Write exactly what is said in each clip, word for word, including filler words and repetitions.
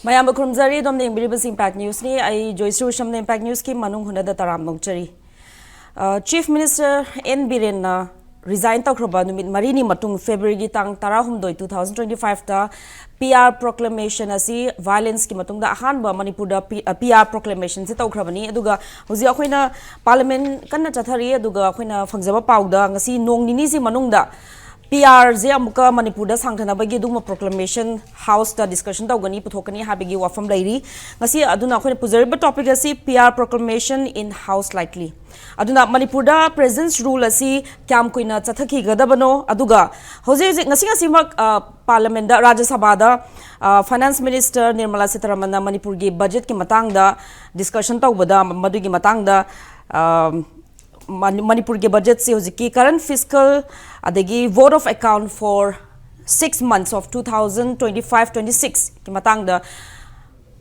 ꯃꯌꯥꯝꯕꯨ ꯈꯨꯔꯨꯝꯖꯔꯤ꯫ ꯑꯗꯣꯝꯅ ꯌꯦꯡꯕꯤꯔꯤꯕꯁꯤ Impact Newsꯅꯤ꯫ ꯑꯩ ꯖꯣꯏꯁ꯭ꯔꯤ ꯎꯁꯝꯅ Impact Newsꯀꯤ ꯃꯅꯨꯡ ꯍꯨꯠꯅꯗ ꯇꯔꯥꯝ ꯅꯣꯛꯆꯔꯤ꯫ ꯑ, Chief Minister ꯑꯦꯟ ꯕꯤꯔꯦꯟꯅ resign ꯇꯧꯈ꯭ꯔꯕ ꯅꯨꯃꯤꯠ ꯃꯔꯤꯅꯤ ꯃꯇꯨꯡ, Februaryꯒꯤ ꯇꯥꯡ ꯇꯔꯥꯍꯨꯝꯗꯣꯏ, two thousand twenty fiveꯇ P R proclamation ꯑꯁꯤ violenceꯀꯤ ꯃꯇꯨꯡꯗ ꯑꯍꯥꯟꯕ ꯃꯅꯤꯄꯨꯔꯗ P-, ꯑ, P R proclamationꯁꯦ ꯇꯧꯈ꯭ꯔꯕꯅꯤ꯫ ꯑꯗꯨꯒ ꯍꯧꯖꯤꯛ ꯑꯩꯈꯣꯏꯅ Parliament ꯀꯟꯅ ꯆꯠꯊꯔꯤ꯫ ꯑꯗꯨꯒ ꯑꯩꯈꯣꯏꯅ ꯐꯪꯖꯕ ꯄꯥꯎꯗ ꯉꯁꯤ ꯅꯣꯡ ꯅꯤꯅꯤꯁꯤ ꯃꯅꯨꯡꯗ P Rꯁꯦ ꯑꯃꯨꯛꯀ ꯃꯅꯤꯄꯨꯔꯗ ꯁꯥꯡꯊꯅꯕꯒꯤ ꯑꯗꯨꯒꯨꯝꯕ proclamation Houseꯇ discussion ꯇꯧꯒꯅꯤ, ꯄꯨꯊꯣꯛꯀꯅꯤ ꯍꯥꯏꯕꯒꯤ ꯋꯥꯐꯝ ꯂꯩꯔꯤ꯫ ꯉꯁꯤ ꯑꯗꯨꯅ ꯑꯩꯈꯣꯏꯅ ꯄꯨꯖꯔꯤꯕ topic ꯑꯁꯤ P R proclamation in House likely꯫ ꯑꯗꯨꯅ ꯃꯅꯤꯄꯨꯔꯗ President's Rule ꯑꯁꯤ ꯀꯌꯥꯝ ꯀꯨꯏꯅ ꯆꯠꯊꯈꯤꯒꯗꯕꯅꯣ, ꯑꯗꯨꯒ ꯍꯧꯖꯤꯛ ꯍꯧꯖꯤꯛ ꯉꯁꯤ ꯉꯁꯤꯃꯛ, ꯑ, Parliamentꯗ, ꯔꯥꯖ꯭ꯌ ꯁꯚꯥꯗ, ꯑ, Finance Minister ꯅꯤꯔꯃꯂꯥ ꯁꯤꯇꯥꯔꯥꯃꯟꯅ ꯃꯅꯤꯄꯨꯔꯒꯤ budgetꯀꯤ ꯃꯇꯥꯡꯗ discussion ꯇꯧꯕꯗ, ꯃꯗꯨꯒꯤ ꯃꯇꯥꯡꯗ, ꯑ, ꯃꯅꯤ-, ꯃꯅꯤꯄꯨꯔꯒꯤ budgetꯁꯤ ꯍꯧꯖꯤꯛꯀꯤ current fiscal ꯑꯗꯒꯤ vote of account for six months of two thousand twenty five twenty sixꯀꯤ ꯃꯇꯥꯡꯗ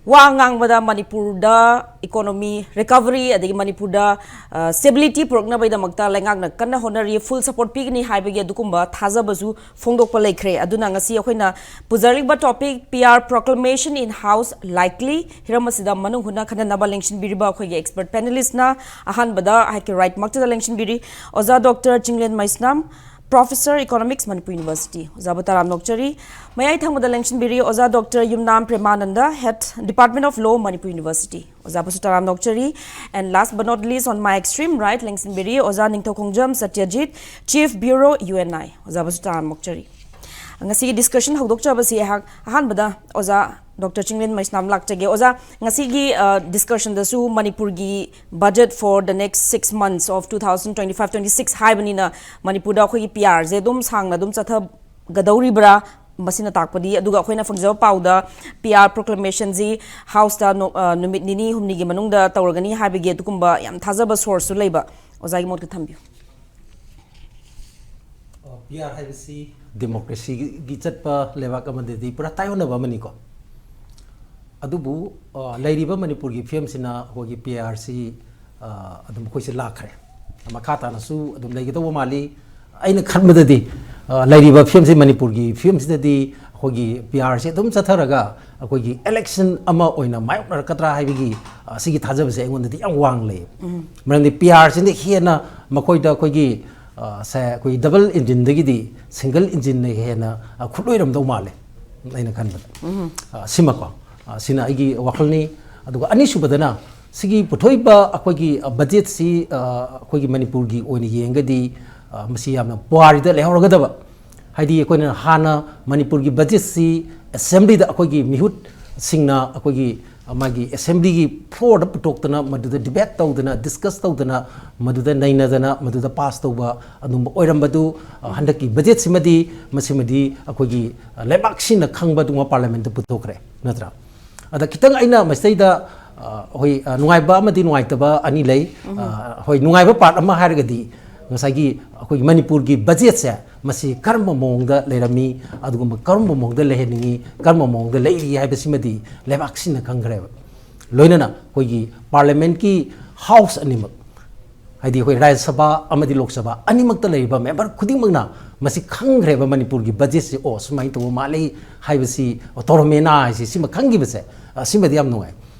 ꯋꯥ ꯉꯥꯡꯕꯗ ꯃꯅꯤꯄꯨꯔꯗ economy recovery ꯑꯗꯒꯤ ꯃꯅꯤꯄꯨꯔꯗ, ꯑ, stability ꯄꯨꯔꯛꯅꯕꯒꯤꯗꯃꯛꯇ ꯂꯩꯉꯥꯛꯅ ꯀꯟꯅ ꯍꯣꯠꯅꯔꯤ, full support ꯄꯤꯒꯅꯤ ꯍꯥꯏꯕꯒꯤ ꯑꯗꯨꯒꯨꯝꯕ ꯊꯥꯖꯕꯁꯨ ꯐꯣꯡꯗꯣꯛꯄ ꯂꯩꯈ꯭ꯔꯦ꯫ ꯑꯗꯨꯅ ꯉꯁꯤ ꯑꯩꯈꯣꯏꯅ ꯄꯨꯖꯔꯤꯕ topic P R proclamation in House likely, ꯍꯤꯔꯝ ꯑꯁꯤꯗ ꯃꯅꯨꯡ ꯍꯨꯠꯅ ꯈꯟꯅꯅꯕ ꯂꯦꯡꯁꯤꯟꯕꯤꯔꯤꯕ ꯑꯩꯈꯣꯏꯒꯤ expert panelistꯅ ꯑꯍꯥꯟꯕꯗ ꯑꯩꯍꯥꯛꯀꯤ rightꯃꯛꯇꯗ ꯂꯦꯡꯁꯤꯟꯕꯤꯔꯤ ꯑꯣꯖꯥ doctor Chinglen Meisnam, Professor Economics, Manipur University꯫ ꯑꯣꯖꯥꯕꯨ ꯇꯔꯥꯝ ꯅꯣꯛꯆꯔꯤ꯫ ꯃꯌꯥꯏ ꯊꯪꯕꯗ ꯂꯦꯡꯁꯤꯟꯕꯤꯔꯤ ꯑꯣꯖꯥ doctor Yumnam Premananda, Head, Department of Law, Manipur University꯫ ꯑꯣꯖꯥꯕꯨꯁꯨ ꯇꯔꯥꯝ ꯅꯣꯛꯆꯔꯤ꯫ And last but not least, on my extreme right, ꯂꯦꯡꯁꯤꯟꯕꯤꯔꯤ ꯑꯣꯖꯥ Ningthoukhongjam ꯁꯇ꯭ꯌꯖꯤꯠ, Chief Bureau, U N I꯫ ꯑꯣꯖꯥꯕꯨꯁꯨ ꯇꯔꯥꯝ ꯅꯣꯛꯆꯔꯤ꯫ ꯉꯁꯤꯒꯤ discussion ꯍꯧꯗꯣꯛꯆꯕꯁꯤ ꯑꯩꯍꯥꯛ ꯑꯍꯥꯟꯕꯗ ꯑꯣꯖꯥ ꯗꯣꯛꯇꯔ ꯆꯤꯡꯂꯦꯟ ꯃꯩꯁꯅꯥꯝ ꯂꯥꯛꯆꯒꯦ꯫ ꯑꯣꯖꯥ, ꯉꯁꯤꯒꯤ, ꯑ, discussionꯗꯁꯨ ꯃꯅꯤꯄꯨꯔꯒꯤ budget for the next six months of two thousand twenty five twenty six ꯍꯥꯏꯕꯅꯤꯅ, ꯃꯅꯤꯄꯨꯔꯗ ꯑꯩꯈꯣꯏꯒꯤ P Rꯁꯦ ꯑꯗꯨꯝ ꯁꯥꯡꯅ ꯑꯗꯨꯝ ꯆꯠꯊꯒꯗꯧꯔꯤꯕ꯭ꯔꯥ? ꯃꯁꯤꯅ ꯇꯥꯛꯄꯗꯤ, ꯑꯗꯨꯒ ꯑꯩꯈꯣꯏꯅ ꯐꯪꯖꯕ ꯄꯥꯎꯗ P R proclamationꯁꯤ Houseꯇ ꯅꯣ-, ꯑ, ꯅꯨꯃꯤꯠ ꯅꯤꯅꯤ ꯍꯨꯝꯅꯤꯒꯤ ꯃꯅꯨꯡꯗ ꯇꯧꯔꯒꯅꯤ ꯍꯥꯏꯕꯒꯤ ꯑꯗꯨꯒꯨꯝꯕ ꯌꯥꯝ ꯊꯥꯖꯕ sourceꯁꯨ ꯂꯩꯕ꯫ ꯑꯣꯖꯥꯒꯤ ꯃꯣꯠꯇ ꯊꯝꯕꯤꯌꯨ꯫ ꯑ, P R ꯍꯥꯏꯕꯁꯤ democracyꯒꯤ ꯆꯠꯄ ꯂꯩꯕꯥꯛ ꯑꯃꯗꯗꯤ ꯄꯨꯔꯥ ꯇꯥꯏꯑꯣꯟꯅꯕ ꯑꯃꯅꯤꯀꯣ꯫ ꯑꯗꯨꯕꯨ, ꯑ, ꯂꯩꯔꯤꯕ ꯃꯅꯤꯄꯨꯔꯒꯤ ꯐꯤꯕꯝꯁꯤꯅ ꯑꯩꯈꯣꯏꯒꯤ P Rꯁꯤ, ꯑ, ꯑꯗꯨꯝ ꯑꯩꯈꯣꯏꯁꯦ ꯂꯥꯛꯈ꯭ꯔꯦ꯫ ꯃꯈꯥ ꯇꯥꯅꯁꯨ ꯑꯗꯨꯝ ꯂꯩꯒꯗꯧꯕ ꯃꯥꯜꯂꯤ꯫ ꯑꯩꯅ ꯈꯟꯕꯗꯗꯤ, ꯑ, ꯂꯩꯔꯤꯕ ꯐꯤꯕꯝꯁꯤ, ꯃꯅꯤꯄꯨꯔꯒꯤ ꯐꯤꯕꯝꯁꯤꯗꯗꯤ ꯑꯩꯈꯣꯏꯒꯤ ꯄꯤ ꯑꯥꯔꯁꯤ ꯑꯗꯨꯝ ꯆꯠꯊꯔꯒ ꯑꯩꯈꯣꯏꯒꯤ ꯏꯂꯦꯛꯁꯟ ꯑꯃ ꯑꯣꯏꯅ ꯃꯥꯌꯣꯛꯅꯔꯛꯀꯗ꯭ꯔꯥ ꯍꯥꯏꯕꯒꯤ, ꯑ, ꯁꯤꯒꯤ ꯊꯥꯖꯕꯁꯦ ꯑꯩꯉꯣꯟꯗꯗꯤ ꯌꯥꯝ ꯋꯥꯡ ꯂꯩ꯫ ꯃꯔꯝꯗꯤ ꯄꯤ ꯑꯥꯔꯁꯤꯅ ꯍꯦꯟꯅ ꯃꯈꯣꯏꯗ ꯑꯩꯈꯣꯏꯒꯤ, ꯑ, ꯁꯦ, ꯑꯩꯈꯣꯏꯒꯤ ꯗꯕꯜ ꯏꯟꯖꯤꯟꯗꯒꯤꯗꯤ ꯁꯤꯡꯒꯜ ꯏꯟꯖꯤꯟꯅ ꯍꯦꯟꯅ, ꯑ, ꯈꯨꯠꯂꯣꯏꯔꯝꯗꯧ ꯃꯥꯜꯂꯦ, ꯑꯩꯅ ꯈꯟꯕꯗ꯫ ꯑ, ꯁꯤꯃꯀꯣ, ꯑ, ꯁꯤꯅ ꯑꯩꯒꯤ ꯋꯥꯈꯜꯅꯤ꯫ ꯑꯗꯨꯒ ꯑꯅꯤꯁꯨꯕꯗꯅ ꯁꯤꯒꯤ ꯄꯨꯊꯣꯛꯏꯕ ꯑꯩꯈꯣꯏꯒꯤ, ꯑ, ꯕꯖꯦꯠꯁꯤ, ꯑ, ꯑꯩꯈꯣꯏꯒꯤ ꯃꯅꯤꯄꯨꯔꯒꯤ ꯑꯣꯏꯅ ꯌꯦꯡꯉꯒꯗꯤ, ꯑ, ꯃꯁꯤ ꯌꯥꯝꯅ ꯄꯨꯋꯥꯔꯤꯗ ꯂꯩꯍꯧꯔꯒꯗꯕ, ꯍꯥꯏꯗꯤ ꯑꯩꯈꯣꯏꯅ ꯍꯥꯟꯅ ꯃꯅꯤꯄꯨꯔꯒꯤ ꯕꯖꯦꯠꯁꯤ ꯑꯦꯁꯦꯝꯕ꯭ꯂꯤꯗ ꯑꯩꯈꯣꯏꯒꯤ ꯃꯤꯍꯨꯠꯁꯤꯡꯅ ꯑꯩꯈꯣꯏꯒꯤ, ꯑ, ꯃꯥꯒꯤ ꯑꯦꯁꯦꯝꯕ꯭ꯂꯤꯒꯤ ꯐ꯭ꯂꯣꯔꯗ ꯄꯨꯊꯣꯛꯇꯅ, ꯃꯗꯨꯗ ꯗꯤꯕꯦꯠ ꯇꯧꯗꯅ, ꯗꯤꯁꯀꯁ ꯇꯧꯗꯅ, ꯃꯗꯨꯗ ꯅꯩꯅꯗꯅ, ꯃꯗꯨꯗ ꯄꯥꯁ ꯇꯧꯕ ꯑꯗꯨꯝꯕ ꯑꯣꯏꯔꯝꯕꯗꯨ, ꯑ, ꯍꯟꯗꯛꯀꯤ ꯕꯖꯦꯠꯁꯤꯃꯗꯤ, ꯃꯁꯤꯃꯗꯤ ꯑꯩꯈꯣꯏꯒꯤ, ꯑ, ꯂꯩꯕꯥꯛꯁꯤꯡꯅ ꯈꯪꯕ ꯑꯗꯨꯒꯨꯝꯕ ꯄꯥꯔꯂꯤꯌꯥꯃꯦꯟꯠꯇ ꯄꯨꯊꯣꯛꯈ꯭ꯔꯦ, ꯅꯠꯇ꯭ꯔꯥ? ꯑꯗ ꯈꯤꯇꯪ ꯑꯩꯅ ꯃꯁꯤꯗꯩꯗ, ꯑ, ꯍꯣꯏ, ꯑ, ꯅꯨꯡꯉꯥꯏꯕ ꯑꯃꯗꯤ ꯅꯨꯡꯉꯥꯏꯇꯕ ꯑꯅꯤ ꯂꯩ꯫ ꯑ, ꯍꯣꯏ, ꯅꯨꯡꯉꯥꯏꯕ ꯄꯥꯔꯠ ꯑꯃ ꯍꯥꯏꯔꯒꯗꯤ ꯉꯁꯥꯏꯒꯤ ꯑꯩꯈꯣꯏꯒꯤ ꯃꯅꯤꯄꯨꯔꯒꯤ ꯕꯖꯦꯠꯁꯦ ꯃꯁꯤ ꯀꯔꯝꯕ ꯃꯑꯣꯡꯗ ꯂꯩꯔꯝꯃꯤ, ꯑꯗꯨꯒꯨꯝꯕ ꯀꯔꯝꯕ ꯃꯑꯣꯡꯗ ꯂꯩꯍꯟꯅꯤꯡꯉꯤ, ꯀꯔꯝꯕ ꯃꯑꯣꯡꯗ ꯂꯩꯔꯤ ꯍꯥꯏꯕꯁꯤꯃꯗꯤ ꯂꯩꯕꯥꯛꯁꯤꯡꯅ ꯈꯪꯈ꯭ꯔꯦꯕ꯫ ꯂꯣꯏꯅꯅ ꯑꯩꯈꯣꯏꯒꯤ ꯄꯥꯔꯂꯤꯌꯥꯃꯦꯟꯠꯀꯤ ꯍꯥꯎꯁ ꯑꯅꯤꯃꯛ, ꯍꯥꯏꯗꯤ ꯑꯩꯈꯣꯏ ꯔꯥꯖ꯭ꯌ ꯁꯚꯥ ꯑꯃꯗꯤ ꯂꯣꯛ ꯁꯚꯥ ꯑꯅꯤꯃꯛꯇ ꯂꯩꯔꯤꯕ ꯃꯦꯝꯕꯔ ꯈꯨꯗꯤꯡꯃꯛꯅ ꯃꯁꯤ ꯈꯪꯈ꯭ꯔꯦꯕ, ꯃꯅꯤꯄꯨꯔꯒꯤ ꯕꯖꯦꯠꯁꯤ, ꯑꯣ, ꯁꯨꯃꯥꯏꯅ ꯇꯧꯕ ꯃꯥꯜꯂꯤ ꯍꯥꯏꯕꯁꯤ, ꯑꯣ, ꯇꯧꯔꯝꯃꯦꯅ ꯍꯥꯏꯁꯤ, ꯁꯤꯃ ꯈꯪꯈꯤꯕꯁꯦ, ꯑ, ꯁꯤꯃꯗꯤ ꯌꯥꯝ ꯅꯨꯡꯉꯥꯏ꯫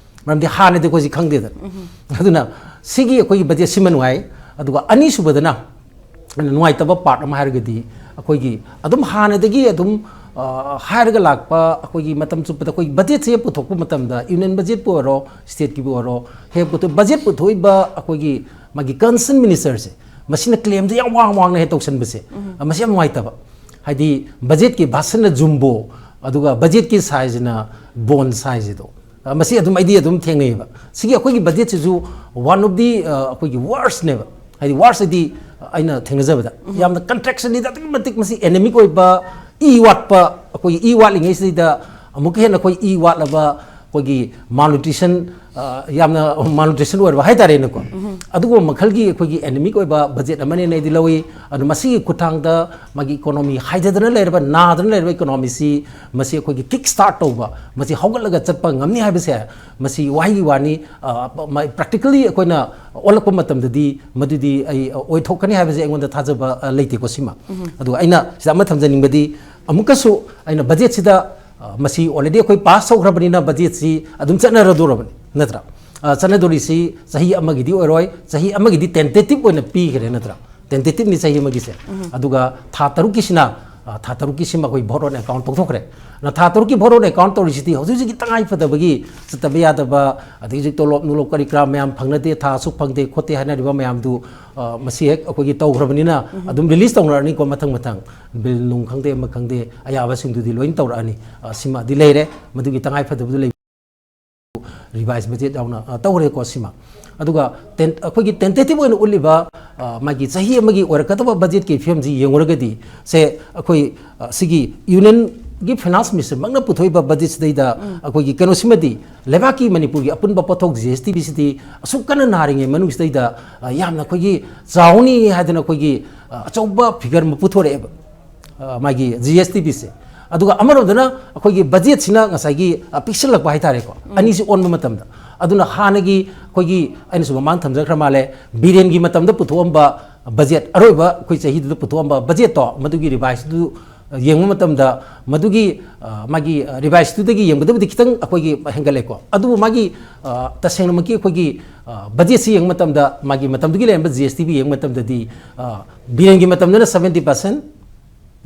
ꯃꯔꯝꯗꯤ ꯍꯥꯟꯅꯗꯤ ꯑꯩꯈꯣꯏꯁꯤ ꯈꯪꯗꯦꯗꯅ꯫ ꯑꯗꯨꯅ ꯁꯤꯒꯤ ꯑꯩꯈꯣꯏꯒꯤ ꯕꯖꯦꯠ ꯁꯤꯃ ꯅꯨꯡꯉꯥꯏ꯫ ꯑꯗꯨꯒ ꯑꯅꯤꯁꯨꯕꯗꯅ ꯅꯨꯡꯉꯥꯏꯇꯕ ꯄꯥꯔꯠ ꯑꯃ ꯍꯥꯏꯔꯒꯗꯤ, ꯑꯩꯈꯣꯏꯒꯤ ꯑꯗꯨꯝ ꯍꯥꯟꯅꯗꯒꯤ ꯑꯗꯨꯝ, ꯑ, ꯍꯥꯏꯔꯒ ꯂꯥꯛꯄ, ꯑꯩꯈꯣꯏꯒꯤ ꯃꯇꯝ ꯆꯨꯞꯄꯗ ꯑꯩꯈꯣꯏꯒꯤ ꯕꯖꯦꯠꯁꯦ ꯍꯦꯛ ꯄꯨꯊꯣꯛꯄ ꯃꯇꯝꯗ, ꯌꯨꯅꯤꯌꯟ ꯕꯖꯦꯠꯄꯨ ꯑꯣꯏꯔꯣ, ꯁ꯭ꯇꯦꯠꯀꯤꯕꯨ ꯑꯣꯏꯔꯣ, ꯍꯦꯛ ꯄꯨꯊꯣꯛ-, ꯕꯖꯦꯠ ꯄꯨꯊꯣꯛꯏꯕ ꯑꯩꯈꯣꯏꯒꯤ ꯃꯥꯒꯤ ꯀꯟꯁꯔꯟ ꯃꯤꯅꯤꯁꯇꯔꯁꯦ, ꯃꯁꯤꯅ ꯀ꯭ꯂꯦꯝꯁꯦ ꯌꯥꯝ ꯋꯥꯡ ꯋꯥꯡꯅ ꯍꯦꯛ ꯇꯧꯁꯟꯕꯁꯦ, ꯃꯁꯤ ꯌꯥꯝ ꯅꯨꯡꯉꯥꯏꯇꯕ꯫ ꯍꯥꯏꯗꯤ ꯕꯖꯦꯠꯀꯤ ꯚꯥꯁꯟꯅ ꯖꯨꯝꯕꯣ, ꯑꯗꯨꯒ ꯕꯖꯦꯠꯀꯤ ꯁꯥꯏꯖꯅ ꯕꯣꯟ ꯁꯥꯏꯖꯗꯣ꯫ ꯑ, ꯃꯁꯤ ꯑꯗꯨꯝ ꯑꯩꯗꯤ ꯑꯗꯨꯝ ꯊꯦꯡꯅꯩꯌꯦꯕ꯫ ꯁꯤꯒꯤ ꯑꯩꯈꯣꯏꯒꯤ ꯕꯖꯦꯠꯁꯤꯁꯨ one of the, ꯑ, ꯑꯩꯈꯣꯏꯒꯤ ꯋꯥꯔꯁꯅꯦꯕ꯫ ꯍꯥꯏꯗꯤ ꯋꯥꯔꯁ ꯍꯥꯏꯗꯤ ꯑꯩꯅ ꯊꯦꯡꯅꯖꯕꯗ ꯌꯥꯝꯅ ꯀꯟꯇ꯭ꯔꯦꯛꯁꯟꯅꯤꯗ ꯑꯗꯨꯛꯀꯤ ꯃꯇꯤꯛ ꯃꯁꯤ ꯑꯦꯅꯦꯃꯤꯛ ꯑꯣꯏꯕ, ꯏ ꯋꯥꯠꯄ, ꯑꯩꯈꯣꯏꯒꯤ ꯏ ꯋꯥꯠꯂꯤꯉꯩꯁꯤꯗ ꯑꯃꯨꯛꯀ ꯍꯦꯟꯅ ꯑꯩꯈꯣꯏ ꯏ ꯋꯥꯠꯂꯕ, ꯑꯩꯈꯣꯏꯒꯤ ꯃꯥꯜꯅ꯭ꯌꯨꯇ꯭ꯔꯤꯁꯟ, ꯑ, ꯌꯥꯝꯅ ꯃꯥꯜꯅ꯭ꯌꯨꯇ꯭ꯔꯤꯁꯟ ꯑꯣꯏꯔꯕ ꯍꯥꯏꯇꯥꯔꯦꯅꯦꯀꯣ꯫ ꯑꯗꯨꯒꯨꯝꯕ ꯃꯈꯜꯒꯤ ꯑꯩꯈꯣꯏꯒꯤ ꯑꯦꯅꯦꯃꯤꯛ ꯑꯣꯏꯕ ꯕꯖꯦꯠ ꯑꯃꯅꯦꯅ ꯑꯩꯗꯤ ꯂꯧꯏ꯫ ꯑꯗꯨ ꯃꯁꯤꯒꯤ ꯈꯨꯠꯊꯥꯡꯗ ꯃꯥꯒꯤ ꯏꯀꯣꯅꯣꯃꯤ ꯍꯥꯏꯊꯗꯅ ꯂꯩꯔꯕ, ꯅꯥꯗꯅ ꯂꯩꯔꯕ ꯏꯀꯣꯅꯣꯃꯤꯁꯤ, ꯃꯁꯤ ꯑꯩꯈꯣꯏꯒꯤ ꯀꯤꯛ ꯁ꯭ꯇꯥꯔꯠ ꯇꯧꯕ, ꯃꯁꯤ ꯍꯧꯒꯠꯂꯒ ꯆꯠꯄ ꯉꯝꯅꯤ ꯍꯥꯏꯕꯁꯦ, ꯃꯁꯤ ꯋꯥꯍꯩꯒꯤ ꯋꯥꯅꯤ꯫ ꯑ, ꯃ-, ꯄ꯭ꯔꯦꯛꯇꯤꯀꯦꯜꯂꯤ ꯑꯩꯈꯣꯏꯅ ꯑꯣꯜꯂꯛꯄ ꯃꯇꯝꯗꯗꯤ ꯃꯗꯨꯗꯤ ꯑꯩ, ꯑ, ꯑꯣꯏꯊꯣꯛꯀꯅꯤ ꯍꯥꯏꯕꯁꯦ ꯑꯩꯉꯣꯟꯗ ꯊꯥꯖꯕ, ꯑ, ꯂꯩꯇꯦꯀꯣ ꯁꯤꯃ꯫ ꯑꯗꯨꯒ ꯑꯩꯅ ꯁꯤꯗ ꯑꯃ ꯊꯝꯖꯅꯤꯡꯕꯗꯤ, ꯑꯃꯨꯛꯀꯁꯨ ꯑꯩꯅ ꯕꯖꯦꯠꯁꯤꯗ, ꯑ, ꯃꯁꯤ already ꯑꯩꯈꯣꯏ ꯄꯥꯁ ꯇꯧꯈ꯭ꯔꯕꯅꯤꯅ ꯕꯖꯦꯠꯁꯤ ꯑꯗꯨꯝ ꯆꯠꯅꯔꯗꯣꯔꯕꯅꯤ, ꯅꯠꯇ꯭ꯔꯥ? ꯑ, ꯆꯠꯅꯗꯣꯔꯤꯁꯤ ꯆꯍꯤ ꯑꯃꯒꯤꯗꯤ ꯑꯣꯏꯔꯣꯏ, ꯆꯍꯤ ꯑꯃꯒꯤꯗꯤ ꯇꯦꯟꯇꯦꯇꯤꯞ ꯑꯣꯏꯅ ꯄꯤꯈ꯭ꯔꯦ, ꯅꯠꯇ꯭ꯔꯥ? ꯇꯦꯟꯇꯦꯇꯤꯞꯅꯤ ꯆꯍꯤ ꯑꯃꯒꯤꯁꯦ꯫ ꯑꯗꯨꯒ ꯊꯥ ꯇꯔꯨꯛꯀꯤꯁꯤꯅ, ꯑ, ꯊꯥ ꯇꯔꯨꯛꯀꯤꯁꯤꯃ ꯑꯩꯈꯣꯏ ꯚꯣꯠ ꯑꯣꯟ ꯑꯦꯀꯥꯎꯟ ꯇꯧꯊꯣꯛꯈ꯭ꯔꯦ꯫ ꯑꯗꯨꯅ ꯊꯥ ꯇꯔꯨꯛꯀꯤ ꯚꯣꯠ ꯑꯣꯟ ꯑꯦꯀꯥꯎꯟ ꯇꯧꯔꯤꯁꯤꯗꯤ ꯍꯧꯖꯤꯛ ꯍꯧꯖꯤꯛꯀꯤ ꯇꯉꯥꯏ ꯐꯗꯕꯒꯤ ꯆꯠꯇꯕ ꯌꯥꯗꯕ, ꯑꯗꯒꯤ ꯍꯧꯖꯤꯛ ꯇꯣꯂꯣꯞ ꯅꯨꯡꯂꯣꯞ ꯀꯔꯤ ꯀꯔꯥ ꯃꯌꯥꯝ ꯐꯪꯅꯗꯦ, ꯊꯥ ꯑꯁꯨꯛ ꯐꯪꯗꯦ ꯈꯣꯠꯇꯦ ꯍꯥꯏꯅꯔꯤꯕ ꯃꯌꯥꯝꯗꯨ, ꯑ, ꯃꯁꯤ ꯍꯦꯛ ꯑꯩꯈꯣꯏꯒꯤ ꯇꯧꯈ꯭ꯔꯕꯅꯤꯅ ꯑꯗꯨꯝ ꯔꯤꯂꯤꯁ ꯇꯧꯅꯔꯅꯤꯀꯣ ꯃꯊꯪ ꯃꯊꯪ꯫ ꯕꯤꯜ ꯅꯨꯡ ꯈꯪꯗꯦ, ꯑꯃ ꯈꯪꯗꯦ, ꯑꯌꯥꯕꯁꯤꯡꯗꯨꯗꯤ ꯂꯣꯏꯅ ꯇꯧꯔꯛꯑꯅꯤ꯫ ꯑ, ꯁꯤꯃꯗꯤ ꯂꯩꯔꯦ, ꯃꯗꯨꯒꯤ ꯇꯉꯥꯏ ꯐꯗꯕꯗꯨ ꯂꯩ꯫ ꯔꯤꯚꯥꯏꯁ ꯕꯖꯦꯠ ꯌꯥꯎꯅ, ꯑ, ꯇꯧꯔꯦꯀꯣ꯫ ꯁꯤꯃ, ꯑꯗꯨꯒ ꯇꯦꯟ-, ꯑꯩꯈꯣꯏꯒꯤ ꯇꯦꯟꯇꯦꯇꯤꯞ ꯑꯣꯏꯅ ꯎꯠꯂꯤꯕ, ꯑ, ꯃꯥꯒꯤ ꯆꯍꯤ ꯑꯃꯒꯤ ꯑꯣꯏꯔꯛꯀꯗꯕ ꯕꯖꯦꯠꯀꯤ ꯐꯤꯕꯝꯁꯤ ꯌꯦꯡꯉꯨꯔꯒꯗꯤ, ꯁꯦ, ꯑꯩꯈꯣꯏ, ꯑ, ꯁꯤꯒꯤ ꯌꯨꯅꯤꯌꯟꯒꯤ ꯐꯥꯏꯅꯥꯟꯁ ꯃꯤꯅꯤꯁꯇꯔꯃꯛꯅ ꯄꯨꯊꯣꯛꯏꯕ ꯕꯖꯦꯠꯁꯤꯗꯩꯗ ꯑꯩꯈꯣꯏꯒꯤ ꯀꯩꯅꯣꯁꯤꯃꯗꯤ, ꯂꯩꯕꯥꯛꯀꯤ ꯃꯅꯤꯄꯨꯔꯒꯤ ꯑꯄꯨꯟꯕ ꯄꯣꯠꯊꯣꯛ ꯖꯤ ꯑꯦꯁ ꯇꯤ ꯕꯤꯁꯤꯗꯤ ꯑꯁꯨꯛ ꯀꯟꯅ ꯅꯥꯔꯤꯉꯩ ꯃꯅꯨꯡꯁꯤꯗꯩꯗ, ꯑ, ꯌꯥꯝꯅ ꯑꯩꯈꯣꯏꯒꯤ ꯆꯥꯎꯅꯤ ꯍꯥꯏꯗꯅ ꯑꯩꯈꯣꯏꯒꯤ, ꯑ, ꯑꯆꯧꯕ ꯐꯤꯒꯔ ꯑꯃ ꯄꯨꯊꯣꯔꯛꯑꯦꯕ꯫ ꯑ, ꯃꯥꯒꯤ ꯖꯤ ꯑꯦꯁ ꯇꯤ ꯕꯤꯁꯦ꯫ ꯑꯗꯨꯒ ꯑꯃꯔꯣꯝꯗꯅ ꯑꯩꯈꯣꯏꯒꯤ ꯕꯖꯦꯠꯁꯤꯅ ꯉꯁꯥꯏꯒꯤ, ꯑ, ꯄꯤꯛꯁꯤꯜꯂꯛꯄ ꯍꯥꯏꯇꯥꯔꯦꯀꯣ, ꯑꯅꯤꯁꯤ ꯑꯣꯟꯕ ꯃꯇꯝꯗ꯫ ꯑꯗꯨꯅ ꯍꯥꯟꯅꯒꯤ ꯑꯩꯈꯣꯏꯒꯤ, ꯑꯩꯅꯁꯨ ꯃꯃꯥꯡ ꯊꯝꯖꯈ꯭ꯔ ꯃꯥꯜꯂꯦ, ꯕꯤꯔꯦꯟꯒꯤ ꯃꯇꯝꯗ ꯄꯨꯊꯣꯛꯑꯝꯕ ꯕꯖꯦꯠ, ꯑꯔꯣꯏꯕ ꯑꯩꯈꯣꯏ ꯆꯍꯤꯗꯨꯗ ꯄꯨꯊꯣꯛꯑꯝꯕ ꯕꯖꯦꯠꯇꯣ, ꯃꯗꯨꯒꯤ ꯔꯤꯚꯥꯏꯁꯇꯨ, ꯑ, ꯌꯦꯡꯕ ꯃꯇꯝꯗ ꯃꯗꯨꯒꯤ, ꯑ, ꯃꯥꯒꯤ, ꯑ, ꯔꯤꯚꯥꯏꯁꯇꯨꯗꯒꯤ ꯌꯦꯡꯕꯗꯕꯨꯗꯤ ꯈꯤꯇꯪ ꯑꯩꯈꯣꯏꯒꯤ ꯍꯦꯟꯒꯠꯂꯦꯀꯣ꯫ ꯑꯗꯨꯕꯨ ꯃꯥꯒꯤ, ꯑ, ꯇꯁꯦꯡꯅꯃꯛꯀꯤ ꯑꯩꯈꯣꯏꯒꯤ, ꯑ, ꯕꯖꯦꯠꯁꯤ ꯌꯦꯡꯕ ꯃꯇꯝꯗ, ꯃꯥꯒꯤ ꯃꯇꯝꯗꯨꯒꯤ ꯂꯩꯔꯝꯕ ꯖꯤ ꯑꯦꯁ ꯇꯤ ꯕꯤ ꯌꯦꯡꯕ ꯃꯇꯝꯗꯗꯤ, ꯑ, ꯕꯤꯔꯦꯟꯒꯤ ꯃꯇꯝꯗꯅ ꯁꯕꯦꯟꯇꯤ ꯄꯥꯔꯁꯦꯟ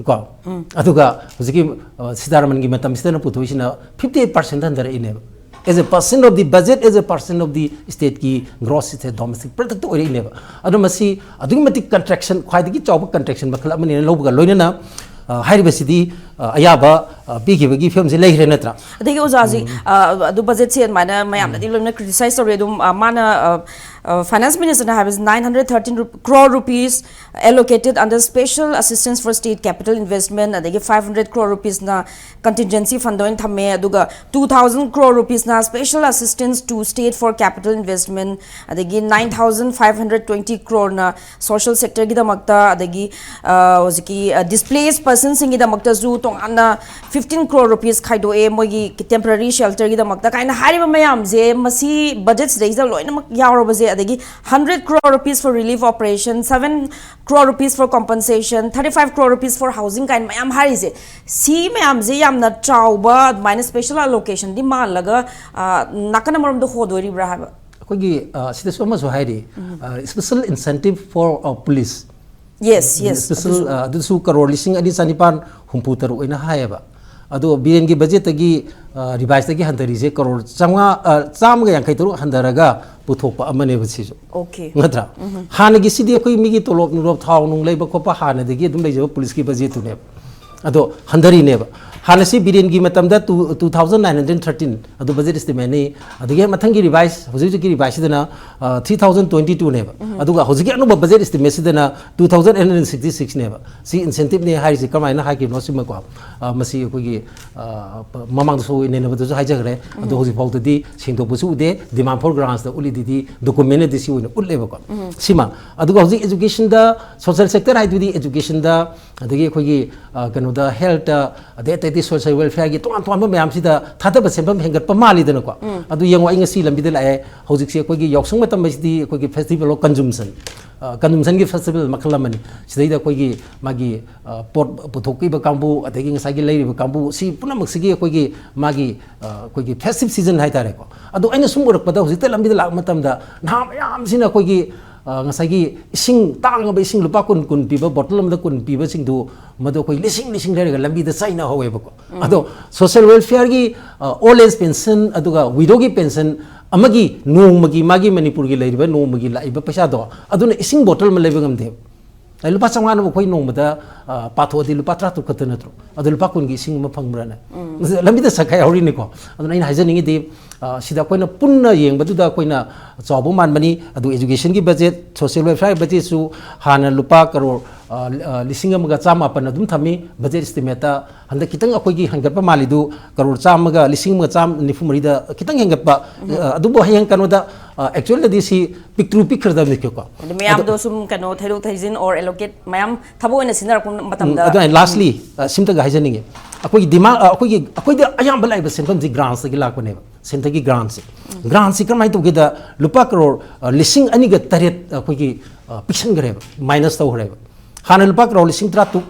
ꯀꯣ, ꯑꯗꯨꯒ ꯍꯧꯖꯤꯛꯀꯤ, ꯑ, ꯁꯤꯇꯥꯔꯥꯃꯟꯒꯤ ꯃꯇꯝꯁꯤꯗꯅ ꯄꯨꯊꯣꯛꯏꯁꯤꯅ ꯐꯤꯐꯇꯤ ꯑꯩꯠ ꯄꯥꯔꯁꯦꯟ ꯍꯟꯊꯔꯛꯏꯅꯦꯕ꯫ As a percent of the budget, as a percent of the state ꯀꯤ ꯒ꯭ꯔꯣꯁ ꯁꯤꯁꯦ ꯗꯣꯃꯦꯁꯇꯤꯛ ꯄ꯭ꯔꯗꯛꯇ ꯑꯣꯏꯔꯛꯏꯅꯦꯕ꯫ ꯑꯗꯣ ꯃꯁꯤ ꯑꯗꯨꯛꯀꯤ ꯃꯇꯤꯛ ꯀꯟꯇ꯭ꯔꯦꯛꯁꯟ, ꯈ꯭ꯋꯥꯏꯗꯒꯤ ꯆꯥꯎꯕ ꯀꯟꯇ꯭ꯔꯦꯛꯁꯟ ꯃꯈꯜ ꯑꯃꯅꯤꯅ ꯂꯧꯕꯒ ꯂꯣꯏꯅꯅ, ꯑ, ꯍꯥꯏꯔꯤꯕꯁꯤꯗꯤ, ꯑ, ꯑꯌꯥꯕ, ꯑ, ꯄꯤꯈꯤꯕꯒꯤ ꯐꯤꯕꯝꯁꯤ ꯂꯩꯈ꯭ꯔꯦ, ꯅꯠꯇ꯭ꯔꯥ? ꯑꯗꯒꯤ ꯑꯣꯖꯥꯁꯤ, ꯑ, ꯑꯗꯨ ꯕꯖꯦꯠꯁꯦ ꯑꯗꯨꯃꯥꯏꯅ ꯃꯌꯥꯝꯅꯗꯤ ꯂꯣꯏꯅ ꯀ꯭ꯔꯤꯇꯤꯁꯥꯏꯁ ꯇꯧꯔꯦ꯫ ꯑꯗꯨꯝ, ꯑ, ꯃꯥꯅ, ꯑ, ꯑ, ꯐꯥꯏꯅꯥꯟꯁ ꯃꯤꯅꯤꯁꯇꯔꯅ ꯍꯥꯏꯕꯁꯤ nine hundred thirteen crore rupees allocated under special assistance for state capital investment, ꯑꯗꯒꯤ five hundred crore rupees ꯅ contingency fund ꯑꯣꯏꯅ ꯊꯝꯃꯦ, ꯑꯗꯨꯒ two thousand crore rupees ꯅ special assistance to state for capital investment, ꯑꯗꯒꯤ nine thousand five hundred twenty crore ꯅ social sector ꯒꯤꯗꯃꯛꯇ, ꯑꯗꯒꯤ, ꯑ, ꯍꯧꯖꯤꯛꯀꯤ, ꯑ, displaced person ꯁꯤꯡꯒꯤꯗꯃꯛꯇꯁꯨ ꯇꯣꯉꯥꯟꯅ fifteen crore rupees ꯈꯥꯏꯗꯣꯛꯑꯦ ꯃꯣꯏꯒꯤ temporary shelterꯒꯤꯗꯃꯛꯇ ꯀꯥꯏꯅ ꯍꯥꯏꯔꯤꯕ ꯃꯌꯥꯝꯁꯦ, ꯃꯁꯤ budget ꯁꯤꯗꯩꯁꯤꯗ ꯂꯣꯏꯅꯃꯛ ꯌꯥꯎꯔꯕꯁꯦ, ꯑꯗꯒꯤ hundred crore rupees for relief operation, seven crore rupees for compensation, thirty five crore rupees for housing ꯀꯥꯏꯅ ꯃꯌꯥꯝ ꯍꯥꯏꯔꯤꯁꯦ, ꯁꯤ ꯃꯌꯥꯝꯁꯦ ꯌꯥꯝꯅ ꯆꯥꯎꯕ ꯑꯗꯨꯃꯥꯏꯅ special allocationꯗꯤ ꯃꯥꯜꯂꯒ, ꯑ, ꯅꯥꯀꯟ ꯑꯃꯔꯣꯝꯗ ꯍꯣꯗꯣꯔꯤꯕ꯭ꯔꯥ ꯍꯥꯏꯕ? ꯑꯩꯈꯣꯏꯒꯤ ꯑ, ꯁꯤꯗꯁꯨ ꯑꯃꯁꯨ ꯍꯥꯏꯔꯤ, ꯑ, special incentive for police. Yes, yes. Special, ꯑ, ꯑꯗꯨꯁꯨ ꯀꯔꯣꯔ ꯂꯤꯁꯤꯡ ꯑꯅꯤ ꯆꯅꯤꯄꯥꯟ ꯍꯨꯝꯐꯨ ꯇꯔꯨꯛ ꯑꯣꯏꯅ ꯍꯥꯏꯌꯦꯕ꯫ ꯑꯗꯣ ꯕꯤꯔꯦꯟꯒꯤ ꯕꯖꯦꯠꯇꯒꯤ, ꯑ, ꯔꯤꯚꯥꯏꯁꯇꯒꯤ ꯍꯟꯊꯔꯤꯁꯦ ꯀꯔꯣꯔ ꯆꯥꯝꯃꯉꯥ, ꯑ, ꯆꯥꯝꯃꯒ ꯌꯥꯡꯈꯩ ꯇꯔꯨꯛ ꯍꯟꯊꯔꯒ ꯄꯨꯊꯣꯛꯄ ꯑꯃꯅꯦꯕ ꯁꯤꯁꯨ꯫ Okay. ꯅꯠꯇ꯭ꯔꯥ? ꯍꯥꯟꯅꯒꯤ ꯁꯤꯗꯤ ꯑꯩꯈꯣꯏ ꯃꯤꯒꯤ ꯇꯣꯂꯣꯞ ꯅꯨꯡꯂꯣꯞ, ꯊꯥꯎ ꯅꯨꯡ ꯂꯩꯕ ꯈꯣꯠꯄ ꯍꯥꯟꯅꯗꯒꯤ ꯑꯗꯨꯝ ꯂꯩꯖꯕ ꯄꯨꯂꯤꯁꯀꯤ ꯕꯖꯦꯠꯇꯨꯅꯦꯕ꯫ ꯑꯗꯣ ꯍꯟꯊꯔꯤꯅꯦꯕ꯫ ꯍꯥꯟꯅ ꯁꯤ ꯕꯤꯔꯦꯟꯒꯤ ꯃꯇꯝꯗ two, two thousand nine hundred thirteen, ꯑꯗꯨ ꯕꯖꯦꯠ ꯏꯁꯇꯤꯃꯦꯠꯅꯤ꯫ ꯑꯗꯒꯤ ꯃꯊꯪꯒꯤ ꯔꯤꯚꯥꯏꯁ, ꯍꯧꯖꯤꯛ ꯍꯧꯖꯤꯛꯀꯤ ꯔꯤꯚꯥꯏꯁꯁꯤꯗꯅ, ꯑ, three thousand twenty twoꯅꯦꯕ꯫ ꯑꯗꯨꯒ ꯍꯧꯖꯤꯛꯀꯤ ꯑꯅꯧꯕ ꯕꯖꯦꯠ ꯏꯁꯇꯤꯃꯦꯠꯁꯤꯗꯅ two thousand eight hundred sixty sixꯅꯦꯕ꯫ ꯁꯤ incentive ꯅꯦ ꯍꯥꯏꯔꯤꯁꯦ ꯀꯃꯥꯏꯅ ꯍꯥꯏꯈꯤꯕꯅꯣ ꯁꯤꯃꯀꯣ꯫ ꯑ, ꯃꯁꯤ ꯑꯩꯈꯣꯏꯒꯤ, ꯑ, ꯄ-, ꯃꯃꯥꯡꯗꯁꯨ ꯅꯩꯅꯕꯗꯁꯨ ꯍꯥꯏꯖꯈ꯭ꯔꯦ꯫ ꯑꯗꯣ ꯍꯧꯖꯤꯛ ꯐꯥꯎꯗꯗꯤ ꯁꯦꯡꯗꯣꯛꯄꯁꯨ ꯎꯗꯦ꯫ Demand for grants ꯇ ꯎꯠꯂꯤꯗꯨꯗꯤ document ꯅꯗꯤ ꯁꯤ ꯑꯣꯏꯅ ꯎꯠꯂꯦꯕꯀꯣ꯫ ꯁꯤꯃ꯫ ꯑꯗꯨꯒ ꯍꯧꯖꯤꯛ education ꯗ, social sector ꯍꯥꯏꯗꯨꯗꯤ education ꯗ, ꯑꯗꯒꯤ ꯑꯩꯈꯣꯏꯒꯤ, ꯑ, ꯀꯩꯅꯣꯗ, health ꯇ, ꯑꯗꯩ ꯑꯇꯩ ꯑꯇꯩ social welfare ꯒꯤ ꯇꯣꯉꯥꯟ ꯇꯣꯉꯥꯟꯕ ꯃꯌꯥꯝꯁꯤꯗ ꯊꯥꯗꯕ ꯁꯦꯟꯐꯝ ꯍꯦꯟꯒꯠꯄ ꯃꯥꯜꯂꯤꯗꯅꯀꯣ꯫ ꯑꯗꯨ ꯌꯦꯡꯉꯣ, ꯑꯩ ꯉꯁꯤ ꯂꯝꯕꯤꯗ ꯂꯥꯛꯑꯦ꯫ ꯍꯧꯖꯤꯛꯁꯦ ꯑꯩꯈꯣꯏꯒꯤ ꯌꯥꯎꯁꯪ ꯃꯇꯝ ꯍꯥꯏꯁꯤꯗꯤ ꯑꯩꯈꯣꯏꯒꯤ festival of consumption, ꯑ, consumption ꯒꯤ festival ꯃꯈꯜ ꯑꯃꯅꯤ꯫ ꯁꯤꯗꯩꯗ ꯑꯩꯈꯣꯏꯒꯤ ꯃꯥꯒꯤ, ꯑ, ꯄꯣꯠ ꯄꯨꯊꯣꯛꯄꯤꯕ ꯀꯥꯡꯕꯨ, ꯑꯗꯒꯤ ꯉꯁꯥꯏꯒꯤ ꯂꯩꯔꯤꯕ ꯀꯥꯡꯕꯨ, ꯁꯤ ꯄꯨꯝꯅꯃꯛꯁꯤꯒꯤ ꯑꯩꯈꯣꯏꯒꯤ ꯃꯥꯒꯤ, ꯑ, ꯑꯩꯈꯣꯏꯒꯤ festive season ꯍꯥꯏꯇꯥꯔꯦꯀꯣ꯫ ꯑꯗꯣ ꯑꯩꯅ ꯁꯨꯝ ꯎꯔꯛꯄꯗ ꯍꯧꯖꯤꯛꯇ ꯂꯝꯕꯤꯗ ꯂꯥꯛꯄ ꯃꯇꯝꯗ ꯅꯍꯥ ꯃꯌꯥꯝꯁꯤꯅ ꯑꯩꯈꯣꯏꯒꯤ, ꯑ, ꯉꯁꯥꯏꯒꯤ ꯏꯁꯤꯡ, ꯇꯥꯡꯉꯕ ꯏꯁꯤꯡ ꯂꯨꯄꯥ ꯀꯨꯟ, ꯀꯨꯟ ꯄꯤꯕ, bottle ꯑꯃꯗ ꯀꯨꯟ ꯄꯤꯕꯁꯤꯡꯗꯨ, ꯃꯗꯨ ꯑꯩꯈꯣꯏ ꯂꯤꯁꯤꯡ ꯂꯤꯁꯤꯡ ꯂꯩꯔꯒ ꯂꯝꯕꯤꯗ ꯆꯩꯅꯍꯧꯋꯦꯕꯀꯣ꯫ ꯑꯗꯣ social welfare ꯒꯤ, ꯑ, old age pension, ꯑꯗꯨꯒ widow ꯒꯤ pension ꯑꯃꯒꯤ ꯅꯣꯡꯃꯒꯤ, ꯃꯥꯒꯤ ꯃꯅꯤꯄꯨꯔꯒꯤ ꯂꯩꯔꯤꯕ ꯅꯣꯡꯃꯒꯤ ꯂꯥꯛꯏꯕ ꯄꯩꯁꯥꯗꯣ, ꯑꯗꯨꯅ ꯏꯁꯤꯡ bottle ꯑꯃ ꯂꯩꯕ ꯉꯝꯗꯦꯕ꯫ ꯑꯩ ꯂꯨꯄꯥ ꯆꯥꯝꯃꯉꯥꯅꯕꯨ ꯑꯩꯈꯣꯏ ꯅꯣꯡꯃꯗ, ꯑ, ꯄꯥꯊꯣꯛꯑꯗꯤ ꯂꯨꯄꯥ ꯇꯔꯥꯇꯔꯨꯛ ꯈꯛꯇ ꯅꯠꯇ꯭ꯔꯣ? ꯑꯗꯨ ꯂꯨꯄꯥ ꯀꯨꯟꯒꯤ ꯏꯁꯤꯡ ꯑꯃ ꯐꯪꯕ꯭ꯔꯥꯅꯦ? ꯂꯝꯕꯤꯗ ꯆꯠꯈꯥꯏꯍꯧꯔꯤꯅꯤꯀꯣ꯫ ꯑꯗꯨꯅ ꯑꯩꯅ ꯍꯥꯏꯖꯅꯤꯡꯉꯤꯗꯤ, ꯑ, ꯁꯤꯗ ꯑꯩꯈꯣꯏꯅ ꯄꯨꯟꯅ ꯌꯦꯡꯕꯗꯨꯗ ꯑꯩꯈꯣꯏꯅ ꯆꯥꯎꯕ ꯃꯥꯟꯕꯅꯤ꯫ ꯑꯗꯨ education ꯒꯤ budget, social welfare ꯒꯤ budget ꯁꯨ ꯍꯥꯟꯅ ꯂꯨꯄꯥ ꯀꯔꯣꯔ, ꯑ, ꯑ, ꯂꯤꯁꯤꯡ ꯑꯃꯒ ꯆꯥꯃꯥꯄꯟ ꯑꯗꯨꯝ ꯊꯝꯃꯤ budget estimate ꯇ꯫ ꯍꯟꯗꯛ ꯈꯤꯇꯪ ꯑꯩꯈꯣꯏꯒꯤ ꯍꯦꯟꯒꯠꯄ ꯃꯥꯜꯂꯤꯗꯨ, ꯀꯔꯣꯔ ꯆꯥꯝꯃꯒ, ꯂꯤꯁꯤꯡ ꯑꯃꯒ ꯆꯥꯝ ꯅꯤꯐꯨ ꯃꯔꯤꯗ ꯈꯤꯇꯪ ꯍꯦꯟꯒꯠꯄ꯫ ꯑ, ꯑꯗꯨꯕꯨ ꯍꯌꯦꯡ ꯀꯩꯅꯣꯗ, ꯑꯦꯛꯆꯨꯋꯦꯜꯗꯗꯤ ꯁꯤ ꯄꯤꯛꯇ꯭ꯔꯨ ꯄꯤꯛꯈ꯭ꯔꯗꯕꯅꯤꯀꯣ꯫ ꯑꯗꯨ ꯃꯌꯥꯝꯗꯣ ꯁꯨꯝ ꯀꯩꯅꯣ ꯊꯩꯗꯣꯛ ꯊꯩꯖꯤꯟ or allocate ꯃꯌꯥꯝ ꯊꯕꯛ ꯑꯣꯏꯅ ꯁꯤꯖꯤꯟꯅꯔꯛꯄ ꯃꯇꯝꯗ ꯑꯗꯨꯃꯥꯏꯅ ꯂꯥꯁꯂꯤ ꯁꯤꯝꯇꯒ ꯍꯥꯏꯖꯅꯤꯡꯉꯤ꯫ ꯑꯩꯈꯣꯏꯒꯤ ꯗꯤꯃꯥꯟ ꯑꯩꯈꯣꯏꯒꯤ ꯑꯩꯈꯣꯏꯗ ꯑꯌꯥꯝꯕ ꯂꯥꯛꯏꯕ ꯁꯦꯟꯐꯝꯁꯤ ꯒ꯭ꯔꯥꯟꯁꯇꯒꯤ ꯂꯥꯛꯄꯅꯦꯕ꯫ ꯁꯦꯟꯇꯔꯒꯤ ꯒ꯭ꯔꯥꯟꯁꯦ ꯒ꯭ꯔꯥꯟꯁꯤ ꯀꯔꯝꯍꯥꯏꯅ ꯇꯧꯒꯦꯗ ꯂꯨꯄꯥ ꯀꯔꯣꯔ ꯂꯤꯁꯤꯡ ꯑꯅꯤꯒ ꯇꯔꯦꯠ ꯑꯩꯈꯣꯏꯒꯤ ꯄꯤꯛꯁꯟꯈ꯭ꯔꯦꯕ, ꯃꯥꯏꯅꯁ ꯇꯧꯈ꯭ꯔꯦꯕ꯫ ꯍꯥꯟꯅ ꯂꯨꯄꯥ ꯀꯔꯣꯔ ꯂꯤꯁꯤꯡ ꯇꯔꯥꯇꯔꯨꯛ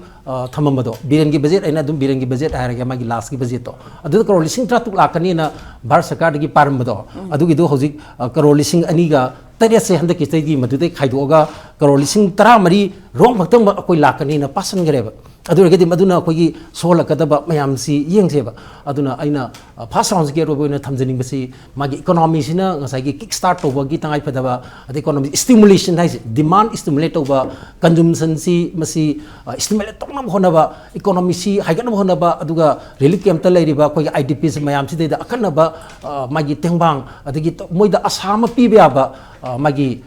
ꯊꯝꯃꯝꯕꯗꯣ, ꯕꯤꯔꯦꯟꯒꯤ ꯕꯖꯦꯠ, ꯑꯩꯅ ꯑꯗꯨꯝ ꯕꯤꯔꯦꯟꯒꯤ ꯕꯖꯦꯠ ꯍꯥꯏꯔꯒꯦ, ꯃꯥꯒꯤ ꯂꯥꯁꯀꯤ ꯕꯖꯦꯠꯇꯣ, ꯑꯗꯨꯗ ꯀꯔꯣꯔ ꯂꯤꯁꯤꯡ ꯇꯔꯥꯇꯔꯨꯛ ꯂꯥꯛꯀꯅꯤꯅ ꯚꯥꯔꯠ ꯁꯔꯀꯥꯔꯗꯒꯤ ꯄꯥꯔꯝꯕꯗꯣ, ꯑꯗꯨꯒꯤꯗꯣ ꯍꯧꯖꯤꯛ ꯀꯔꯣꯔ ꯂꯤꯁꯤꯡ ꯑꯅꯤꯒ ꯇꯔꯦꯠꯁꯦ ꯍꯟꯗꯛꯀꯤ ꯆꯍꯤꯒꯤ ꯃꯗꯨꯗꯩ ꯈꯥꯏꯗꯣꯛꯑꯒ ꯀꯔꯣꯔ ꯂꯤꯁꯤꯡ ꯇꯔꯥꯃꯔꯤ ꯔꯣꯝ ꯈꯛꯇꯪꯃꯛ ꯑꯩꯈꯣꯏ ꯂꯥꯛꯀꯅꯤꯅ ꯄꯥꯁꯟꯈ꯭ꯔꯦꯕ꯫ ꯑꯗꯨ ꯑꯣꯏꯔꯒꯗꯤ ꯃꯗꯨꯅ ꯑꯩꯈꯣꯏꯒꯤ ꯁꯣꯛꯍꯜꯂꯛꯀꯗꯕ ꯃꯌꯥꯝꯁꯤ ꯌꯦꯡꯁꯦꯕ꯫ ꯑꯗꯨꯅ ꯑꯩꯅ ꯐꯥꯔꯁ ꯔꯥꯎꯟꯁꯤꯒꯤ ꯑꯔꯣꯏꯕ ꯑꯣꯏꯅ ꯊꯝꯖꯅꯤꯡꯕꯁꯤ ꯃꯥꯒꯤ ꯏꯀꯣꯅꯣꯃꯤꯁꯤꯅ ꯉꯁꯥꯏꯒꯤ ꯀꯤꯛ ꯁ꯭ꯇꯥꯔꯠ ꯇꯧꯕꯒꯤ ꯇꯉꯥꯏꯐꯗꯕ, ꯑꯗꯩ ꯏꯀꯣꯅꯣꯃꯤ ꯁ꯭ꯇꯤꯃꯨꯂꯦꯁꯟ ꯍꯥꯏꯁꯦ, ꯗꯤꯃꯥꯟ ꯁ꯭ꯇꯤꯃꯨꯂꯦꯠ ꯇꯧꯕ, ꯀꯟꯖꯨꯝꯁꯟꯁꯤ ꯃꯁꯤ ꯁ꯭ꯇꯤꯃꯨꯂꯦꯠ ꯇꯧꯅꯕ ꯍꯣꯠꯅꯕ, ꯏꯀꯣꯅꯣꯃꯤꯁꯤ ꯍꯥꯏꯒꯠꯅꯕ ꯍꯣꯠꯅꯕ, ꯑꯗꯨꯒ ꯔꯤꯂꯤꯐ ꯀꯦꯝꯞꯇ ꯂꯩꯔꯤꯕ ꯑꯩꯈꯣꯏꯒꯤ ꯑꯥꯏ ꯗꯤ ꯄꯤꯁ ꯃꯌꯥꯝꯁꯤꯗꯩꯗ ꯑꯈꯟꯅꯕ ꯃꯥꯒꯤ ꯇꯦꯡꯕꯥꯡ, ꯑꯗꯒꯤ ꯃꯣꯏꯗ ꯑꯁꯥ ꯑꯃ ꯄꯤꯕ ꯌꯥꯕ ꯃꯥꯒꯤ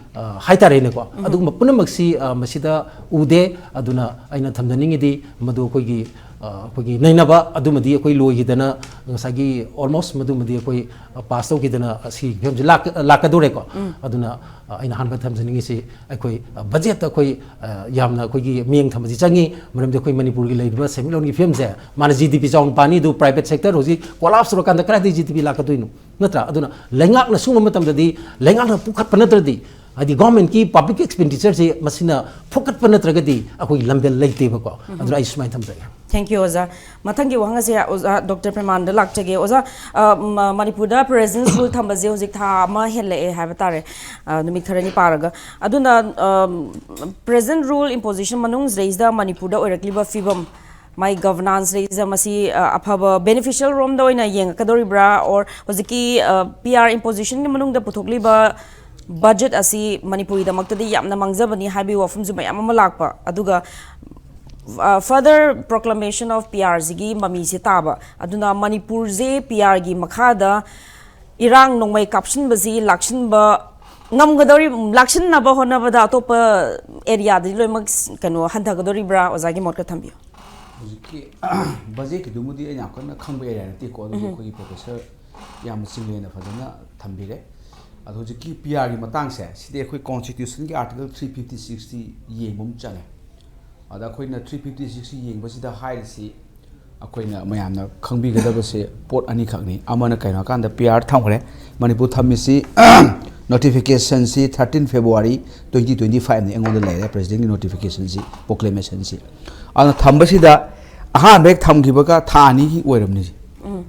ꯍꯥꯏꯇꯥꯔꯦꯅꯦꯀꯣ, ꯑꯗꯨꯒꯨꯝꯕ ꯄꯨꯝꯅꯃꯛꯁꯤ ꯃꯁꯤꯗ ꯎꯗꯦ꯫ ꯑꯗꯨꯅ ꯑꯩꯅ ꯊꯝꯖꯅꯤꯡꯉꯤꯗꯤ ꯃꯗꯨ ꯑꯩꯈꯣꯏꯒꯤ ꯑꯩꯈꯣꯏꯒꯤ ꯅꯩꯅꯕ ꯑꯗꯨꯃꯗꯤ ꯑꯩꯈꯣꯏ ꯂꯣꯏꯈꯤꯗꯅ ꯉꯁꯥꯏꯒꯤ ꯑꯣꯜꯃꯣꯁ ꯃꯗꯨꯃꯗꯤ ꯑꯩꯈꯣꯏ ꯄꯥꯁ ꯇꯧꯈꯤꯗꯅ ꯁꯤꯒꯤ ꯐꯤꯕꯝꯁꯤ ꯂꯥꯛꯀꯗꯧꯔꯦꯀꯣ꯫ ꯑꯗꯨꯅ ꯑꯩꯅ ꯑꯍꯥꯟꯕ ꯊꯝꯖꯅꯤꯡꯉꯤꯁꯤ ꯑꯩꯈꯣꯏ ꯕꯖꯦꯠꯇ ꯑꯩꯈꯣꯏ ꯌꯥꯝꯅ ꯑꯩꯈꯣꯏꯒꯤ ꯃꯤꯠꯌꯦꯡ ꯊꯝꯕꯁꯤ ꯆꯪꯉꯤ꯫ ꯃꯔꯝꯗꯤ ꯑꯩꯈꯣꯏ ꯃꯅꯤꯄꯨꯔꯒꯤ ꯂꯩꯔꯤꯕ ꯁꯦꯟꯃꯤꯠꯂꯣꯟꯒꯤ ꯐꯤꯕꯝꯁꯦ, ꯃꯥꯅ ꯖꯤ ꯗꯤ ꯄꯤ ꯆꯥꯎꯅ ꯄꯥꯅꯤ, ꯑꯗꯨ ꯄ꯭ꯔꯥꯏꯚꯦꯠ ꯁꯦꯛꯇꯔ ꯍꯧꯖꯤꯛ ꯀꯣꯂꯥꯞꯁ ꯇꯧꯔꯀꯥꯟꯗ ꯀꯗꯥꯏꯗꯒꯤ ꯖꯤ ꯗꯤ ꯄꯤ ꯂꯥꯛꯀꯗꯣꯏꯅꯣ? ꯅꯠꯇ꯭ꯔꯥ? ꯑꯗꯨꯅ ꯂꯩꯉꯥꯛꯅ ꯁꯨꯝꯕ ꯃꯇꯝꯗꯗꯤ ꯂꯩꯉꯥꯛꯅ ꯄꯨꯈꯠꯄ ꯅꯠꯇ꯭ꯔꯗꯤ, ꯍꯥꯏꯗꯤ ꯒꯣꯔꯃꯦꯟꯠꯀꯤ ꯄꯕ꯭ꯂꯤꯛ ꯑꯦꯛꯁꯄꯦꯟꯗꯤꯆꯔꯁꯦ ꯃꯁꯤꯅ ꯐꯨꯀꯠꯄ ꯅꯠꯇ꯭ꯔꯒꯗꯤ ꯑꯩꯈꯣꯏꯒꯤ ꯂꯝꯕꯦꯜ ꯂꯩꯇꯦꯕꯀꯣ꯫ ꯑꯗꯨꯅ ꯑꯩ ꯁꯨꯃꯥꯏꯅ ꯊꯝꯖꯒꯦ꯫ Thank you, ꯑꯣꯖꯥ꯫ ꯃꯊꯪꯒꯤ ꯋꯥꯍꯪ ꯑꯁꯦ ꯑꯣꯖꯥ ꯗꯣꯛꯇꯔ ꯄ꯭ꯔꯦꯃꯥꯅꯟꯗ ꯂꯥꯛꯆꯒꯦ꯫ ꯑꯣꯖꯥ, ꯃꯅꯤꯄꯨꯔꯗ ꯄ꯭ꯔꯦꯖꯦꯟꯁ ꯔꯨꯜ ꯊꯝꯕꯁꯦ ꯍꯧꯖꯤꯛ ꯊꯥ ꯑꯃ ꯍꯦꯜꯂꯛꯑꯦ ꯍꯥꯏꯕ ꯇꯥꯔꯦ, ꯅꯨꯃꯤꯠ ꯈꯔꯅꯤ ꯄꯥꯔꯒ꯫ ꯑꯗꯨꯅ ꯄ꯭ꯔꯦꯖꯦꯟ ꯔꯨꯜ ꯏꯝꯄꯣꯖꯤꯁꯟ ꯃꯅꯨꯡꯁꯤꯗꯩꯁꯤꯗ ꯃꯅꯤꯄꯨꯔꯗ ꯑꯣꯏꯔꯛꯂꯤꯕ ꯐꯤꯕꯝ, ꯃꯥꯏ ꯒꯚꯔꯅꯥꯟꯁꯁꯤꯗ ꯃꯁꯤ ꯑꯐꯕ ꯕꯦꯅꯤꯐꯤꯁꯤꯌꯦꯜ ꯔꯣꯝꯗ ꯑꯣꯏꯅ ꯌꯦꯡꯉꯛꯀꯗꯧꯔꯤꯕ꯭ꯔꯥ, ꯑꯣꯔ ꯍꯧꯖꯤꯛꯀꯤ ꯄꯤ ꯑꯥꯔ ꯏꯝꯄꯣꯖꯤꯁꯟꯒꯤ ꯃꯅꯨꯡꯗ ꯄꯨꯊꯣꯛꯂꯤꯕ ꯕꯖꯦꯠ ꯑꯁꯤ ꯃꯅꯤꯄꯨꯔꯒꯤꯗꯃꯛꯇꯗꯤ ꯌꯥꯝꯅ ꯃꯥꯡꯖꯕꯅꯤ ꯍꯥꯏꯕꯒꯤ ꯋꯥꯐꯝꯁꯨ ꯃꯌꯥꯝ ꯑꯃ ꯂꯥꯛꯄ, ꯑꯗꯨꯒ further proclamation of ꯄꯤ ꯑꯥꯔꯁꯤꯒꯤ ꯃꯃꯤꯁꯦ ꯇꯥꯕ꯫ ꯑꯗꯨꯅ ꯃꯅꯤꯄꯨꯔꯁꯦ ꯄꯤ ꯑꯥꯔꯒꯤ ꯃꯈꯥꯗ ꯏꯔꯥꯡ ꯅꯣꯡꯃꯩ ꯀꯥꯞꯁꯤꯟꯕꯁꯤ ꯂꯥꯛꯁꯤꯟꯕ ꯉꯝꯒꯗꯧꯔꯤ, ꯂꯥꯛꯁꯤꯟꯅꯕ ꯍꯣꯠꯅꯕꯗ ꯑꯇꯣꯞꯄ ꯑꯦꯔꯤꯌꯥꯗꯗꯤ ꯂꯣꯏꯅꯃꯛ ꯀꯩꯅꯣ ꯍꯟꯊꯒꯗꯧꯔꯤꯕ꯭ꯔꯥ? ꯑꯣꯖꯥꯒꯤ ꯃꯣꯠ ꯈꯔ ꯊꯝꯕꯤꯌꯨ꯫ ꯍꯧꯖꯤꯛꯀꯤ ꯕꯖꯦꯠꯀꯤꯗꯨꯕꯨꯗꯤ ꯑꯩꯅ ꯌꯥꯝ ꯀꯟꯅ ꯈꯪꯕ ꯑꯦꯔꯤꯌꯥ ꯅꯠꯇꯦꯀꯣ, ꯑꯗꯨꯕꯨ ꯑꯩꯈꯣꯏꯒꯤ ꯄ꯭ꯔꯣꯐꯦꯁꯔ ꯌꯥꯝꯅ ꯆꯤꯡꯂꯦꯟꯅ ꯐꯖꯅ ꯊꯝꯕꯤꯔꯦ꯫ ꯑꯗꯣ ꯍꯧꯖꯤꯛꯀꯤ ꯄꯤ ꯑꯥꯔꯒꯤ ꯃꯇꯥꯡꯁꯦ, ꯁꯤꯗꯤ ꯑꯩꯈꯣꯏ ꯀꯣꯟꯁꯇꯤꯇ꯭ꯌꯨꯁꯟꯒꯤ ꯑꯥꯔꯇꯤꯀꯜ ꯊ꯭ꯔꯤ ꯐꯤꯐꯇꯤ ꯁꯤꯛꯁꯇꯤ ꯌꯦꯡꯕ ꯑꯃ ꯆꯪꯉꯦ꯫ ꯑꯗ ꯑꯩꯈꯣꯏꯅ ꯊ꯭ꯔꯤ ꯐꯤꯐꯇꯤ ꯁꯤꯛꯁꯁꯤ ꯌꯦꯡꯕꯁꯤꯗ ꯍꯥꯏꯔꯤꯁꯤ, ꯑꯩꯈꯣꯏꯅ ꯃꯌꯥꯝꯅ ꯈꯪꯕꯤꯒꯗꯕꯁꯦ ꯄꯣꯠ ꯑꯅꯤꯈꯛꯅꯤ꯫ ꯑꯃꯅ ꯀꯩꯅꯣ ꯍꯥꯏꯀꯥꯟꯗ, ꯄꯤ ꯑꯥꯔ ꯊꯝꯈ꯭ꯔꯦ꯫ ꯃꯅꯤꯄꯨꯔ ꯊꯝꯃꯤꯁꯤ ꯅꯣꯇꯤꯐꯤꯀꯦꯁꯟꯁꯤ ꯊꯥꯔꯇꯤꯟ ꯐꯦꯕ꯭ꯔꯨꯋꯥꯔꯤ ꯇ꯭ꯋꯦꯟꯇꯤ ꯇ꯭ꯋꯦꯟꯇꯤ ꯐꯥꯏꯚꯅꯤ ꯑꯩꯉꯣꯟꯗ ꯂꯩꯔꯦ, ꯄ꯭ꯔꯦꯁꯤꯗꯦꯟꯒꯤ ꯅꯣꯇꯤꯐꯤꯀꯦꯁꯟꯁꯤ, ꯄ꯭ꯔꯣꯀ꯭ꯂꯦꯃꯦꯁꯟꯁꯤ꯫ ꯑꯗꯨꯅ ꯊꯝꯕꯁꯤꯗ ꯑꯍꯥꯟꯕ ꯍꯦꯛ ꯊꯝꯈꯤꯕꯒ ꯊꯥ ꯑꯅꯤꯒꯤ ꯑꯣꯏꯔꯝꯅꯤ꯫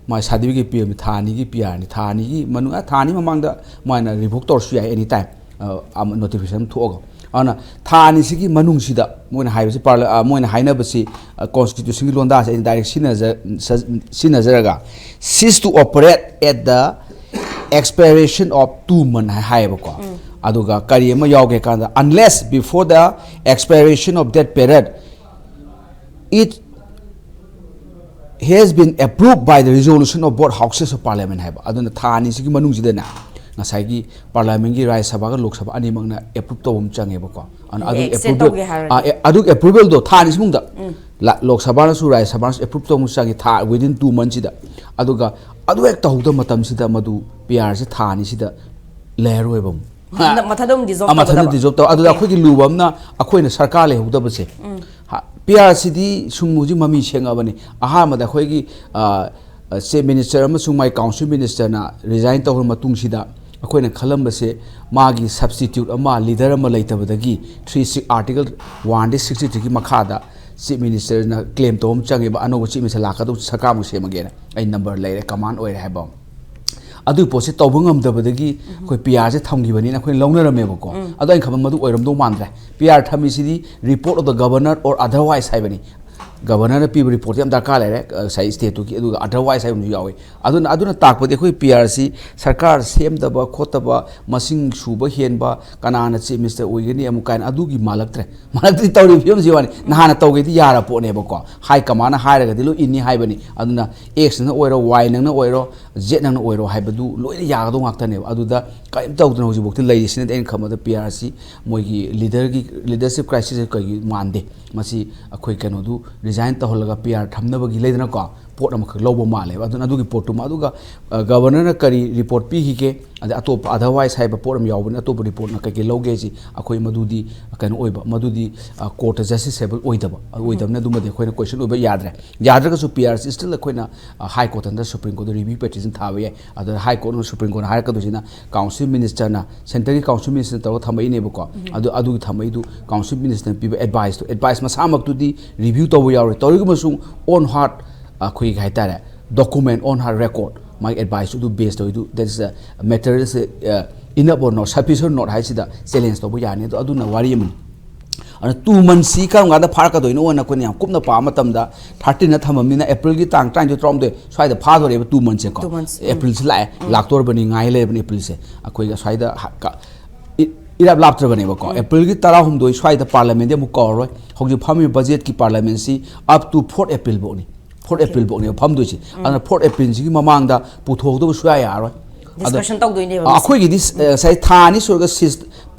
ꯃꯥꯏ ꯁꯥꯔꯇꯤꯐꯤꯀꯦꯠ ꯄꯤꯔꯝꯃꯤ ꯊꯥ ꯑꯅꯤꯒꯤ ꯄꯤ ꯑꯥꯔꯅꯤ꯫ ꯊꯥ ꯑꯅꯤꯒꯤ ꯃꯅꯨꯡ, ꯑ, ꯊꯥ ꯑꯅꯤ ꯃꯃꯥꯡꯗ ꯃꯣꯏꯅ ꯔꯤꯚꯣꯛ ꯇꯧꯔꯁꯨ ꯌꯥꯏ, ꯑꯦꯅꯤ ꯇꯥꯏꯝ, ꯅꯣꯇꯤꯐꯤꯀꯦꯁꯟ ꯊꯣꯛꯑꯒ꯫ ꯑꯗꯨꯅ ꯊꯥ ꯑꯅꯤꯁꯤꯒꯤ ꯃꯅꯨꯡꯁꯤꯗ ꯃꯣꯏꯅ ꯍꯥꯏꯕꯁꯤ, ꯄꯥꯔꯂ-, ꯑ, ꯃꯣꯏꯅ ꯍꯥꯏꯅꯕꯁꯤ, ꯑ, ꯀꯣꯟꯁꯇꯤꯇ꯭ꯌꯨꯁꯟꯒꯤ ꯂꯣꯟꯗꯥꯁꯦ ꯑꯩꯅ ꯗꯥꯏꯔꯦꯛ ꯁꯤꯖꯤꯟꯅꯖ-, ꯁ-, ꯁꯤꯖꯤꯟꯅꯖꯔꯒ, cease to operate at the expiration of two month ꯍꯥꯏ-, ꯍꯥꯏꯌꯦꯕꯀꯣ꯫ ꯑꯗꯨꯒ ꯀꯔꯤ ꯑꯃ ꯌꯥꯎꯒꯦ ꯀꯥꯟꯗ, unless before the expiration of that period it has been approved by the resolution of both houses of parliament ꯍꯥꯏꯕ꯫ ꯑꯗꯨꯅ ꯊꯥ ꯑꯅꯤꯁꯤꯒꯤ ꯃꯅꯨꯡꯁꯤꯗꯅꯦ, ꯉꯁꯥꯏꯒꯤ ꯄꯥꯔꯂꯤꯌꯥꯃꯦꯟꯒꯤ ꯔꯥꯖ꯭ꯌ ꯁꯚꯥꯒ ꯂꯣꯛ ꯁꯚꯥ ꯑꯅꯤꯃꯛꯅ ꯑꯦꯄ꯭ꯔꯨꯞ ꯇꯧꯕ ꯑꯃ ꯆꯪꯉꯦꯕꯀꯣ꯫ ꯑꯗꯨꯅ ꯑꯗꯨꯒꯤ extend ꯑꯦꯄ꯭ꯔꯨꯚꯦꯜ, ꯇꯧꯒꯦ ꯍꯥꯏꯔꯗꯤ꯫ ꯑ, ꯑꯦ, ꯑꯗꯨꯒꯤ ꯑꯦꯄ꯭ꯔꯨꯚꯦꯜꯗꯣ ꯊꯥ ꯑꯅꯤ ꯃꯅꯨꯡꯗ ꯂ-, ꯂꯣꯛ ꯁꯚꯥꯅꯁꯨ ꯔꯥꯖ꯭ꯌ ꯁꯚꯥꯅꯁꯨ ꯑꯦꯄ꯭ꯔꯨꯞ ꯇꯧꯕ ꯑꯃ ꯆꯪꯉꯦ, ꯊꯥ, within two monthꯁꯤꯗ꯫ ꯑꯗꯨꯒ ꯑꯗꯨ ꯍꯦꯛ ꯇꯧꯍꯧꯗꯕ ꯃꯇꯝꯁꯤꯗ ꯃꯗꯨ ꯄꯤ ꯑꯥꯔꯁꯦ ꯊꯥ ꯑꯅꯤꯁꯤꯗ ꯂꯩꯔꯔꯣꯏꯕ ꯑꯃꯨꯛ꯫ ꯃꯊꯟꯇ, ꯃꯊꯟꯇ ꯑꯃꯨꯛ dissolve ꯑ, ꯃꯊꯟꯇ ꯇꯧꯒꯗꯕ꯫ Dissolve ꯇꯧ-, ꯑꯗꯨꯗ ꯑꯦ꯫ ꯑꯩꯈꯣꯏꯒꯤ ꯂꯨꯕ ꯑꯃꯅ ꯑꯩꯈꯣꯏꯅ ꯁꯔꯀꯥꯔ ꯂꯩꯍꯧꯗꯕꯁꯦ꯫ ꯍꯥ, ꯄꯤ ꯑꯥꯔꯁꯤꯗꯤ ꯁꯨꯝ ꯍꯧꯖꯤꯛ ꯃꯃꯤ ꯁꯦꯡꯉꯕꯅꯤ꯫ ꯑꯍꯥꯟꯕꯗ ꯑꯩꯈꯣꯏꯒꯤ, ꯑ, ꯑ, ꯆꯤꯐ ꯃꯤꯅꯤꯁꯇꯔ ꯑꯃꯁꯨꯡ ꯃꯥꯏ ꯀꯥꯎꯟꯁꯤꯜ ꯃꯤꯅꯤꯁꯇꯔꯅ ꯔꯤꯖꯥꯏꯟ ꯇꯧꯔꯕ ꯃꯇꯨꯡꯁꯤꯗ ꯑꯩꯈꯣꯏꯅ ꯈꯜꯂꯝꯕꯁꯦ, ꯃꯥꯒꯤ ꯁꯕꯁꯇꯤꯇ꯭ꯌꯨꯠ ꯑꯃ, ꯂꯤꯗꯔ ꯑꯃ ꯂꯩꯇꯕꯗꯒꯤ ꯊ꯭ꯔꯤ ꯁꯤꯛꯁ, ꯑꯥꯔꯇꯤꯀꯜ ꯋꯥꯟ ꯗꯤ ꯁꯤꯛꯁꯇꯤ ꯊ꯭ꯔꯤꯒꯤ ꯃꯈꯥꯗ ꯆꯤꯐ ꯃꯤꯅꯤꯁꯇꯔꯅ ꯀ꯭ꯂꯦꯝ ꯇꯧꯕ ꯑꯃ ꯆꯪꯉꯦꯕ, ꯑꯅꯧꯕ ꯆꯤꯐ ꯃꯤꯅꯤꯁꯇꯔ ꯂꯥꯛꯀꯗꯧꯕ ꯁꯔꯀꯥꯔ ꯑꯃꯨꯛ ꯁꯦꯝꯃꯒꯦꯅ꯫ ꯑꯩ ꯅꯝꯕꯔ ꯂꯩꯔꯦ, ꯀꯃꯥꯟ ꯑꯣꯏꯔꯦ ꯍꯥꯏꯕ ꯑꯃ꯫ ꯑꯗꯨꯒꯤ ꯄꯣꯠꯁꯦ ꯇꯧꯕ ꯉꯝꯗꯕꯗꯒꯤ ꯑꯩꯈꯣꯏ ꯄꯤ ꯑꯥꯔꯁꯦ ꯊꯝꯈꯤꯕꯅꯤꯅ ꯑꯩꯈꯣꯏꯅ ꯂꯧꯅꯔꯝꯃꯦꯕꯀꯣ꯫ ꯑꯗꯣ ꯑꯩꯅ ꯈꯟꯕ ꯃꯗꯨ ꯑꯣꯏꯔꯝꯗꯧ ꯃꯥꯟꯗ꯭ꯔꯦ꯫ ꯄꯤ ꯑꯥꯔ ꯊꯝꯃꯤꯁꯤꯗꯤ report of the governor or otherwise ꯍꯥꯏꯕꯅꯤ꯫ ꯒꯕꯔꯅꯔꯅ ꯄꯤꯕ ꯔꯤꯄꯣꯔꯠꯇꯤ ꯌꯥꯝ ꯗꯔꯀꯥꯔ ꯂꯩꯔꯦ, ꯑ, ꯉꯁꯥꯏ ꯁ꯭ꯇꯦꯠꯇꯨꯒꯤ, ꯑꯗꯨꯒ otherwise ꯍꯥꯏꯕ ꯑꯃꯁꯨ ꯌꯥꯎꯏ꯫ ꯑꯗꯨꯅ, ꯑꯗꯨꯅ ꯇꯥꯛꯄꯗꯤ ꯑꯩꯈꯣꯏ ꯄꯤ ꯑꯥꯔꯁꯤ ꯁꯔꯀꯥꯔ ꯁꯦꯝꯗꯕ ꯈꯣꯠꯇꯕ, ꯃꯁꯤꯡ ꯁꯨꯕ ꯍꯦꯟꯕ, ꯀꯅꯥꯅ ꯆꯤꯐ ꯃꯤꯅꯤꯁꯇꯔ ꯑꯣꯏꯒꯅꯤ ꯑꯃꯨꯛ ꯀꯥꯏꯅ, ꯑꯗꯨꯒꯤ ꯃꯥꯜꯂꯛꯇ꯭ꯔꯦ꯫ ꯃꯥꯜꯂꯛꯇ꯭ꯔꯤ ꯇꯧꯔꯤꯕ ꯐꯤꯕꯝꯁꯤ ꯋꯥꯅꯤ꯫ ꯅꯍꯥꯟꯅ ꯇꯧꯒꯦꯗꯤ ꯌꯥꯔ ꯄꯣꯠꯅꯦꯕꯀꯣ꯫ ꯍꯥꯏ ꯀꯃꯥꯟꯅ ꯍꯥꯏꯔꯒꯗꯤ ꯂꯣꯏ ꯏꯟꯅꯤ ꯍꯥꯏꯕꯅꯤ꯫ ꯑꯗꯨꯅ X ꯅꯪꯅ ꯑꯣꯏꯔꯣ, Y ꯅꯪꯅ ꯑꯣꯏꯔꯣ, Z ꯅꯪꯅ ꯑꯣꯏꯔꯣ ꯍꯥꯏꯕꯗꯨ ꯂꯣꯏꯅ ꯌꯥꯒꯗꯧ ꯉꯥꯛꯇꯅꯦꯕ꯫ ꯑꯗꯨꯗ ꯀꯔꯤꯝ ꯇꯧꯗꯅ ꯍꯧꯖꯤꯛꯐꯥꯎꯗꯤ ꯂꯩꯔꯤꯁꯤꯅꯗꯤ ꯑꯩꯅ ꯈꯟꯕꯗ ꯄꯤ ꯑꯥꯔꯁꯤ ꯃꯣꯏꯒꯤ ꯂꯤꯗꯔꯒꯤ, leadership crisis ꯀꯩꯒꯤ ꯃꯥꯟꯗꯦ꯫ ꯃꯁꯤ ꯑꯩꯈꯣꯏ ꯀꯩꯅꯣꯗꯨ ꯔꯤꯖꯥꯏꯟ ꯇꯧꯍꯜꯂꯒ ꯄꯤ ꯑꯥꯔ ꯊꯝꯅꯕꯒꯤ ꯂꯩꯗꯅꯀꯣ, ꯄꯣꯠ ꯑꯃꯈꯛ ꯂꯧꯕ ꯃꯥꯜꯂꯦꯕ꯫ ꯑꯗꯨꯅ ꯑꯗꯨꯒꯤ ꯄꯣꯠꯇꯨꯃ, ꯑꯗꯨꯒ ꯒꯕꯔꯅꯔꯅ ꯀꯔꯤ ꯔꯤꯄꯣꯔꯠ ꯄꯤꯈꯤꯒꯦ, ꯑꯗꯩ ꯑꯇꯣꯞꯄ ꯑꯗꯔꯋꯥꯏꯁ ꯍꯥꯏꯕ ꯄꯣꯠ ꯑꯃ ꯌꯥꯎꯕꯅꯤ, ꯑꯇꯣꯞꯄ ꯔꯤꯄꯣꯔꯠꯅ ꯀꯩꯀꯩ ꯂꯧꯒꯦ ꯍꯥꯏꯁꯤ ꯑꯩꯈꯣꯏ ꯃꯗꯨꯗꯤ ꯀꯩꯅꯣ ꯑꯣꯏꯕ, ꯃꯗꯨꯗꯤ ꯀꯣꯔꯠꯇ ꯖꯁꯇꯤꯁꯦꯕꯜ ꯑꯣꯏꯗꯕ, ꯑꯣꯏꯗꯕꯅ ꯑꯗꯨꯃꯗꯤ ꯑꯩꯈꯣꯏꯅ ꯀꯣꯏꯁꯟ ꯑꯣꯏꯕ ꯌꯥꯗ꯭ꯔꯦ꯫ ꯌꯥꯗ꯭ꯔꯒꯁꯨ ꯄꯤ ꯑꯥꯔ ꯁꯤ ꯁ꯭ꯇꯤꯜ ꯑꯩꯈꯣꯏꯅ ꯍꯥꯏ ꯀꯣꯔꯠꯇ ꯍꯟꯗꯛ ꯁꯨꯄ꯭ꯔꯤꯝ ꯀꯣꯔꯠꯇ ꯔꯤꯚ꯭ꯌꯨ ꯄꯦꯇꯤꯁꯟ ꯊꯥꯕ ꯌꯥꯏ꯫ ꯑꯗꯨꯅ ꯍꯥꯏ ꯀꯣꯔꯠꯅ, ꯁꯨꯄ꯭ꯔꯤꯝ ꯀꯣꯔꯠꯅ ꯍꯥꯏꯔꯛꯀꯗꯣꯏꯁꯤꯅ ꯀꯥꯎꯟꯁꯤꯜ ꯃꯤꯅꯤꯁꯇꯔꯅ, ꯁꯦꯟꯇꯔꯒꯤ ꯀꯥꯎꯟꯁꯤꯜ ꯃꯤꯅꯤꯁꯇꯔꯅ ꯇꯧꯔꯒ ꯊꯝꯃꯛꯏꯅꯦꯕꯀꯣ꯫ ꯑꯗꯨ, ꯑꯗꯨꯒꯤ ꯊꯝꯃꯛꯏꯗꯨ ꯀꯥꯎꯟꯁꯤꯜ ꯃꯤꯅꯤꯁꯇꯔꯅ ꯄꯤꯕ ꯑꯦꯗꯚꯥꯏꯁꯇꯣ, ꯑꯦꯗꯚꯥꯏꯁ ꯃꯁꯥꯃꯛꯇꯨꯗꯤ ꯔꯤꯚ꯭ꯌꯨ ꯇꯧꯕ ꯌꯥꯎꯔꯣꯏ꯫ ꯇꯧꯔꯤꯒꯨꯝꯕꯁꯨ on heart ꯑꯩꯈꯣꯏꯒꯤ ꯍꯥꯏꯇꯥꯔꯦ, document on her record, ꯃꯥꯒꯤ ꯑꯦꯗꯚꯥꯏꯁ ꯑꯗꯨ ꯕꯦꯁ ꯇꯧꯋꯤ꯫ ꯑꯗꯨ that is a matter is, uh, enough or not, sufficient or not ꯍꯥꯏꯁꯤꯗ ꯆꯦꯂꯦꯟꯖ ꯇꯧꯕ ꯌꯥꯅꯤ꯫ ꯑꯗꯣ ꯑꯗꯨꯅ ꯋꯥꯔꯤ ꯑꯃꯅꯤ꯫ ꯑꯗꯨꯅ ꯇꯨ ꯃꯟꯁꯁꯤ ꯀꯔꯝ ꯀꯥꯟꯗ ꯐꯥꯔꯛꯀꯗꯣꯏꯅꯣ ꯑꯅ ꯑꯩꯈꯣꯏꯅ ꯌꯥꯝ ꯀꯨꯞꯅ ꯄꯥꯕ ꯃꯇꯝꯗ, ꯊꯥꯔꯇꯤꯟꯗ ꯊꯝꯃꯕꯅꯤꯅ ꯑꯦꯄ꯭ꯔꯤꯜꯒꯤ ꯇꯥꯡ ꯇꯔꯥꯅꯤꯊꯣꯏ, ꯇꯔꯥꯍꯨꯝꯗꯣꯏ ꯁ꯭ꯋꯥꯏꯗ ꯐꯥꯗꯣꯔꯦꯕ꯫ ꯇꯨ ꯃꯟꯁꯁꯦꯀꯣ꯫ Two months, ꯎꯝ꯫ ꯑꯦꯄ꯭ꯔꯤꯜꯁꯤ ꯂꯥꯛꯑꯦ, ꯂꯥꯛꯇꯣꯔꯕꯅꯤ, ꯉꯥꯏ ꯂꯩꯔꯕꯅꯤ ꯑꯦꯄ꯭ꯔꯤꯜꯁꯦ꯫ ꯑꯩꯈꯣꯏꯒꯤ ꯁ꯭ꯋꯥꯏꯗ ꯍ-, ꯀ-, ꯏ-, ꯏꯔꯥꯞ ꯂꯥꯞꯇ꯭ꯔꯕꯅꯦꯕꯀꯣ꯫ ꯑꯦꯄ꯭ꯔꯤꯜꯒꯤ ꯇꯔꯥꯍꯨꯝꯗꯣꯏ ꯁ꯭ꯋꯥꯏꯗ ꯄꯥꯔꯂꯤꯌꯥꯃꯦꯟꯗꯤ ꯑꯃꯨꯛ ꯀꯧꯔꯔꯣꯏ꯫ ꯍꯧꯖꯤꯛ ꯐꯝꯃꯤꯕ ꯕꯖꯦꯠꯀꯤ ꯄꯥꯔꯂꯤꯌꯥꯃꯦꯟꯁꯤ up to fourth April ꯐꯥꯎꯅꯤ꯫ Fourth April ꯐꯥꯎꯅꯦꯕ ꯐꯝꯗꯣꯏꯁꯦ꯫ ꯑꯗꯨꯅ fourth Aprilꯁꯤꯒꯤ ꯃꯃꯥꯡꯗ ꯄꯨꯊꯣꯛꯍꯧꯗꯕ ꯁꯨꯡꯌꯥ ꯌꯥꯔꯣꯏ꯫ ꯑꯗꯣ, ꯗꯤꯁꯀꯁꯟ ꯇꯧꯗꯣꯏꯅꯦꯕ ꯑ, ꯃꯁꯤ꯫ ꯑꯩꯈꯣꯏꯒꯤꯗꯤ, ꯑ, ꯉꯁꯥꯏ ꯊꯥ ꯑꯅꯤ ꯁꯨꯔꯒ ꯁꯤꯁ,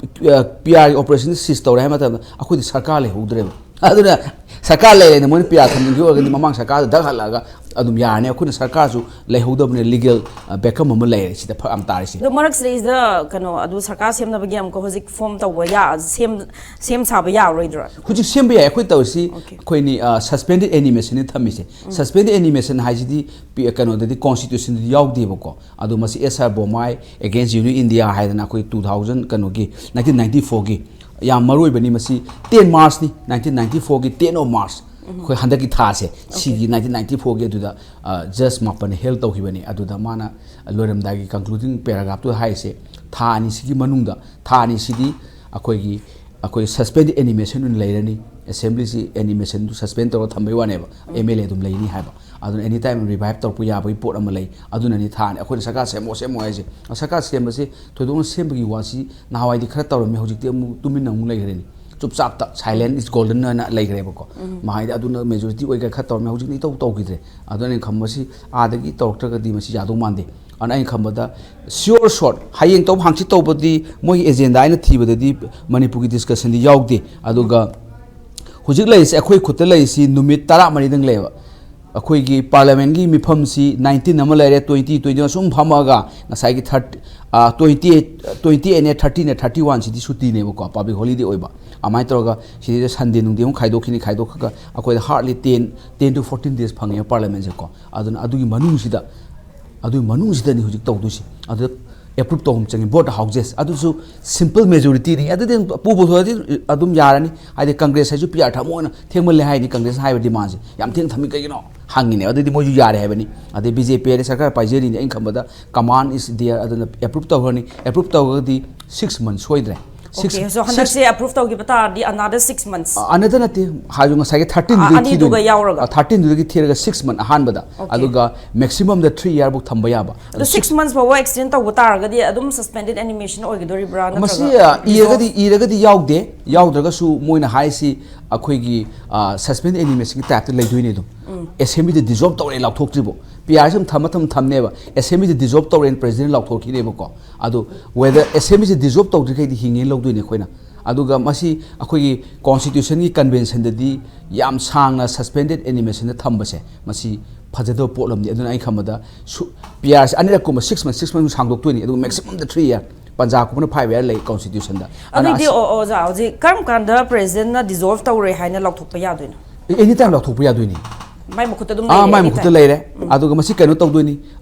ꯑ, ꯄꯤ ꯑꯥꯔꯒꯤ ꯑꯣꯄꯔꯦꯁꯟꯁꯤ ꯁꯤꯁ ꯇꯧꯔꯦ ꯍꯥꯏꯕ ꯃꯇꯝꯗ ꯑꯩꯈꯣꯏꯗꯤ ꯁꯔꯀꯥꯔ ꯂꯩꯍꯧꯗ꯭ꯔꯦꯕ꯫ ꯑꯗꯨꯅ ꯁꯔꯀꯥꯔ ꯂꯩꯔꯦꯅ ꯃꯣꯏꯅ ꯄꯤ ꯑꯥꯔ ꯊꯝꯖꯤꯟꯈꯤꯕ ꯑꯣꯏꯔꯒꯗꯤ ꯃꯃꯥꯡ ꯁꯔꯀꯥꯔꯗ ꯗꯛ ꯍꯜꯂꯛꯑꯒ ꯑꯗꯨꯝ ꯌꯥꯔꯅꯤ꯫ ꯑꯩꯈꯣꯏꯅ ꯁꯔꯀꯥꯔꯁꯨ ꯂꯩꯍꯧꯗꯕꯅꯤꯅ ꯂꯤꯒꯦꯜ, ꯑ, ꯕꯦꯛꯑꯞ ꯑꯃ ꯂꯩꯔꯦ꯫ ꯁꯤꯗ ꯐꯔꯛ ꯌꯥꯝ ꯇꯥꯔꯤꯁꯦ꯫ ꯑꯗꯣ ꯃꯔꯛꯁꯤꯗꯩꯁꯤꯗ ꯀꯩꯅꯣ, ꯑꯗꯨ ꯁꯔꯀꯥꯔ ꯁꯦꯝꯅꯕꯒꯤ ꯑꯃꯨꯛꯀ ꯍꯧꯖꯤꯛ ꯐꯣꯝ ꯇꯧꯕ ꯌꯥ-, ꯁꯦꯝ-, ꯁꯦꯝ ꯁꯥꯕ ꯌꯥꯔꯔꯣꯏꯗ꯭ꯔꯣ? ꯍꯧꯖꯤꯛ ꯁꯦꯝꯕ ꯌꯥꯏ꯫ ꯑꯩꯈꯣꯏ ꯇꯧꯔꯤꯁꯤ ꯑꯣꯀꯦ꯫ ꯑꯩꯈꯣꯏꯅꯤ, ꯑ, ꯁꯁꯄꯦꯟꯗꯦꯗ ꯑꯦꯅꯤꯃꯦꯁꯟꯅꯤ ꯊꯝꯃꯤꯁꯦ꯫ ꯁꯁꯄꯦꯟꯗꯦꯗ ꯑꯦꯅꯤꯃꯦꯁꯟ ꯍꯥꯏꯁꯤꯗꯤ ꯄꯤ-, ꯀꯩꯅꯣꯗꯗꯤ, ꯀꯣꯟꯁꯇꯤꯇ꯭ꯌꯨꯁꯟꯗꯗꯤ ꯌꯥꯎꯗꯦꯕꯀꯣ꯫ ꯑꯗꯣ ꯃꯁꯤ ꯑꯦꯁ ꯑꯥꯔ ꯕꯣꯝꯃꯥꯏ against Union India ꯍꯥꯏꯗꯅ ꯑꯩꯈꯣꯏ two thousand, ꯀꯩꯅꯣꯒꯤ, nineteen ninety fourꯒꯤ ꯌꯥꯝ ꯃꯔꯨ ꯑꯣꯏꯕꯅꯤ꯫ ꯃꯁꯤ ten Marchꯅꯤ, nineteen ninety fourꯒꯤ ten of March, ꯑꯩꯈꯣꯏ ꯍꯟꯗꯛꯀꯤ ꯊꯥꯁꯦ, ꯁꯤꯒꯤ nineteen ninety fourꯒꯤ ꯑꯗꯨꯗ, ꯑ, ꯖꯁ ꯃꯥꯄꯟꯅ ꯍꯦꯜ ꯇꯧꯈꯤꯕꯅꯤ꯫ ꯑꯗꯨꯗ ꯃꯥꯅ ꯂꯣꯏꯔꯝꯗꯥꯏꯒꯤ concluding paragraphꯇꯨꯗ ꯍꯥꯏꯔꯤꯁꯦ, ꯊꯥ ꯑꯅꯤꯁꯤꯒꯤ ꯃꯅꯨꯡꯗ, ꯊꯥ ꯑꯅꯤꯁꯤꯗꯤ ꯑꯩꯈꯣꯏꯒꯤ, ꯑꯩꯈꯣꯏ suspended animation ꯑꯣꯏꯅ ꯂꯩꯔꯅꯤ꯫ ꯑꯦꯁꯦꯝꯕ꯭ꯂꯤꯁꯤ animationꯗꯨ suspend ꯇꯧꯔꯒ ꯊꯝꯕꯩ ꯋꯥꯅꯦꯕ, ꯑꯦꯝ ꯑꯦꯜ ꯑꯦ ꯑꯗꯨꯝ ꯂꯩꯅꯤ ꯍꯥꯏꯕ꯫ ꯑꯗꯨꯅ ꯑꯦꯅꯤ ꯇꯥꯏꯝ ꯔꯤꯚꯥꯏꯞ ꯇꯧꯔꯛꯄ ꯌꯥꯕꯒꯤ ꯄꯣꯠ ꯑꯃ ꯂꯩ꯫ ꯑꯗꯨꯅꯅꯤ ꯊꯥ ꯑꯅꯤ ꯑꯩꯈꯣꯏꯅ ꯁꯔꯀꯥꯔ ꯁꯦꯝꯃꯣ, ꯁꯦꯝꯃꯣ ꯍꯥꯏꯁꯦ꯫ ꯁꯔꯀꯥꯔ ꯁꯦꯝꯕꯁꯤ ꯊꯣꯏꯗꯣꯛꯅ ꯁꯦꯝꯕꯒꯤ ꯋꯥꯁꯤ ꯅꯍꯥꯟꯋꯥꯏꯗꯤ ꯈꯔ ꯇꯧꯔꯝꯃꯤ, ꯍꯧꯖꯤꯛꯇꯤ ꯑꯃꯨꯛ ꯇꯨꯃꯤꯟꯅ ꯑꯃꯨꯛ ꯂꯩꯈ꯭ꯔꯦꯅꯦ꯫ ꯆꯨꯞ ꯆꯥꯞꯇ, silent is golden ꯍꯥꯏꯅ ꯂꯩꯈ꯭ꯔꯦꯕꯀꯣ꯫ ꯃꯍꯥꯏꯗꯤ ꯑꯗꯨꯅ ꯃꯦꯖꯣꯔꯤꯇꯤ ꯑꯣꯏꯒꯦ ꯈꯔ ꯇꯧꯔꯝꯃꯤ, ꯍꯧꯖꯤꯛꯇꯤ ꯏꯇꯧ ꯇꯧꯈꯤꯗ꯭ꯔꯦ꯫ ꯑꯗꯨꯅ ꯑꯩꯅ ꯈꯟꯕꯁꯤ ꯑꯥꯗꯒꯤ ꯇꯧꯔꯛꯇ꯭ꯔꯒꯗꯤ ꯃꯁꯤ ꯌꯥꯗꯧ ꯃꯥꯟꯗꯦ꯫ ꯑꯗꯨꯅ ꯑꯩꯅ ꯈꯟꯕꯗ sure shot ꯍꯌꯦꯡ ꯇꯧꯕ, ꯍꯥꯡꯆꯤꯠ ꯇꯧꯕꯗꯤ ꯃꯣꯏꯒꯤ ꯑꯦꯖꯦꯟꯗꯥ ꯑꯩꯅ ꯊꯤꯕꯗꯗꯤ ꯃꯅꯤꯄꯨꯔꯒꯤ ꯗꯤꯁꯀꯁꯟꯗꯤ ꯌꯥꯎꯗꯦ꯫ ꯑꯗꯨꯒ ꯍꯧꯖꯤꯛ ꯂꯩꯔꯤꯁꯦ, ꯑꯩꯈꯣꯏ ꯈꯨꯠꯇ ꯂꯩꯔꯤꯁꯤ ꯅꯨꯃꯤꯠ ꯇꯔꯥꯃꯔꯤꯗꯪ ꯂꯩꯌꯦꯕ꯫ ꯑꯩꯈꯣꯏꯒꯤ ꯄꯥꯔꯂꯤꯌꯥꯃꯦꯟꯒꯤ ꯃꯤꯐꯝꯁꯤ ꯅꯥꯏꯟꯇꯤꯟ ꯑꯃ ꯂꯩꯔꯦ, ꯇ꯭ꯋꯦꯟꯇꯤ, ꯇ꯭ꯋꯦꯟꯇꯤ ꯁꯨꯝ ꯐꯝꯃꯒ ꯉꯁꯥꯏꯒꯤ ꯊꯥꯔꯇꯤ, ꯇ꯭ꯋꯦꯟꯇꯤ ꯑꯩꯠ, ꯇ꯭ꯋꯦꯟꯇꯤ ꯑꯩꯠꯅꯦ, ꯊꯥꯔꯇꯤꯅꯦ, ꯊꯥꯔꯇꯤ ꯋꯥꯟꯁꯤꯗꯤ ꯁꯨꯇꯤꯅꯦꯕꯀꯣ, ꯄꯕ꯭ꯂꯤꯛ ꯍꯣꯂꯤꯗꯦ ꯑꯣꯏꯕ꯫ ꯑꯗꯨꯃꯥꯏꯅ ꯇꯧꯔꯒ ꯁꯤꯗꯩꯗ ꯁꯟꯗꯦ ꯅꯨꯡꯗꯦ ꯑꯃꯨꯛ ꯈꯥꯏꯗꯣꯛꯈꯤꯅꯤ, ꯈꯥꯏꯗꯣꯛꯈ꯭ꯔꯒ ꯑꯩꯈꯣꯏꯗ ꯍꯥꯔꯗꯂꯤ ten, ten to fourteen days ꯐꯪꯉꯦꯕ ꯄꯥꯔꯂꯤꯌꯥꯃꯦꯟꯁꯦꯀꯣ꯫ ꯑꯗꯨꯅ ꯑꯗꯨꯒꯤ ꯃꯅꯨꯡꯁꯤꯗ, ꯑꯗꯨꯒꯤ ꯃꯅꯨꯡꯁꯤꯗꯅꯤ ꯍꯧꯖꯤꯛ ꯇꯧꯗꯣꯏꯁꯦ꯫ ꯑꯗꯨꯗ ꯑꯦꯄ꯭ꯔꯨꯞ ꯇꯧꯐꯝ ꯆꯪꯉꯤ, ꯕꯣꯠ ꯍꯥꯎꯖꯦꯁ꯫ ꯑꯗꯨꯁꯨ ꯁꯤꯝꯄꯜ ꯃꯦꯖꯣꯔꯤꯇꯤꯅꯤ꯫ ꯑꯗꯨꯗꯤ ꯑꯗꯨꯝ ꯄꯨꯕ ꯊꯣꯛꯑꯗꯤ ꯑꯗꯨꯝ ꯌꯥꯔꯅꯤ꯫ ꯍꯥꯏꯗꯤ ꯀꯪꯒ꯭ꯔꯦꯁ ꯍꯥꯏꯁꯨ ꯄꯤ ꯑꯥꯔ ꯊꯝꯃꯣꯅ ꯊꯦꯡꯃꯜꯂꯦ ꯍꯥꯏꯅꯤ, ꯀꯪꯒ꯭ꯔꯦꯁꯅ ꯍꯥꯏꯕ ꯗꯤꯃꯥꯟꯁꯦ ꯌꯥꯝ ꯊꯦꯡꯅ ꯊꯝꯃꯤ ꯀꯩꯒꯤꯅꯣ ꯍꯪꯉꯤꯅꯦ꯫ ꯑꯗꯨꯗꯤ ꯃꯣꯏꯁꯨ ꯌꯥꯔꯦ ꯍꯥꯏꯕꯅꯤ꯫ ꯑꯗꯩ ꯕꯤ ꯖꯦ ꯄꯤ ꯍꯥꯏꯔꯦ ꯁꯔꯀꯥꯔ ꯄꯥꯏꯖꯔꯤꯅꯦ, ꯑꯩꯅ ꯈꯟꯕꯗ ꯀꯃꯥꯟ ꯏꯁ ꯗꯤꯌꯔ, ꯑꯗꯨꯅ ꯑꯦꯄ꯭ꯔꯨꯞ ꯇꯧꯈ꯭ꯔꯅꯤ꯫ ꯑꯦꯄ꯭ꯔꯨꯞ ꯇꯧꯔꯒꯗꯤ ꯁꯤꯛꯁ ꯃꯟ ꯁꯣꯏꯗ꯭ꯔꯦ꯫ ꯁꯤꯛꯁ, Okay, so ꯍꯟꯗꯛꯁꯦ ꯑꯦꯄ꯭ꯔꯨꯞ ꯇꯧꯈꯤꯕ ꯇꯥꯔꯗꯤ another six months? ꯑꯅꯗ ꯅꯠꯇꯦ, ꯍꯥꯏꯁꯨ ꯉꯁꯥꯏꯒꯤ ꯑ, ꯑꯅꯤꯗꯨꯒ ꯊꯥꯔꯇꯤꯟꯗꯨꯗꯒꯤ ꯌꯥꯎꯔꯒ? ꯊꯥꯔꯇꯤꯟꯗꯨꯗꯒꯤ ꯊꯤꯔꯒ ꯁꯤꯛꯁ ꯃꯟ ꯑꯍꯥꯟꯕꯗ, Okay. ꯑꯗꯨꯒ ꯃꯦꯛꯁꯤꯃꯝꯗ ꯊ꯭ꯔꯤ ꯏꯌꯥꯔꯕꯨꯛ ꯊꯝꯕ ꯌꯥꯕ꯫ ꯑꯗꯣ ꯁꯤꯛꯁ ꯃꯟꯁ ꯐꯥꯎꯕ ꯑꯦꯛꯁꯇꯦꯟ ꯇꯧꯕ ꯇꯥꯔꯒꯗꯤ ꯑꯗꯨꯝ suspended animation ꯑꯣꯏꯒꯗꯣꯔꯤꯕ꯭ꯔꯥ? ꯃꯁꯤ ꯅꯠꯇ꯭ꯔꯒ ꯑ, ꯏꯔꯒꯗꯤ, ꯏꯔꯒꯗꯤ ꯌꯥꯎꯗꯦ꯫ ꯌꯥꯎꯗ꯭ꯔꯒꯁꯨ ꯃꯣꯏꯅ ꯍꯥꯏꯁꯤ ꯑꯩꯈꯣꯏꯒꯤ suspended animationꯒꯤ typeꯇ ꯂꯩꯗꯣꯏꯅꯦ ꯑꯗꯨꯝ꯫ ꯑꯦꯁꯦꯝꯕ꯭ꯂꯤꯗ ꯗꯤꯖꯣꯜꯕ ꯇꯧꯔꯦ ꯂꯥꯎꯊꯣꯛꯇ꯭ꯔꯤꯕꯣ꯫ ꯄꯤ ꯑꯥꯔꯁꯤ ꯑꯗꯨꯝ ꯊꯝꯃ ꯊꯝ ꯊꯝꯅꯦꯕ꯫ ꯑꯦꯁꯦꯝꯕ꯭ꯂꯤꯗ ꯗꯤꯖꯣꯜꯕ ꯇꯧꯔꯦꯅ ꯄ꯭ꯔꯦꯁꯤꯗꯦꯟ ꯂꯥꯎꯊꯣꯛꯈꯤꯅꯦꯕꯀꯣ꯫ ꯑꯗꯣ whether ꯑꯦꯁꯦꯝꯕ꯭ꯂꯤꯁꯤ ꯗꯤꯖꯣꯜꯕ ꯇꯧꯗ꯭ꯔꯤꯈꯩꯗꯤ ꯍꯤꯡꯉꯦꯅ ꯂꯧꯗꯣꯏꯅꯦ ꯑꯩꯈꯣꯏꯅ꯫ ꯑꯗꯨꯒ ꯃꯁꯤ ꯑꯩꯈꯣꯏꯒꯤ ꯀꯣꯟꯁꯇꯤꯇ꯭ꯌꯨꯁꯟꯒꯤ ꯀꯟꯚꯦꯟꯁꯟꯗꯗꯤ ꯌꯥꯝ ꯁꯥꯡꯅ suspended animationꯗ ꯊꯝꯕꯁꯦ ꯃꯁꯤ ꯐꯖꯗꯕ ꯄꯣꯠ ꯑꯃꯅꯤ꯫ ꯑꯗꯨꯅ ꯑꯩ ꯈꯟꯕꯗ ꯁꯨ-, ꯄꯤ ꯑꯥꯔꯁꯤ ꯑꯅꯤꯔꯛ ꯀꯨꯝꯕ ꯁꯤꯛꯁ ꯃꯟ, ꯁꯤꯛꯁ ꯃꯟ ꯁꯥꯡꯗꯣꯛꯇꯣꯏꯅꯤ꯫ ꯑꯗꯨꯒ ꯃꯦꯛꯁꯤꯃꯝꯗ ꯊ꯭ꯔꯤ ꯏꯌꯥꯔ꯫ ꯄꯟꯖꯥꯕꯀꯨꯝꯕꯅ ꯐꯥꯏꯚ ꯏꯌꯥꯔ ꯂꯩ ꯀꯣꯟꯁꯇꯤꯇ꯭ꯌꯨꯁꯟꯗ꯫ ꯑꯗꯨꯅ ꯑꯗꯨꯏꯗꯤ ꯑꯁ- ꯑꯣ- ꯑꯣꯖꯥ, ꯍꯧꯖꯤꯛ ꯀꯔꯝ ꯀꯥꯟꯗ ꯄ꯭ꯔꯦꯁꯤꯗꯦꯟꯅ ꯗꯤꯖꯣꯜꯕ ꯇꯧꯔꯦ ꯍꯥꯏꯅ ꯂꯥꯎꯊꯣꯛꯄ ꯌꯥꯗꯣꯏꯅꯣ? ꯑꯦꯅꯤ ꯇꯥꯏꯝ ꯂꯥꯎꯊꯣꯛꯄ ꯌꯥꯗꯣꯏꯅꯤ꯫ ꯃꯥꯏ ꯃꯈꯨꯠꯇ ꯑꯗꯨꯝ ꯑꯥ, ꯂꯩꯔꯦ, ꯃꯥꯏ any ꯃꯈꯨꯠꯇ time? ꯂꯩꯔꯦ꯫ ꯑꯗꯨꯒ ꯃꯁꯤ ꯀꯩꯅꯣ ꯇꯧꯗꯣꯏꯅꯤ,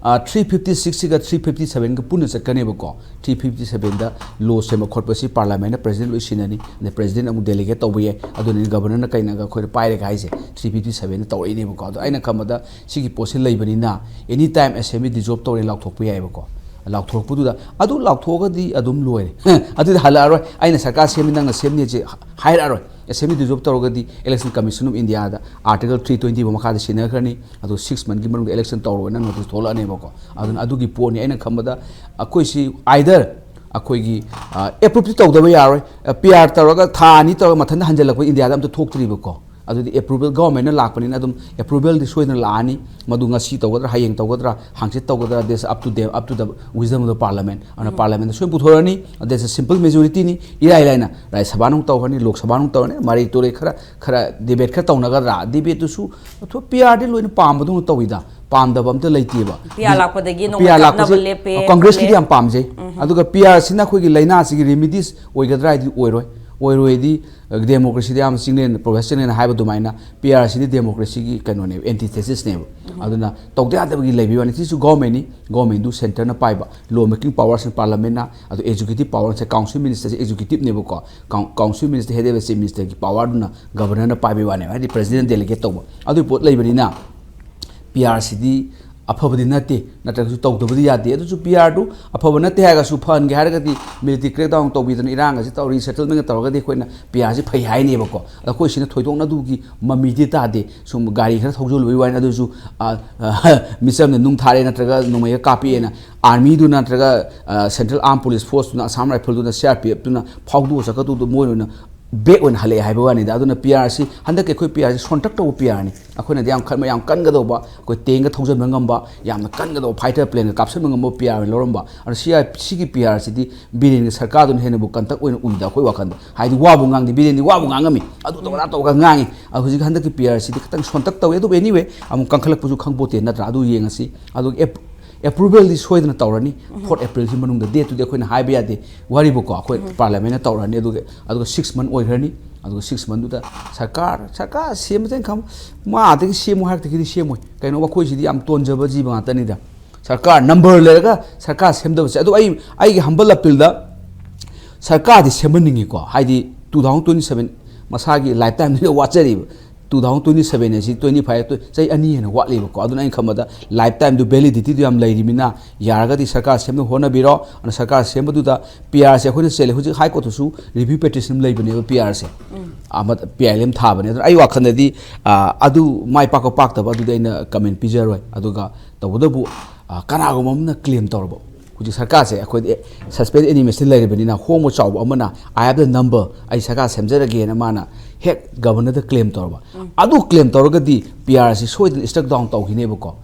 ꯊ꯭ꯔꯤ ꯐꯤꯐꯇꯤ ꯁꯤꯛꯁꯁꯤꯒ ꯊ꯭ꯔꯤ ꯐꯤꯐꯇꯤ ꯁꯕꯦꯟꯒ ꯄꯨꯟꯅ ꯆꯠꯀꯅꯦꯕꯀꯣ꯫ ꯊ꯭ꯔꯤ ꯐꯤꯐꯇꯤ ꯁꯕꯦꯟꯗ ꯂꯣ ꯁꯦꯝꯕ ꯈꯣꯠꯄꯁꯤ ꯄꯥꯔꯂꯤꯌꯥꯃꯦꯟꯅ ꯄ꯭ꯔꯦꯁꯤꯗꯦꯟ ꯂꯣꯏ ꯁꯤꯟꯅꯅꯤ꯫ ꯑꯗꯩ ꯄ꯭ꯔꯦꯁꯤꯗꯦꯟ ꯑꯃꯨꯛ ꯗꯦꯂꯤꯒꯦꯠ ꯇꯧꯕ ꯌꯥꯏ꯫ ꯑꯗꯨꯅꯅꯤ ꯒꯕꯔꯅꯔꯅ ꯀꯩꯅꯒ ꯑꯩꯈꯣꯏꯗ ꯄꯥꯏꯔꯒ ꯍꯥꯏꯁꯦ, ꯊ꯭ꯔꯤ ꯐꯤꯐꯇꯤ ꯁꯕꯦꯟꯗ ꯇꯧꯔꯛꯏꯅꯦꯕꯀꯣ꯫ ꯑꯗꯣ ꯑꯩꯅ ꯈꯟꯕꯗ ꯁꯤꯒꯤ ꯄꯣꯠꯁꯤ ꯂꯩꯕꯅꯤꯅ ꯑꯦꯅꯤ ꯇꯥꯏꯝ ꯑꯦꯁꯦꯝꯕ꯭ꯂꯤ ꯗꯤꯖꯣꯜꯕ ꯇꯧꯔꯦ ꯂꯥꯎꯊꯣꯛꯄ ꯌꯥꯏꯕꯀꯣ꯫ ꯂꯥꯎꯊꯣꯔꯛꯄꯗꯨꯗ ꯑꯗꯨ ꯂꯥꯎꯊꯣꯛꯑꯒꯗꯤ ꯑꯗꯨꯝ ꯂꯣꯏꯔꯦ꯫ ꯑꯗꯨꯗꯤ ꯍꯜꯂꯛꯑꯔꯣꯏ꯫ ꯑꯩꯅ ꯁꯔꯀꯥꯔ ꯁꯦꯝꯃꯤ, ꯅꯪꯅ ꯁꯦꯝꯅꯤ ꯍꯥꯏꯁꯦ ꯍꯥꯏꯔꯛꯑꯔꯣꯏ꯫ ꯑꯦꯁꯦꯝꯕ꯭ꯂꯤ ꯗꯤꯖꯣꯜꯕ ꯇꯧꯔꯒꯗꯤ Election Commission of Indiaꯗ Article three twenty ꯃꯈꯥꯗ ꯁꯤꯟꯅꯈ꯭ꯔꯅꯤ꯫ ꯑꯗꯣ ꯁꯤꯛꯁ ꯃꯟꯒꯤ ꯃꯅꯨꯡꯗ election ꯇꯧꯔꯣꯏꯅ ꯅꯣꯇꯤꯁ ꯊꯣꯛꯂꯛꯑꯅꯦꯕꯀꯣ꯫ ꯑꯗꯨꯅ ꯑꯗꯨꯒꯤ ꯄꯣꯠꯅꯤ꯫ ꯑꯩꯅ ꯈꯟꯕꯗ ꯑꯩꯈꯣꯏꯁꯤ either ꯑꯩꯈꯣꯏꯒꯤ ꯑꯦꯄ꯭ꯔꯨꯞꯇꯤ ꯇꯧꯗꯕ ꯌꯥꯔꯣꯏ, ꯄꯤ ꯑꯥꯔ ꯇꯧꯔꯒ ꯊꯥ ꯑꯅꯤ ꯇꯧꯔꯒ ꯃꯊꯟꯇ ꯍꯟꯖꯜꯂꯛꯄ ꯏꯟꯗꯤꯌꯥꯗ ꯑꯝꯇ ꯊꯣꯛꯇ꯭ꯔꯤꯕꯀꯣ꯫ ꯑꯗꯨꯗꯤ ꯑꯦꯄ꯭ꯔꯨꯕꯦꯜ ꯒꯣꯔꯃꯦꯟꯅ ꯂꯥꯛꯄꯅꯤꯅ ꯑꯗꯨꯝ ꯑꯦꯄ꯭ꯔꯨꯕꯦꯜꯗꯤ ꯁꯣꯏꯗꯅ ꯂꯥꯛꯑꯅꯤ꯫ ꯃꯗꯨ ꯉꯁꯤ ꯇꯧꯒꯗ꯭ꯔꯥ, ꯍꯌꯦꯡ ꯇꯧꯒꯗ꯭ꯔꯥ, ꯍꯥꯡꯆꯤꯠ ꯇꯧꯒꯗ꯭ꯔꯥ, that's up to them, up to the wisdom of the parliament. ꯑꯗꯨꯅ ꯄꯥꯔꯂꯤꯌꯥꯃꯦꯟꯗ ꯁꯣꯏꯅ ꯄꯨꯊꯣꯔꯛꯑꯅꯤ꯫ That's a simple majority ꯅꯤ꯫ ꯏꯔꯥꯏ ꯂꯥꯏꯅ ꯔꯥꯖ꯭ꯌ ꯁꯚꯥꯅ ꯑꯃꯨꯛ ꯇꯧꯈ꯭ꯔꯅꯤ, ꯂꯣꯛ ꯁꯚꯥꯅ ꯑꯃꯨꯛ ꯇꯧꯔꯅꯤ, ꯃꯔꯩ ꯇꯨꯔꯩ ꯈꯔ, ꯈꯔ ꯗꯤꯕꯦꯠ ꯈꯔ ꯇꯧꯅꯒꯗ꯭ꯔꯥ? ꯗꯤꯕꯦꯠꯇꯨꯁꯨ ꯄꯤ ꯑꯥꯔꯗꯤ ꯂꯣꯏꯅ ꯄꯥꯝꯕꯗꯧꯅ ꯇꯧꯏꯗ, ꯄꯥꯝꯗꯕ ꯑꯝꯇ ꯂꯩꯇꯦꯕ꯫ ꯄꯤ ꯑꯥꯔ ꯂꯥꯛꯄꯗꯒꯤ ꯅꯣꯡꯃꯩ ꯄꯤ ꯑꯥꯔ ꯀꯥꯞꯅꯕ ꯂꯥꯛꯄꯁꯦ ꯂꯦꯞꯄꯦ, ꯀꯪꯒ꯭ꯔꯦꯁꯀꯤꯗꯤ ꯈꯣꯠꯂꯦ꯫ ꯌꯥꯝ ꯄꯥꯝꯖꯩ꯫ ꯑꯗꯨꯒ ꯄꯤ ꯑꯥꯔꯁꯤꯅ ꯑꯩꯈꯣꯏꯒꯤ ꯂꯥꯏꯅꯥꯁꯤꯒꯤ ꯔꯤꯃꯤꯗꯤꯁ ꯑꯣꯏꯒꯗ꯭ꯔꯥ ꯍꯥꯏꯗꯤ ꯑꯣꯏꯔꯣꯏ꯫ ꯑꯣꯏꯔꯣꯏꯗꯤ ꯗꯦꯃꯣꯀ꯭ꯔꯦꯁꯤꯗ ꯌꯥꯝ ꯆꯤꯡꯂꯦꯟ, ꯄ꯭ꯔꯣꯐꯦꯁꯔ ꯆꯤꯡꯂꯦꯟꯅ ꯍꯥꯏꯕ ꯑꯗꯨꯃꯥꯏꯅ ꯄꯤ ꯑꯥꯔꯁꯤꯗꯤ ꯗꯦꯃꯣꯀ꯭ꯔꯦꯁꯤꯒꯤ ꯀꯩꯅꯣꯅꯦꯕ, ꯑꯦꯟꯇꯤꯊꯦꯁꯤꯁꯅꯦꯕ꯫ ꯑꯗꯨꯅ ꯇꯧꯗ ꯌꯥꯗꯕꯒꯤ ꯂꯩꯕꯒꯤ ꯋꯥꯅꯤ꯫ ꯁꯤꯁꯨ ꯒꯣꯔꯃꯦꯟꯅꯤ, ꯒꯣꯔꯃꯦꯟꯗꯨ ꯁꯦꯟꯇꯔꯅ ꯄꯥꯏꯕ, ꯂꯣ ꯃꯦꯀꯤꯡ ꯄꯥꯋꯔꯁꯤꯅ ꯄꯥꯔꯂꯤꯌꯥꯃꯦꯟꯅ, ꯑꯗꯨ ꯑꯦꯛꯖꯤꯀ꯭ꯌꯨꯇꯤꯞ ꯄꯥꯋꯔꯁꯦ ꯀꯥꯎꯟꯁꯤꯜ ꯃꯤꯅꯤꯁꯇꯔꯁꯦ ꯑꯦꯛꯖꯤꯀ꯭ꯌꯨꯇꯤꯞꯅꯦꯕꯀꯣ꯫ ꯀꯥꯎꯟ-, council minister, head of state ꯃꯤꯅꯤꯁꯇꯔꯒꯤ ꯄꯥꯋꯔꯗꯨꯅ ꯒꯕꯔꯅꯔꯅ ꯄꯥꯏꯕꯒꯤ ꯋꯥꯅꯦꯕ, ꯍꯥꯏꯗꯤ ꯄ꯭ꯔꯦꯁꯤꯗꯦꯟ ꯗꯦꯂꯤꯒꯦꯠ ꯇꯧꯕ꯫ ꯑꯗꯨꯒꯤ ꯄꯣꯠ ꯂꯩꯕꯅꯤꯅ ꯄꯤ ꯑꯥꯔꯁꯤꯗꯤ ꯑꯐꯕꯗꯤ ꯅꯠꯇꯦ, ꯅꯠꯇ꯭ꯔꯒꯁꯨ ꯇꯧꯗꯕꯗꯤ ꯌꯥꯗꯦ꯫ ꯑꯗꯨꯁꯨ ꯄꯤ ꯑꯥꯔꯗꯨ ꯑꯐꯕ ꯅꯠꯇꯦ ꯍꯥꯏꯔꯒꯁꯨ, ꯐꯍꯟꯒꯦ ꯍꯥꯏꯔꯒꯗꯤ ꯃꯤꯂꯤꯇꯔꯤ ꯀ꯭ꯔꯦꯛꯗꯥꯎꯟ ꯇꯧꯕꯤꯗꯅ, ꯏꯔꯥꯡ ꯑꯁꯤ ꯇꯧꯔ, ꯔꯤꯁꯦꯇꯜꯃꯦꯟꯒ ꯇꯧꯔꯒꯗꯤ ꯑꯩꯈꯣꯏꯅ ꯄꯤ ꯑꯥꯔꯁꯤ ꯐꯩ ꯍꯥꯏꯅꯦꯕꯀꯣ꯫ ꯑꯗꯣ ꯑꯩꯈꯣꯏ ꯁꯤꯅ ꯊꯣꯏꯗꯣꯛꯅ ꯑꯗꯨꯒꯤ ꯃꯃꯤꯗꯤ ꯇꯥꯗꯦ꯫ ꯁꯨꯝ ꯒꯥꯔꯤ ꯈꯔ ꯊꯧꯖꯤꯜꯂꯨꯕꯒꯤ ꯋꯥꯅꯤ꯫ ꯑꯗꯨꯁꯨ, ꯑ, ꯑ, ꯃꯤꯆꯝꯅ ꯅꯨꯡ ꯊꯥꯔꯦ ꯅꯠꯇ꯭ꯔꯒ ꯅꯣꯡꯃꯩꯒ ꯀꯥꯞꯄꯛꯑꯦꯅ ꯑꯥꯔꯃꯤꯗꯨꯅ ꯅꯠꯇ꯭ꯔꯒ, ꯑ, ꯁꯦꯟꯇ꯭ꯔꯦꯜ ꯑꯥꯔꯝ ꯄꯨꯂꯤꯁ ꯐꯣꯔꯁꯇꯨꯅ, ꯑꯁꯥꯝ ꯔꯥꯏꯐꯜꯗꯨꯅ, ꯁꯤ ꯑꯥꯔ ꯄꯤ ꯑꯦꯐꯇꯨꯅ ꯐꯥꯎꯗꯣꯛꯑ ꯆꯠꯀꯗꯧꯗꯣ ꯃꯣꯏ ꯑꯣꯏꯅ ꯕꯦꯛ ꯑꯣꯏꯅ ꯍꯜꯂꯛꯑꯦ ꯍꯥꯏꯕ ꯋꯥꯅꯤꯗ꯫ ꯑꯗꯨꯅ ꯄꯤ ꯑꯥꯔꯁꯤ, ꯍꯟꯗꯛꯀꯤ ꯑꯩꯈꯣꯏ ꯄꯤ ꯑꯥꯔꯁꯤ ꯁꯣꯟꯇꯛ ꯇꯧꯕ ꯄꯤ ꯑꯥꯔꯅꯤ꯫ ꯑꯩꯈꯣꯏꯅꯗꯤ ꯌꯥꯝ ꯈꯟꯕ ꯌꯥꯝ ꯀꯟꯒꯗꯧꯕ, ꯑꯩꯈꯣꯏ ꯇꯦꯡꯒ ꯊꯧꯖꯤꯟꯕ ꯉꯝꯕ, ꯌꯥꯝꯅ ꯀꯟꯒꯗꯧꯕ ꯐꯥꯏꯇꯔ ꯄ꯭ꯂꯦꯟꯒ ꯀꯥꯞꯁꯤꯟꯕ ꯉꯝꯕ ꯄꯤ ꯑꯥꯔ ꯑꯣꯏꯅ ꯂꯧꯔꯝꯕ꯫ ꯑꯗꯣ ꯁꯤ ꯑꯥꯔ, ꯁꯤꯒꯤ ꯄꯤ ꯑꯥꯔꯁꯤꯗꯤ ꯕꯤꯔꯦꯟꯒꯤ ꯁꯔꯀꯥꯔꯗꯨꯅ ꯍꯦꯟꯅꯕꯨ ꯀꯟꯇꯛ ꯑꯣꯏꯅ ꯎꯏꯗ ꯑꯩꯈꯣꯏ ꯋꯥꯈꯜꯗ꯫ ꯍꯥꯏꯗꯤ ꯋꯥꯕꯨ ꯉꯥꯡꯗꯦ, ꯕꯤꯔꯦꯟꯗꯤ ꯋꯥꯕꯨ ꯉꯥꯡꯉꯝꯃꯤ, ꯑꯗꯨ ꯇꯧꯔ ꯇꯧꯔꯒ ꯉꯥꯡꯉꯤ꯫ ꯑꯗꯣ ꯍꯧꯖꯤꯛ ꯍꯟꯗꯛꯀꯤ ꯄꯤ ꯑꯥꯔꯁꯤꯗꯤ ꯈꯤꯇꯪ ꯁꯣꯟꯇꯛ ꯇꯧꯋꯦ꯫ ꯑꯗꯨꯕꯨ anyway, ꯑꯃꯨꯛ ꯀꯟꯈꯠꯂꯛꯄꯁꯨ ꯈꯪꯄꯣꯠꯇꯦ ꯅꯠꯇ꯭ꯔꯥ? ꯑꯗꯨ ꯌꯦꯡꯉꯁꯤ꯫ ꯑꯗꯨꯒ ꯑꯦꯞ-, ꯑꯦꯄ꯭ꯔꯨꯕꯦꯜꯗꯤ ꯁꯣꯏꯗꯅ ꯇꯧꯔꯅꯤ꯫ ꯐꯣꯔꯠ ꯑꯦꯄ꯭ꯔꯤꯜꯁꯤ ꯃꯅꯨꯡꯗ, ꯗꯦꯠꯇꯨꯗꯤ ꯑꯩꯈꯣꯏꯅ ꯍꯥꯏꯕ ꯌꯥꯗꯦ꯫ ꯋꯥꯔꯤꯕꯀꯣ, ꯑꯩꯈꯣꯏ ꯄꯥꯔꯂꯤꯌꯥꯃꯦꯟꯅ ꯇꯧꯔꯅꯤ꯫ ꯑꯗꯨꯒ, ꯑꯗꯨꯒ ꯁꯤꯛꯁ ꯃꯟ ꯑꯣꯏꯈ꯭ꯔꯅꯤ꯫ ꯑꯗꯨꯒ ꯁꯤꯛꯁ ꯃꯟꯗꯨꯗ ꯁꯔꯀꯥꯔ, ꯁꯔꯀꯥꯔ ꯁꯦꯝꯕꯁꯦ ꯈꯪ-, ꯃꯥꯗꯒꯤ ꯁꯦꯝꯃꯨ ꯍꯥꯏꯔꯛꯇꯒꯤꯗꯤ ꯁꯦꯝꯃꯣꯏ꯫ ꯀꯩꯅꯣ, ꯃꯈꯣꯏꯁꯤꯗꯤ ꯌꯥꯝ ꯇꯣꯟꯖꯕ ꯖꯤꯕ ꯉꯥꯛꯇꯅꯤꯗ꯫ ꯁꯔꯀꯥꯔ ꯅꯝꯕꯔ ꯂꯩꯔꯒ ꯁꯔꯀꯥꯔ ꯁꯦꯝꯗꯕꯁꯦ꯫ ꯑꯗꯣ ꯑꯩ, ꯑꯩꯒꯤ humble appealꯗ ꯁꯔꯀꯥꯔꯗꯤ ꯁꯦꯝꯍꯟꯅꯤꯡꯉꯤꯀꯣ, ꯍꯥꯏꯗꯤ two thousand twenty seven ꯃꯁꯥꯒꯤ life ꯇꯥꯏꯝꯗꯨꯗ ꯋꯥꯠꯆꯔꯤꯕ꯫ Two thousand twenty seven ꯑꯁꯤ twenty five, ꯆꯍꯤ ꯑꯅꯤ ꯍꯦꯟꯅ ꯋꯥꯠꯂꯤꯕꯀꯣ꯫ ꯑꯗꯨꯅ ꯑꯩꯅ ꯈꯟꯕꯗ ꯂꯥꯏꯐ ꯇꯥꯏꯝꯗꯨ, ꯚꯦꯂꯤꯗꯤꯇꯤꯗꯨ ꯌꯥꯝ ꯂꯩꯔꯤꯃꯤꯅ, ꯌꯥꯔꯒꯗꯤ ꯁꯔꯀꯥꯔ ꯁꯦꯝꯅꯕ ꯍꯣꯠꯅꯕꯤꯔꯣ꯫ ꯑꯗꯨꯅ ꯁꯔꯀꯥꯔ ꯁꯦꯝꯕꯗꯨꯗ ꯄꯤ ꯑꯥꯔꯁꯦ ꯑꯩꯈꯣꯏꯅ ꯆꯦꯜꯂꯦ꯫ ꯍꯧꯖꯤꯛ ꯍꯥꯏ ꯀꯣꯔꯠꯇꯁꯨ ꯔꯤꯚ꯭ꯌꯨ ꯄꯦꯇꯤꯁꯟ ꯂꯩꯕꯅꯦꯕ ꯄꯤ ꯑꯥꯔꯁꯦ꯫ ꯑꯃ ꯄꯤ ꯑꯥꯏ ꯑꯦꯜ ꯑꯦꯝ ꯊꯥꯕꯅꯦ꯫ ꯑꯗꯨꯅ ꯑꯩ ꯋꯥꯈꯜꯗꯗꯤ, ꯑ, ꯑꯗꯨ ꯃꯥꯏ ꯄꯥꯛꯄ ꯄꯥꯛꯇꯕ ꯑꯗꯨꯗꯤ ꯑꯩꯅ ꯀꯃꯦꯟ ꯄꯤꯖꯔꯣꯏ꯫ ꯑꯗꯨꯒ ꯇꯧꯕꯇꯕꯨ, ꯑ, ꯀꯅꯥꯒꯨꯝꯕ ꯑꯃꯅ ꯀ꯭ꯂꯦꯝ ꯇꯧꯔꯕ, ꯍꯧꯖꯤꯛ ꯁꯔꯀꯥꯔꯁꯦ ꯑꯩꯈꯣꯏꯗꯤ ꯁꯁꯄꯦꯟ ꯑꯦꯅꯤꯃꯦꯁꯟ ꯂꯩꯔꯕꯅꯤꯅ ꯍꯣꯡꯕ ꯆꯥꯎꯕ ꯑꯃꯅ "I have the number, ꯑꯩ ꯁꯔꯀꯥꯔ ꯁꯦꯝꯖꯔꯒꯦꯅ" ꯃꯥꯅ ꯍꯦꯛ ꯒꯕꯔꯅꯔꯗ ꯀ꯭ꯂꯦꯝ ꯇꯧꯔꯕ, ꯑꯗꯨ ꯀ꯭ꯂꯦꯝ ꯇꯧꯔꯒꯗꯤ ꯄꯤ ꯑꯥꯔ ꯑꯁꯤ ꯁꯣꯏꯗꯅ ꯁ꯭ꯇꯛ ꯗꯥꯎꯟ ꯇꯧꯈꯤꯅꯦꯕꯀꯣ꯫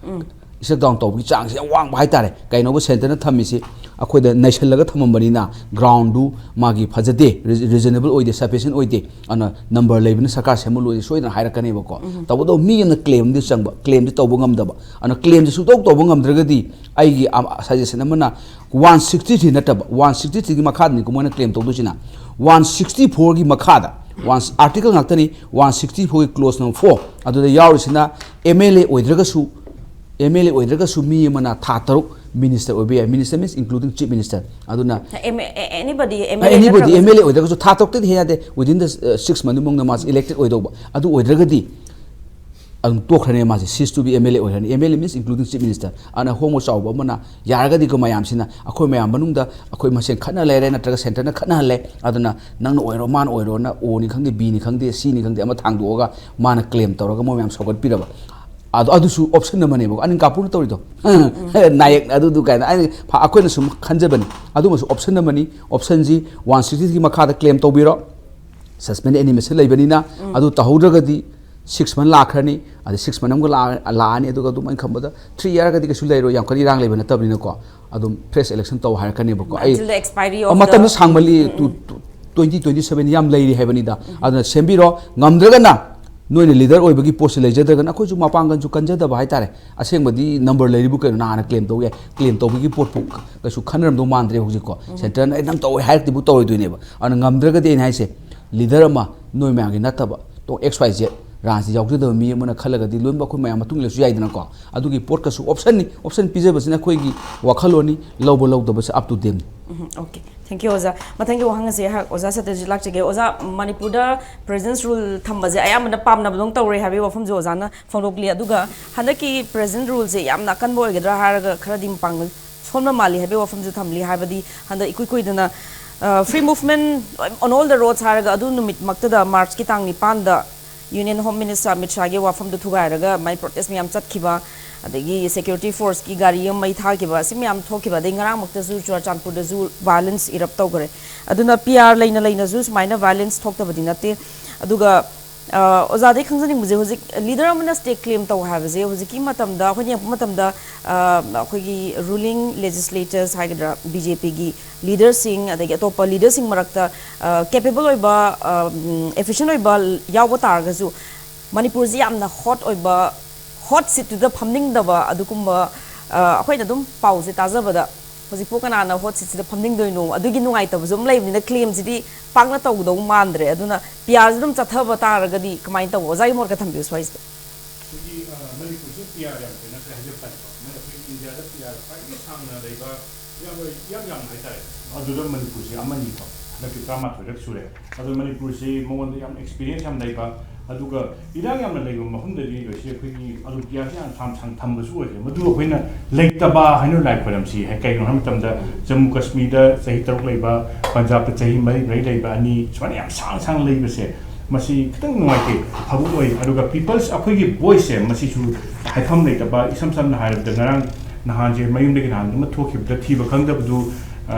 ꯁ꯭ꯇꯛ ꯗꯥꯎꯟ ꯇꯧꯕꯒꯤ ꯆꯥꯡꯁꯦ ꯌꯥꯝ ꯋꯥꯡꯕ ꯍꯥꯏꯇꯥꯔꯦ꯫ ꯀꯩꯅꯣꯕ, ꯁꯦꯟꯇꯔꯅ ꯊꯝꯃꯤꯁꯤ ꯑꯩꯈꯣꯏꯗ ꯅꯩꯁꯜꯂꯒ ꯊꯝꯃꯝꯕꯅꯤꯅ ꯒ꯭ꯔꯥꯎꯟꯗꯨ ꯃꯥꯒꯤ ꯐꯖꯗꯦ, ꯔꯤꯖꯅꯦꯕꯜ ꯑꯣꯏꯗꯦ, ꯁꯐꯤꯁꯦꯟ ꯑꯣꯏꯗꯦ꯫ ꯑꯗꯨꯅ "ꯅꯝꯕꯔ ꯂꯩꯕꯅ ꯁꯔꯀꯥꯔ ꯁꯦꯝꯍꯜꯂꯣꯏꯗꯤ" ꯁꯣꯏꯗꯅ ꯍꯥꯏꯔꯛꯀꯅꯦꯕꯀꯣ꯫ ꯇꯧꯕꯇꯕꯨ ꯃꯤ ꯑꯃꯅ ꯀ꯭ꯂꯦꯝꯗꯤ ꯆꯪꯕ, ꯀ꯭ꯂꯦꯝꯗꯤ ꯇꯧꯕ ꯉꯝꯗꯕ꯫ ꯑꯗꯨꯅ ꯀ꯭ꯂꯦꯝꯁꯦ ꯁꯨꯡꯇꯧ ꯇꯧꯕ ꯉꯝꯗ꯭ꯔꯒꯗꯤ ꯑꯩꯒꯤ ꯁꯖꯦꯁꯟ ꯑꯃꯅ ꯋꯥꯟ ꯁꯤꯛꯁꯇꯤ ꯊ꯭ꯔꯤ ꯅꯠꯇꯕ, ꯋꯥꯟ ꯁꯤꯛꯁꯇꯤ ꯊ꯭ꯔꯤꯒꯤ ꯃꯈꯥꯗꯅꯤꯀꯣ ꯃꯣꯏꯅ ꯀ꯭ꯂꯦꯝ ꯇꯧꯗꯣꯏꯁꯤꯅ꯫ ꯋꯥꯟ ꯁꯤꯛꯁꯇꯤ ꯐꯣꯔꯒꯤ ꯃꯈꯥꯗ, ꯋꯥꯟ, ꯑꯥꯔꯇꯤꯀꯜ ꯉꯥꯛꯇꯅꯤ, ꯋꯥꯟ ꯁꯤꯛꯁꯇꯤ ꯐꯣꯔꯒꯤ ꯀ꯭ꯂꯣꯖ ꯅꯝꯕꯔ ꯐꯣꯔ, ꯑꯗꯨꯗ ꯌꯥꯎꯔꯤꯁꯤꯅ ꯑꯦꯝ ꯑꯦꯜ ꯑꯦ ꯑꯣꯏꯗ꯭ꯔꯒꯁꯨ, ꯑꯦꯝ ꯑꯦꯜ ꯑꯦ ꯑꯣꯏꯗ꯭ꯔꯒꯁꯨ ꯃꯤ ꯑꯃꯅ ꯊꯥ ꯇꯔꯨꯛ ꯃꯤꯅꯤꯁꯇꯔ ꯑꯣꯏꯕ ꯌꯥꯏ꯫ Minister means including chief minister꯫ ꯑꯗꯨꯅ ꯑꯦꯅꯤꯕꯗꯤ ꯑꯦꯝ ꯑꯦꯜ ꯑꯦ ꯑꯦꯅꯤꯕꯣꯗꯤ ꯅꯠꯇ꯭ꯔꯒꯁꯨ ꯑꯦꯝ ꯑꯦꯜ ꯑꯦ ꯑꯣꯏꯗ꯭ꯔꯒꯁꯨ ꯊꯥ ꯇꯔꯨꯛꯇꯗꯤ ꯍꯦꯟꯅ ꯌꯥꯗꯦ꯫ Within the six month ꯃꯅꯨꯡꯗ ꯃꯥꯁꯦ ꯏꯂꯦꯛꯇꯦꯗ ꯑꯣꯏꯗꯧꯕ꯫ ꯑꯗꯨ ꯑꯣꯏꯗ꯭ꯔꯒꯗꯤ ꯑꯗꯨꯝ ꯇꯣꯛꯈ꯭ꯔꯅꯤ ꯃꯥꯁꯦ, cease to be M L A ꯑꯣꯏꯈ꯭ꯔꯅꯤ꯫ M L A means including chief minister꯫ ꯑꯗꯨꯅ ꯍꯣꯡꯕ ꯆꯥꯎꯕ ꯑꯃꯅ ꯌꯥꯔꯒꯗꯤꯀꯣ ꯃꯌꯥꯝꯁꯤꯅ ꯑꯩꯈꯣꯏ ꯃꯌꯥꯝ ꯃꯅꯨꯡꯗ ꯑꯩꯈꯣꯏ ꯃꯁꯦꯟ ꯈꯠꯅ ꯂꯩꯔꯦ ꯅꯠꯇ꯭ꯔꯒ ꯁꯦꯟꯇꯔꯅ ꯈꯠꯅꯍꯜꯂꯦ꯫ ꯑꯗꯨꯅ ꯅꯪꯅ ꯑꯣꯏꯔꯣ ꯃꯥꯅ ꯑꯣꯏꯔꯣꯅ ꯑꯣꯅꯤ ꯈꯪꯗꯦ, ꯕꯤꯅꯤ ꯈꯪꯗꯦ, ꯁꯤꯅꯤ ꯈꯪꯗꯦ ꯑꯃ ꯊꯥꯡꯗꯣꯛꯑꯒ ꯃꯥꯅ ꯀ꯭ꯂꯦꯝ ꯇꯧꯔꯒ ꯃꯣꯏ ꯃꯌꯥꯝ ꯁꯧꯒꯠꯄꯤꯔꯕ꯫ ꯑꯗꯣ ꯑꯗꯨꯁꯨ ꯑꯣꯞꯁꯟ ꯑꯃꯅꯦꯕꯀꯣ, ꯑꯅꯤꯜ ꯀꯥꯄꯨꯔꯅ ꯇꯧꯔꯤꯗꯣ꯫ ꯅꯥꯌꯦꯛ ꯑꯗꯨꯗꯨ ꯀꯥꯏꯅ ꯑꯩꯅ ꯐ-, ꯑꯩꯈꯣꯏꯅ ꯁꯨꯝ ꯈꯟꯖꯕꯅꯤ꯫ ꯑꯗꯨꯃꯁꯨ ꯑꯣꯞꯁꯟ ꯑꯃꯅꯤ꯫ ꯑꯣꯞꯁꯟꯁꯤ ꯋꯥꯟ ꯁꯤꯛꯁꯇꯤ ꯊ꯭ꯔꯤꯒꯤ ꯃꯈꯥꯗ ꯀ꯭ꯂꯦꯝ ꯇꯧꯕꯤꯔꯣ, ꯁꯁꯄꯦꯟ ꯑꯦꯅꯤꯃꯦꯁꯟ ꯂꯩꯕꯅꯤꯅ꯫ ꯑꯗꯨ ꯇꯧꯍꯧꯗ꯭ꯔꯒꯗꯤ ꯁꯤꯛꯁ ꯃꯟ ꯂꯥꯛꯈ꯭ꯔꯅꯤ, ꯑꯗꯩ ꯁꯤꯛꯁ ꯃꯟ ꯑꯃꯒ ꯂꯥꯛ-, ꯂꯥꯛꯑꯅꯤ꯫ ꯑꯗꯨꯒ ꯑꯗꯨꯝ ꯑꯩꯅ ꯈꯟꯕꯗ ꯊ꯭ꯔꯤ ꯌꯔꯒꯗꯤ ꯀꯩꯁꯨ ꯂꯩꯔꯣꯏ, ꯌꯥꯝ ꯀꯟꯅ ꯏꯔꯥꯡ ꯂꯩꯕ ꯅꯠꯇꯕꯅꯤꯅꯀꯣ꯫ ꯑꯗꯨꯝ ꯐ꯭ꯔꯦꯁ ꯏꯂꯦꯛꯁꯟ ꯇꯧ ꯍꯥꯏꯔꯛꯀꯅꯦꯕꯀꯣ꯫ ꯑꯩ Until the expiry of ꯃꯇꯝꯗꯣ the ꯁꯥꯡꯃꯜꯂꯤ, ꯇꯨ ꯇ꯭ꯋꯦꯟꯇꯤ ꯇ꯭ꯋꯦꯟꯇꯤ ꯁꯚꯦꯟ ꯌꯥꯝ ꯂꯩꯔꯤ ꯍꯥꯏꯕꯅꯤꯗ꯫ ꯑꯗꯨꯅ ꯁꯦꯝꯕꯤꯔꯣ꯫ ꯉꯝꯗ꯭ꯔꯒꯅ ꯅꯣꯏꯅ ꯂꯤꯗꯔ ꯑꯣꯏꯕꯒꯤ ꯄꯣꯠꯁꯤ ꯂꯩꯖꯗ꯭ꯔꯒꯅ ꯑꯩꯈꯣꯏꯁꯨ ꯃꯄꯥꯡꯒꯜꯁꯨ ꯀꯟꯖꯗꯕ ꯍꯥꯏꯇꯥꯔꯦ꯫ ꯑꯁꯦꯡꯕꯗꯤ ꯅꯝꯕꯔ ꯂꯩꯔꯤꯕꯨ ꯀꯩꯅꯣ, ꯅꯍꯥꯟꯅ ꯀ꯭ꯂꯦꯝ ꯇꯧ ꯌꯥꯏ꯫ ꯀ꯭ꯂꯦꯝ ꯇꯧꯕꯒꯤ ꯄꯣꯠꯄꯨ ꯀꯩꯁꯨ ꯈꯟꯅꯔꯝꯗꯧ ꯃꯥꯟꯗ꯭ꯔꯦ ꯍꯧꯖꯤꯛꯀꯣ꯫ ꯁꯦꯟꯇꯔꯅ "ꯑꯩ ꯅꯪ ꯇꯧꯋꯦ" ꯍꯥꯏꯔꯛꯇꯤꯕꯨ ꯇꯧꯔꯣꯏꯗꯣꯏꯅꯦꯕ꯫ ꯑꯗꯨꯅ ꯉꯝꯗ꯭ꯔꯒꯗꯤ ꯑꯩꯅ ꯍꯥꯏꯁꯦ, ꯂꯤꯗꯔ ꯑꯃ ꯅꯣꯏ ꯃꯌꯥꯝꯒꯤ ꯅꯠꯇꯕ, ꯇꯣꯛ ꯑꯦꯛꯁ ꯋꯥꯏ ꯖꯦꯠ ꯔꯥꯖꯅꯤꯇꯤ ꯌꯥꯎꯖꯗꯕ ꯃꯤ ꯑꯃꯅ ꯈꯜꯂꯒꯗꯤ ꯂꯣꯏꯅꯃꯛ ꯑꯩꯈꯣꯏ ꯃꯌꯥꯝ ꯃꯇꯨꯡ ꯏꯜꯂꯁꯨ ꯌꯥꯏꯗꯅꯀꯣ꯫ ꯑꯗꯨꯒꯤ ꯄꯣꯠꯀꯁꯨ ꯑꯣꯞꯁꯟꯅꯤ꯫ ꯑꯣꯞꯁꯟ ꯄꯤꯖꯕꯁꯤꯅ ꯑꯩꯈꯣꯏꯒꯤ ꯋꯥꯈꯜꯂꯣꯟꯅꯤ, ꯂꯧꯕ ꯂꯧꯗꯕꯁꯦ up to them꯫ Um, okay, thank you ꯑꯣꯖꯥ꯫ ꯃꯊꯪꯒꯤ ꯋꯥꯍꯪ ꯑꯁꯦ ꯑꯩꯍꯥꯛ ꯑꯣꯖꯥ ꯁꯇ꯭ꯌꯖꯤꯠ ꯂꯥꯛꯆꯒꯦ꯫ ꯑꯣꯖꯥ, ꯃꯅꯤꯄꯨꯔꯗ ꯄ꯭ꯔꯦꯖꯤꯗꯦꯟꯁ ꯔꯨꯜ ꯊꯝꯕꯁꯦ ꯑꯌꯥꯝꯕꯅ ꯄꯥꯝꯅꯕꯗꯧꯅ ꯇꯧꯔꯦ ꯍꯥꯏꯕꯒꯤ ꯋꯥꯐꯝꯁꯨ ꯑꯣꯖꯥꯅ ꯐꯣꯡꯗꯣꯛꯂꯤ꯫ ꯑꯗꯨꯒ ꯍꯟꯗꯛꯀꯤ ꯄ꯭ꯔꯦꯖꯤꯗꯦꯟꯁ ꯔꯨꯜꯁꯦ ꯌꯥꯝꯅ ꯑꯀꯟꯕ ꯑꯣꯏꯒꯗ꯭ꯔꯥ ꯍꯥꯏꯔꯒ ꯈꯔꯗꯤ ꯃꯄꯥꯡꯒꯜ ꯁꯣꯟꯕ ꯃꯥꯜꯂꯤ ꯍꯥꯏꯕꯒꯤ ꯋꯥꯐꯝꯁꯨ ꯊꯝꯂꯤ꯫ ꯍꯥꯏꯕꯗꯤ ꯍꯟꯗꯛ ꯏꯀꯨꯏ ꯀꯨꯏꯗꯅ, ꯑ, free movement on all the roads ꯍꯥꯏꯔꯒ ꯑꯗꯨ ꯅꯨꯃꯤꯠꯃꯛꯇꯗ, ꯃꯥꯔꯆꯀꯤ ꯇꯥꯡ ꯅꯤꯄꯥꯟꯗ Union Home Minister ꯑꯃꯤꯠ ꯁꯥꯍꯒꯤ ꯋꯥꯐꯝꯗꯨ ꯊꯨꯒꯥꯏꯔꯒ ꯃꯥꯏ ꯄ꯭ꯔꯣꯇꯦꯁ ꯃꯌꯥꯝ ꯆꯠꯈꯤꯕ, ꯑꯗꯒꯤ ꯁꯦꯀ꯭ꯌꯨꯔꯤꯇꯤ ꯐꯣꯔꯁꯀꯤ ꯒꯥꯔꯤ ꯑꯃ ꯃꯩ ꯊꯥꯈꯤꯕ, ꯑꯁꯤ ꯃꯌꯥꯝ ꯊꯣꯛꯈꯤꯕ꯫ ꯑꯗꯩ ꯉꯔꯥꯡꯃꯛꯇꯁꯨ ꯆꯨꯔꯥꯆꯥꯟꯄꯨꯔꯗꯁꯨ ꯚꯥꯏꯑꯣꯂꯦꯟꯁ ꯏꯔꯞ ꯇꯧꯈ꯭ꯔꯦ꯫ ꯑꯗꯨꯅ ꯄꯤ ꯑꯥꯔ ꯂꯩꯅ ꯂꯩꯅꯁꯨ ꯁꯨꯃꯥꯏꯅ ꯚꯥꯏꯑꯣꯂꯦꯟꯁ ꯊꯣꯛꯇꯕꯗꯤ ꯅꯠꯇꯦ꯫ ꯑꯗꯨꯒ ꯑ, ꯑꯣꯖꯥꯗꯩ ꯈꯪꯖꯅꯤꯡꯕꯁꯦ, ꯍꯧꯖꯤꯛ ꯂꯤꯗꯔ ꯑꯃꯅ ꯁ꯭ꯇꯦꯠ ꯀ꯭ꯂꯦꯝ ꯇꯧ ꯍꯥꯏꯕꯁꯦ, ꯍꯧꯖꯤꯛꯀꯤ ꯃꯇꯝꯗ ꯑꯩꯈꯣꯏꯅ ꯌꯦꯡꯉꯛꯄ ꯃꯇꯝꯗ, ꯑ, ꯑꯩꯈꯣꯏꯒꯤ ꯔꯨꯂꯤꯡ ꯂꯦꯖꯤꯁꯂꯦꯇꯔꯁ ꯍꯥꯏꯒꯗ꯭ꯔꯥ, ꯕꯤ ꯖꯦ ꯄꯤꯒꯤ ꯂꯤꯗꯔꯁꯤꯡ, ꯑꯗꯒꯤ ꯑꯇꯣꯞꯄ ꯂꯤꯗꯔꯁꯤꯡ ꯃꯔꯛꯇ, ꯑ, ꯀꯦꯄꯦꯕꯜ ꯑꯣꯏꯕ, ꯑ, ꯎꯝ, ꯑꯦꯐꯤꯁꯤꯌꯦꯟ ꯑꯣꯏꯕ ꯌꯥꯎꯕ ꯇꯥꯔꯒꯁꯨ, ꯃꯅꯤꯄꯨꯔꯁꯤ ꯌꯥꯝꯅ ꯍꯣꯠ ꯑꯣꯏꯕ, ꯍꯣꯠ ꯁꯤꯠꯇꯨꯗ ꯐꯝꯅꯤꯡꯗꯕ ꯑꯗꯨꯒꯨꯝꯕ, ꯑ, ꯑꯩꯈꯣꯏꯅ ꯑꯗꯨꯝ ꯄꯥꯎꯁꯦ ꯇꯥꯖꯕꯗ, ꯍꯧꯖꯤꯛꯄꯨ ꯀꯅꯥꯅ ꯍꯣꯠ ꯁꯤꯠꯁꯤꯗ ꯐꯝꯅꯤꯡꯗꯣꯏꯅꯣ? ꯑꯗꯨꯒꯤ ꯅꯨꯡꯉꯥꯏꯇꯕꯁꯨ ꯑꯃ ꯂꯩꯕꯅꯤꯅ, ꯀ꯭ꯂꯦꯝꯁꯤꯗꯤ ꯄꯥꯛꯅ ꯇꯧꯒꯗꯧ ꯃꯥꯟꯗ꯭ꯔꯦ꯫ ꯑꯗꯨꯅ ꯄꯤ ꯑꯥꯔꯁꯤ ꯑꯗꯨꯝ ꯆꯠꯊꯕ ꯇꯥꯔꯒꯗꯤ ꯀꯃꯥꯏꯅ ꯇꯧꯕ? ꯑꯣꯖꯥꯒꯤ ꯃꯣꯠ ꯈꯔ ꯊꯝꯕꯤꯌꯨ ꯁ꯭ꯋꯥꯏꯁꯤꯗ꯫ ꯑꯩꯈꯣꯏꯒꯤ, ꯑ, ꯃꯅꯤꯄꯨꯔꯁꯤ ꯄꯤ ꯑꯥꯔ ꯌꯥꯝ ꯐꯩꯅ ꯍꯥꯏꯖꯕ ꯇꯥꯏꯀꯣ꯫ ꯃꯅꯤ-, ꯑꯩꯈꯣꯏꯒꯤ ꯏꯟꯗꯤꯌꯥꯗ ꯄꯤ ꯑꯥꯔ ꯈ꯭ꯋꯥꯏꯗꯒꯤ ꯁꯥꯡꯅ ꯂꯩꯕ, ꯌꯥꯝ, ꯌꯥꯝ ꯌꯥꯝꯅ ꯍꯥꯏꯇꯥꯔꯦ꯫ ꯑꯗꯨꯗ ꯃꯅꯤꯄꯨꯔꯁꯤ ꯑꯃꯅꯤꯀꯣ꯫ ꯍꯟꯗꯛꯀꯤ ꯇꯔꯥꯃꯥꯊꯣꯏꯔꯛ ꯁꯨꯔꯦ꯫ ꯑꯗꯣ ꯃꯅꯤꯄꯨꯔꯁꯤ ꯃꯉꯣꯟꯗ ꯌꯥꯝ ꯑꯦꯛꯁꯄꯤꯔꯤꯌꯦꯟꯁ ꯌꯥꯝ ꯂꯩꯕ, ꯑꯗꯨꯒ ꯏꯔꯥꯡ ꯌꯥꯝꯅ ꯂꯩꯕ ꯃꯐꯝꯗꯗꯤ ꯀꯩꯁꯤ ꯑꯩꯈꯣꯏꯒꯤ ꯑꯗꯨ ꯄꯤ ꯑꯥꯔꯁꯤ ꯌꯥꯝ ꯁꯥꯡ ꯁꯥꯡ ꯊꯝꯕꯁꯨ ꯑꯣꯏꯗꯦ꯫ ꯃꯗꯨ ꯑꯩꯈꯣꯏꯅ ꯂꯩꯇꯕ ꯍꯥꯏꯅ ꯂꯥꯏ ꯈꯣꯏꯔꯝꯁꯤ ꯍꯥꯏ꯫ ꯀꯩꯒꯤꯅꯣ ꯍꯥꯏꯕ ꯃꯇꯝꯗ, ꯖꯝꯃꯨ ꯀꯥꯁꯃꯤꯔꯗ ꯆꯍꯤ ꯇꯔꯨꯛ ꯂꯩꯕ, ꯄꯟꯖꯥꯕꯇ ꯆꯍꯤ ꯃꯔꯤ ꯃꯔꯤ ꯂꯩꯕ ꯑꯅꯤ, ꯁꯨꯃꯥꯏꯅ ꯌꯥꯝ ꯁꯥꯡ ꯁꯥꯡ ꯂꯩꯕꯁꯦ, ꯃꯁꯤ ꯈꯤꯇꯪ ꯅꯨꯡꯉꯥꯏꯇꯦ, ꯐꯕ ꯑꯣꯏ꯫ ꯑꯗꯨꯒ ꯄꯤꯄꯜꯁ, ꯑꯩꯈꯣꯏꯒꯤ ꯚꯣꯏꯁꯁꯦ, ꯃꯁꯤꯁꯨ ꯍꯥꯏꯐꯝ ꯂꯩꯇꯕ꯫ ꯏꯁꯝ ꯁꯝꯅ ꯍꯥꯏꯔꯕꯗ, ꯉꯔꯥꯡ ꯅꯍꯥꯟꯁꯦ ꯃꯌꯨꯝꯗꯒꯤ ꯅꯍꯥꯟ ꯑꯃ ꯊꯣꯛꯈꯤꯕꯗ ꯊꯤꯕ ꯈꯪꯗꯕꯗꯨ, ꯑ,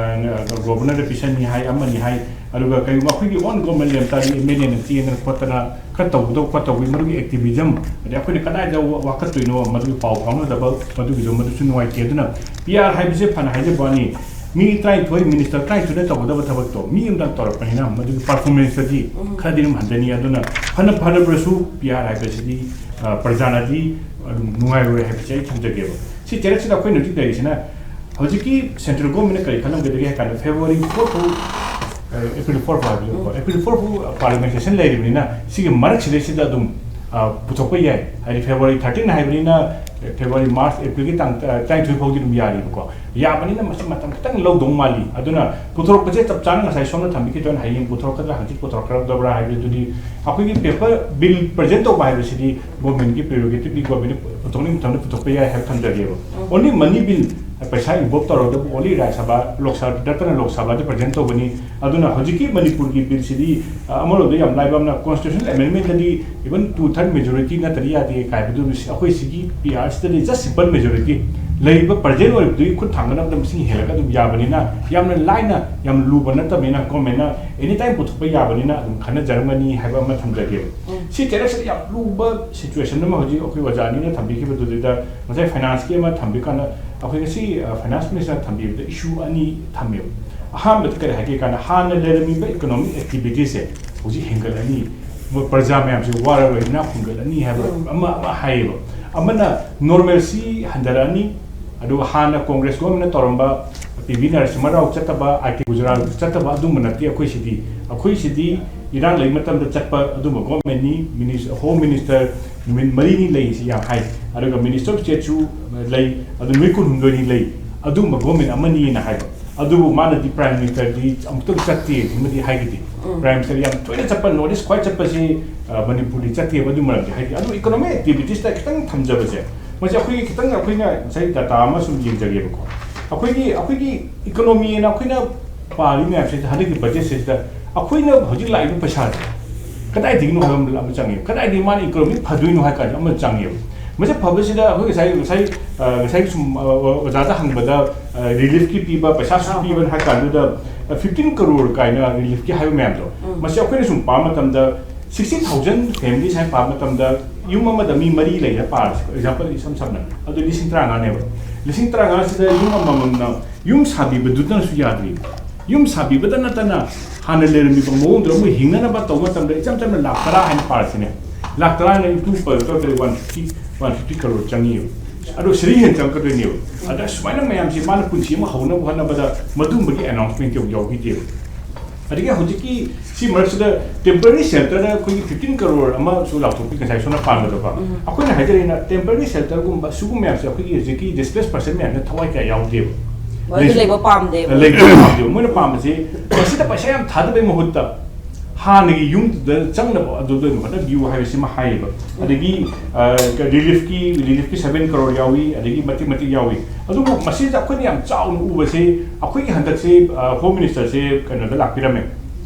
ꯒꯣꯕꯔꯅꯔꯗ ꯄꯤꯁꯟꯅꯤ ꯍꯥꯏ, ꯑꯃꯅꯤ ꯍꯥꯏ꯫ ꯑꯗꯨꯒ ꯀꯔꯤꯒꯨꯝꯕ ꯑꯩꯈꯣꯏꯒꯤ ꯑꯣꯟ ꯒꯣꯕꯔꯃꯦꯟ ꯂꯩꯔꯝ ꯇꯥꯔꯗꯤ, ꯑꯦꯝ ꯑꯦꯜ ꯑꯦꯅ ꯆꯦꯟꯗꯅ ꯈꯣꯠꯇꯅ ꯈꯔ ꯇꯧꯒꯗꯧ ꯈꯣꯠꯇꯧꯕꯒꯤ ꯃꯗꯨꯒꯤ ꯑꯦꯛꯇꯤꯚꯤꯖꯝ, ꯑꯗꯩ ꯑꯩꯈꯣꯏꯅ ꯀꯗꯥꯏꯗ ꯋꯥ-, ꯋꯥꯀꯠꯇꯣꯏꯅꯣ, ꯃꯗꯨꯒꯤ ꯄꯥꯎ ꯐꯥꯎꯅꯗꯕ, ꯃꯗꯨꯒꯤꯗꯣ, ꯃꯗꯨꯁꯨ ꯅꯨꯡꯉꯥꯏꯇꯦ꯫ ꯑꯗꯨꯅ ꯄꯤ ꯑꯥꯔ ꯍꯥꯏꯕꯁꯦ, ꯐꯅ ꯍꯥꯏꯖꯕ ꯋꯥꯅꯤ, ꯃꯤ ꯇꯔꯥꯅꯤꯊꯣꯏ, ꯃꯤꯅꯤꯁꯇꯔ ꯇꯔꯥꯅꯤꯊꯣꯏꯅ ꯇꯧꯒꯗꯕ ꯊꯕꯛꯇꯣ ꯃꯤ ꯑꯃꯇꯪ ꯇꯧꯔꯛꯄꯅꯤꯅ, ꯃꯗꯨꯒꯤ ꯄꯔꯐꯣꯔꯃꯦꯟꯁꯇꯗꯤ ꯎꯝ꯫ ꯈꯔꯗꯤ ꯑꯗꯨꯝ ꯍꯟꯊꯅꯤ꯫ ꯑꯗꯨꯅ ꯐꯅ ꯐꯔꯕ꯭ꯔꯁꯨ, ꯄꯤ ꯑꯥꯔ ꯍꯥꯏꯕꯁꯤꯗꯤ, ꯑ, ꯄ꯭ꯔꯖꯥꯅꯗꯤ ꯑꯗꯨꯝ ꯅꯨꯡꯉꯥꯏꯔꯣꯏ ꯍꯥꯏꯕꯁꯦ ꯑꯩ ꯊꯝꯖꯒꯦꯕ꯫ ꯁꯤ ꯆꯩꯔꯛꯁꯤꯗ ꯑꯩꯈꯣꯏꯅ ꯍꯧꯖꯤꯛ ꯂꯩꯔꯤꯁꯤꯅ, ꯍꯧꯖꯤꯛꯀꯤ ꯁꯦꯟꯇ꯭ꯔꯦꯜ ꯒꯣꯔꯃꯦꯟꯅ ꯀꯔꯤ ꯈꯜꯂꯝꯒꯗꯒꯦ ꯍꯥꯏ ꯀꯥꯟꯗ, ꯐꯦꯕ꯭ꯔꯨꯋꯥꯔꯤ ꯐꯣꯔ ꯐꯥꯎ, ꯑ, ꯑꯦꯄ꯭ꯔꯤꯜ ꯐꯣꯔ ꯐꯥꯎ ꯍꯥꯏꯕꯅꯦꯀꯣ, ꯎꯝ꯫ ꯑꯦꯄ꯭ꯔꯤꯜ ꯐꯣꯔ ꯐꯥꯎ ꯄꯥꯔꯂꯤꯌꯥꯃꯦꯟ ꯁꯦꯁꯟ ꯂꯩꯔꯤꯕꯅꯤꯅ, ꯁꯤꯒꯤ ꯃꯔꯛꯁꯤꯗꯩꯁꯤꯗ ꯑꯗꯨꯝ, ꯑ, ꯄꯨꯊꯣꯛꯄ ꯌꯥꯏ꯫ ꯍꯥꯏꯗꯤ, ꯐꯦꯕ꯭ꯔꯨꯋꯥꯔꯤ ꯊꯥꯔꯇꯤꯟ ꯍꯥꯏꯕꯅꯤꯅ, ꯐꯦꯕ꯭ꯔꯨꯋꯥꯔꯤ, ꯃꯥꯔꯆ, ꯑꯦꯄ꯭ꯔꯤꯜꯒꯤ ꯇꯥꯡ, ꯑ, ꯇꯔꯥꯅꯤꯊꯣꯏ ꯐꯥꯎꯗꯤ ꯑꯗꯨꯝ ꯌꯥꯔꯤꯕꯀꯣ꯫ ꯌꯥꯕꯅꯤꯅ ꯃꯁꯤ ꯃꯇꯝ ꯈꯤꯇꯪ ꯂꯧꯗꯧ ꯃꯥꯜꯂꯤ꯫ ꯑꯗꯨꯅ ꯄꯨꯊꯣꯔꯛꯄꯁꯦ ꯆꯞ ꯆꯥꯅ ꯉꯁꯥꯏ ꯁꯣꯝꯅ ꯊꯝꯕꯤꯈꯤꯗꯣꯏꯅ, ꯍꯌꯦꯡ ꯄꯨꯊꯣꯔꯛꯀꯗ꯭ꯔꯥ, ꯍꯪꯆꯤꯠ ꯄꯨꯊꯣꯔꯛꯀꯗꯕ꯭ꯔꯥ ꯍꯥꯏꯕꯗꯨꯗꯤ ꯑꯩꯈꯣꯏꯒꯤ ꯄꯦꯄꯔ ꯕꯤꯜ ꯄ꯭ꯔꯖꯦꯟ ꯇꯧꯕ ꯍꯥꯏꯕꯁꯤꯗꯤ ꯒꯣꯔꯃꯦꯟꯒꯤ ꯄ꯭ꯔꯤꯔꯣꯒꯦꯇꯤꯚꯅꯤ, ꯒꯣꯔꯃꯦꯟꯅ ꯄꯨꯊꯣꯛꯅꯤꯡꯕ ꯃꯇꯝꯗ ꯄꯨꯊꯣꯛꯄ ꯌꯥꯏ ꯍꯥꯏꯕ ꯊꯝꯖꯒꯦꯕ꯫ ꯎꯝ꯫ ꯑꯣꯟꯂꯤ ꯃꯅꯤ ꯕꯤꯜ ꯄꯩꯁꯥ involve ꯇꯧꯔꯣꯏꯗꯕ only ꯔꯥꯖ꯭ꯌ ꯁꯚꯥ, ꯂꯣꯛ ꯁꯚꯥ ꯅꯠꯇꯅ ꯂꯣꯛ ꯁꯚꯥꯗ present ꯇꯧꯕꯅꯤ꯫ ꯑꯗꯨꯅ ꯍꯧꯖꯤꯛꯀꯤ ꯃꯅꯤꯄꯨꯔꯒꯤ ꯕꯤꯜꯁꯤꯗꯤ, ꯑ, ꯑꯃꯔꯣꯝꯗ ꯌꯥꯝ ꯂꯥꯏꯕ ꯑꯃꯅ, constitutional amendment ꯇꯗꯤ even two third majority ꯅꯠꯇ꯭ꯔꯗꯤ ꯌꯥꯗꯦ ꯀꯥꯏꯕꯗꯨ ꯑꯩꯈꯣꯏ ꯁꯤꯒꯤ P R ꯁꯤꯗꯗꯤ just simple majority, ꯂꯩꯔꯤꯕ present ꯑꯣꯏꯔꯤꯕꯗꯨꯒꯤ ꯈꯨꯠ ꯊꯥꯡꯒꯠꯅꯕꯗ ꯃꯁꯤꯡ ꯍꯦꯜꯂꯒ ꯑꯗꯨꯝ ꯌꯥꯕꯅꯤꯅ, ꯌꯥꯝꯅ ꯂꯥꯏꯅ, ꯌꯥꯝ ꯂꯨꯕ ꯅꯠꯇꯕꯅꯤꯅ, government ꯅ any time ꯄꯨꯊꯣꯛꯄ ꯌꯥꯕꯅꯤꯅ ꯑꯗꯨꯝ ꯈꯟꯅꯖꯔꯝꯒꯅꯤ ꯍꯥꯏꯕ ꯑꯃ ꯊꯝꯖꯒꯦ꯫ ꯎꯝ꯫ ꯁꯤ ꯆꯦꯔꯦꯛꯁꯤꯗ ꯌꯥꯝ ꯂꯨꯕ situation ꯑꯃ ꯍꯧꯖꯤꯛ ꯑꯩꯈꯣꯏ ꯑꯣꯖꯥ ꯑꯅꯤꯅ ꯊꯝꯕꯤꯈꯤꯕꯗꯨꯗ, ꯉꯁꯥꯏ finance ꯀꯤ ꯑꯃ ꯊꯝꯕꯤ ꯀꯥꯟꯗ, ꯑꯩꯈꯣꯏ ꯉꯁꯤ, ꯑ, finance minister ꯅ ꯊꯝꯕꯤꯕꯗ issue ꯑꯅꯤ ꯊꯝꯃꯦꯕ꯫ ꯑꯍꯥꯟꯕꯗ ꯀꯔꯤ ꯍꯥꯏꯒꯦ ꯀꯥꯟꯗ, ꯍꯥꯟꯅ ꯂꯩꯔꯝꯃꯤꯕ economic activities ꯁꯦ ꯍꯧꯖꯤꯛ ꯍꯦꯟꯒꯠꯂꯅꯤ, ꯄ꯭ꯔꯖꯥ ꯃꯌꯥꯝꯁꯦ ꯋꯥꯔꯔꯣꯏ, ꯏꯅꯥꯛ ꯈꯨꯟꯒꯠꯂꯅꯤ ꯍꯥꯏꯕ ꯎꯝ꯫ ꯑꯃ, ꯑꯃ ꯍꯥꯏꯌꯦꯕ꯫ ꯑꯃꯅ normalcy ꯍꯟꯊꯔꯛꯑꯅꯤ, ꯑꯗꯨꯒ ꯍꯥꯟꯅ Congress government ꯅ ꯇꯧꯔꯝꯕ P V ꯅꯔꯁꯤꯝꯍ ꯔꯥꯎ ꯆꯠꯇꯕ, I T ꯒꯨꯖꯔꯥꯜ ꯆꯠꯇꯕ ꯑꯗꯨꯝꯕ ꯅꯠꯇꯦ ꯑꯩꯈꯣꯏꯁꯤꯗꯤ꯫ ꯑꯩꯈꯣꯏꯁꯤꯗꯤ ꯏꯔꯥꯡ ꯂꯩꯕ ꯃꯇꯝꯗ ꯆꯠꯄ ꯑꯗꯨꯝꯕ government ꯅꯤ, minis-, Home Minister ꯅꯨꯃꯤꯠ ꯃꯔꯤꯅꯤ ꯂꯩꯁꯤ ꯌꯥꯝ ꯍꯥꯏ, ꯑꯗꯨꯒ Minister of State ꯁꯨ ꯂꯩ, ꯑꯗꯨ ꯅꯨꯃꯤꯠ ꯀꯨꯟꯍꯨꯝꯗꯣꯏꯅꯤ ꯂꯩ, ꯑꯗꯨꯝꯕ government ꯑꯃꯅꯤꯅ ꯍꯥꯏꯕ꯫ ꯑꯗꯨꯕꯨ ꯃꯥꯅꯗꯤ Prime Minister ꯗꯤ ꯑꯃꯨꯛꯇꯪ ꯆꯠꯇꯦ, ꯑꯃꯗꯤ ꯍꯥꯏꯈꯤꯗꯦ꯫ ꯎꯝ꯫ Prime Minister ꯌꯥꯝ ꯇꯣꯏꯅ ꯆꯠꯄ, North East ꯈ꯭ꯋꯥꯏ ꯆꯠꯄꯁꯤ, ꯑ, ꯃꯅꯤꯄꯨꯔꯗꯤ ꯆꯠꯇꯦꯕ, ꯑꯗꯨ ꯃꯔꯝꯗꯤ ꯍꯥꯏꯗꯤ꯫ ꯑꯗꯨ economic activities ꯇ ꯈꯤꯇꯪ ꯊꯝꯖꯕꯁꯦ, ꯃꯁꯤ ꯑꯩꯈꯣꯏꯒꯤ ꯈꯤꯇꯪ, ꯑꯩꯈꯣꯏꯅ ꯉꯁꯥꯏ data ꯑꯃ ꯁꯨꯝ ꯌꯦꯡꯖꯒꯦꯕꯀꯣ꯫ ꯑꯩꯈꯣꯏꯒꯤ, ꯑꯩꯈꯣꯏꯒꯤ economy ꯍꯥꯏꯅ ꯑꯩꯈꯣꯏꯅ ꯄꯥꯔꯤ ꯃꯌꯥꯝꯁꯤꯗ, ꯍꯟꯗꯛꯀꯤ budget ꯁꯤꯗ ꯑꯩꯈꯣꯏꯅ ꯍꯧꯖꯤꯛ ꯂꯥꯛꯏꯕ ꯄꯩꯁꯥꯁꯦ ꯀꯗꯥꯏꯗꯒꯤꯅꯣ ꯍꯥꯏꯕ ꯑꯃ ꯆꯪꯉꯦ, ꯀꯗꯥꯏꯗꯒꯤ ꯃꯥꯅ economy ꯐꯗꯣꯏꯅꯣ ꯍꯥꯏ ꯀꯥꯟꯗ ꯑꯃ ꯆꯪꯉꯦꯕ꯫ ꯃꯁꯤ ꯐꯕꯁꯤꯗ ꯑꯩꯈꯣꯏ ꯉꯁꯥꯏ, ꯉꯁꯥꯏ, ꯑ, ꯉꯁꯥꯏ ꯁꯨꯝ, ꯑ, ꯑꯣꯖꯥꯗ ꯍꯪꯕꯗ, ꯑ, relief ꯀꯤ ꯄꯤꯕ, ꯄꯩꯁꯥ ꯁꯨꯛ ꯑꯥ꯫ ꯄꯤꯕ ꯍꯥꯏ ꯀꯥꯟꯗꯨꯗ, ꯑ, fifteen crore ꯀꯥꯏꯅ relief ꯀꯤ ꯍꯥꯏꯕ ꯃꯌꯥꯝꯗꯣ, ꯎꯝ꯫ ꯃꯁꯤ ꯑꯩꯈꯣꯏꯅ ꯁꯨꯝ ꯄꯥꯕ ꯃꯇꯝꯗ, sixty thousand families ꯍꯥꯏꯅ ꯄꯥꯕ ꯃꯇꯝꯗ, ꯌꯨꯝ ꯑꯃꯗ ꯃꯤ ꯃꯔꯤ ꯂꯩꯔꯦ ꯄꯥꯔꯁꯤ, example ꯏꯁꯝ ꯁꯝꯅ, ꯑꯗꯨ ꯂꯤꯁꯤꯡ ꯇꯔꯥꯃꯉꯥꯅꯦꯕ꯫ ꯂꯤꯁꯤꯡ ꯇꯔꯥꯃꯉꯥꯁꯤꯗ ꯌꯨꯝ ꯑꯃꯃꯝꯅ ꯌꯨꯝ ꯁꯥꯕꯤꯕꯗꯨꯇꯅꯁꯨ ꯌꯥꯗ꯭ꯔꯤ꯫ ꯌꯨꯝ ꯁꯥꯕꯤꯕꯗ ꯅꯠꯇꯅ ꯍꯥꯟꯅ ꯂꯩꯔꯝꯃꯤꯕ ꯃꯑꯣꯡꯗꯨꯗ ꯑꯃꯨꯛ ꯍꯤꯡꯅꯅꯕ ꯇꯧꯕ ꯃꯇꯝꯗ, ꯏꯆꯝ ꯆꯝꯅ ꯂꯥꯛ ꯇꯔꯥ ꯍꯥꯏꯅ ꯄꯥꯔꯁꯤꯅꯦ, ꯂꯥꯛ ꯇꯔꯥ ꯍꯥꯏꯅ into ꯄꯜꯂꯛꯇꯧꯔꯒꯗꯤ one fifty, one fifty crore ꯆꯪꯉꯤꯕ꯫ ꯑꯗꯣ ꯁꯤꯗꯩ ꯍꯦꯟꯅ ꯆꯪꯉꯛꯀꯗꯣꯏꯅꯦꯕ꯫ ꯑꯗ ꯁꯨꯃꯥꯏꯅ ꯃꯌꯥꯝꯁꯦ ꯃꯥꯅ ꯄꯨꯟꯁꯤ ꯑꯃ ꯍꯧꯅꯕ ꯍꯣꯠꯅꯕꯗ ꯃꯗꯨꯝꯕꯒꯤ announcement ꯌꯥꯎ-, ꯌꯥꯎꯕꯤꯗꯦꯕ꯫ ꯑꯗꯒꯤ ꯍꯧꯖꯤꯛꯀꯤ ꯁꯤ ꯃꯔꯛꯁꯤꯗ temporary shelter ꯗ ꯑꯩꯈꯣꯏꯒꯤ fifteen crore ꯑꯃꯁꯨ ꯂꯥꯎꯊꯣꯛꯄꯤ, ꯉꯁꯥꯏ ꯁꯣꯝꯅ ꯄꯥꯟꯕꯗꯀꯣ꯫ ꯎꯝ꯫ ꯑꯩꯈꯣꯏꯅ ꯍꯥꯏꯖꯔꯤꯅ temporary shelter ꯒꯨꯝꯕ ꯁꯤꯒꯨꯝꯕ ꯃꯌꯥꯝꯁꯦ ꯑꯩꯈꯣꯏꯒꯤ ꯍꯧꯖꯤꯛꯀꯤ displaced person ꯃꯌꯥꯝꯁꯦ ꯊꯋꯥꯏ ꯀꯌꯥ ꯌꯥꯎꯗꯦꯕ꯫ ꯃꯣꯏꯁꯨ ꯂꯩꯁꯨ-, ꯂꯩꯕ ꯄꯥꯝꯗꯦꯕ꯫ ꯂꯩꯕ ꯄꯥꯝꯗꯦꯕ꯫ ꯃꯣꯏꯅ ꯄꯥꯝꯕꯁꯦ ꯃꯁꯤꯗ ꯄꯩꯁꯥ ꯌꯥꯝ ꯊꯥꯗꯕꯩ ꯃꯍꯨꯠꯇ ꯍꯥꯟꯅꯒꯤ ꯌꯨꯝꯗꯨꯗ ꯆꯪꯅꯕ ꯑꯗꯨꯗ ꯑꯣꯏꯅ ꯍꯣꯠꯅꯕꯤꯌꯨ ꯍꯥꯏꯕꯁꯤꯃ ꯍꯥꯏꯌꯦꯕ꯫ ꯑꯗꯒꯤ ꯔꯤꯂꯤꯐꯀꯤ ꯔꯤꯂꯤꯐꯀꯤ ꯁꯚꯦꯟ ꯀꯔꯣꯔ ꯌꯥꯎꯏ, ꯑꯗꯒꯤ ꯃꯇꯤꯛ ꯃꯇꯤꯛ ꯌꯥꯎꯏ꯫ ꯑꯗꯨꯕꯨ ꯃꯁꯤꯗ ꯑꯩꯈꯣꯏꯅ ꯌꯥꯝ ꯆꯥꯎꯅ ꯎꯕꯁꯤ, ꯑꯩꯈꯣꯏꯒꯤ ꯍꯟꯗꯛꯁꯤ ꯍꯣꯝ ꯃꯤꯅꯤꯁꯇꯔꯁꯦ ꯀꯩꯅꯣꯗ ꯂꯥꯛꯄꯤꯔꯝꯃꯦ,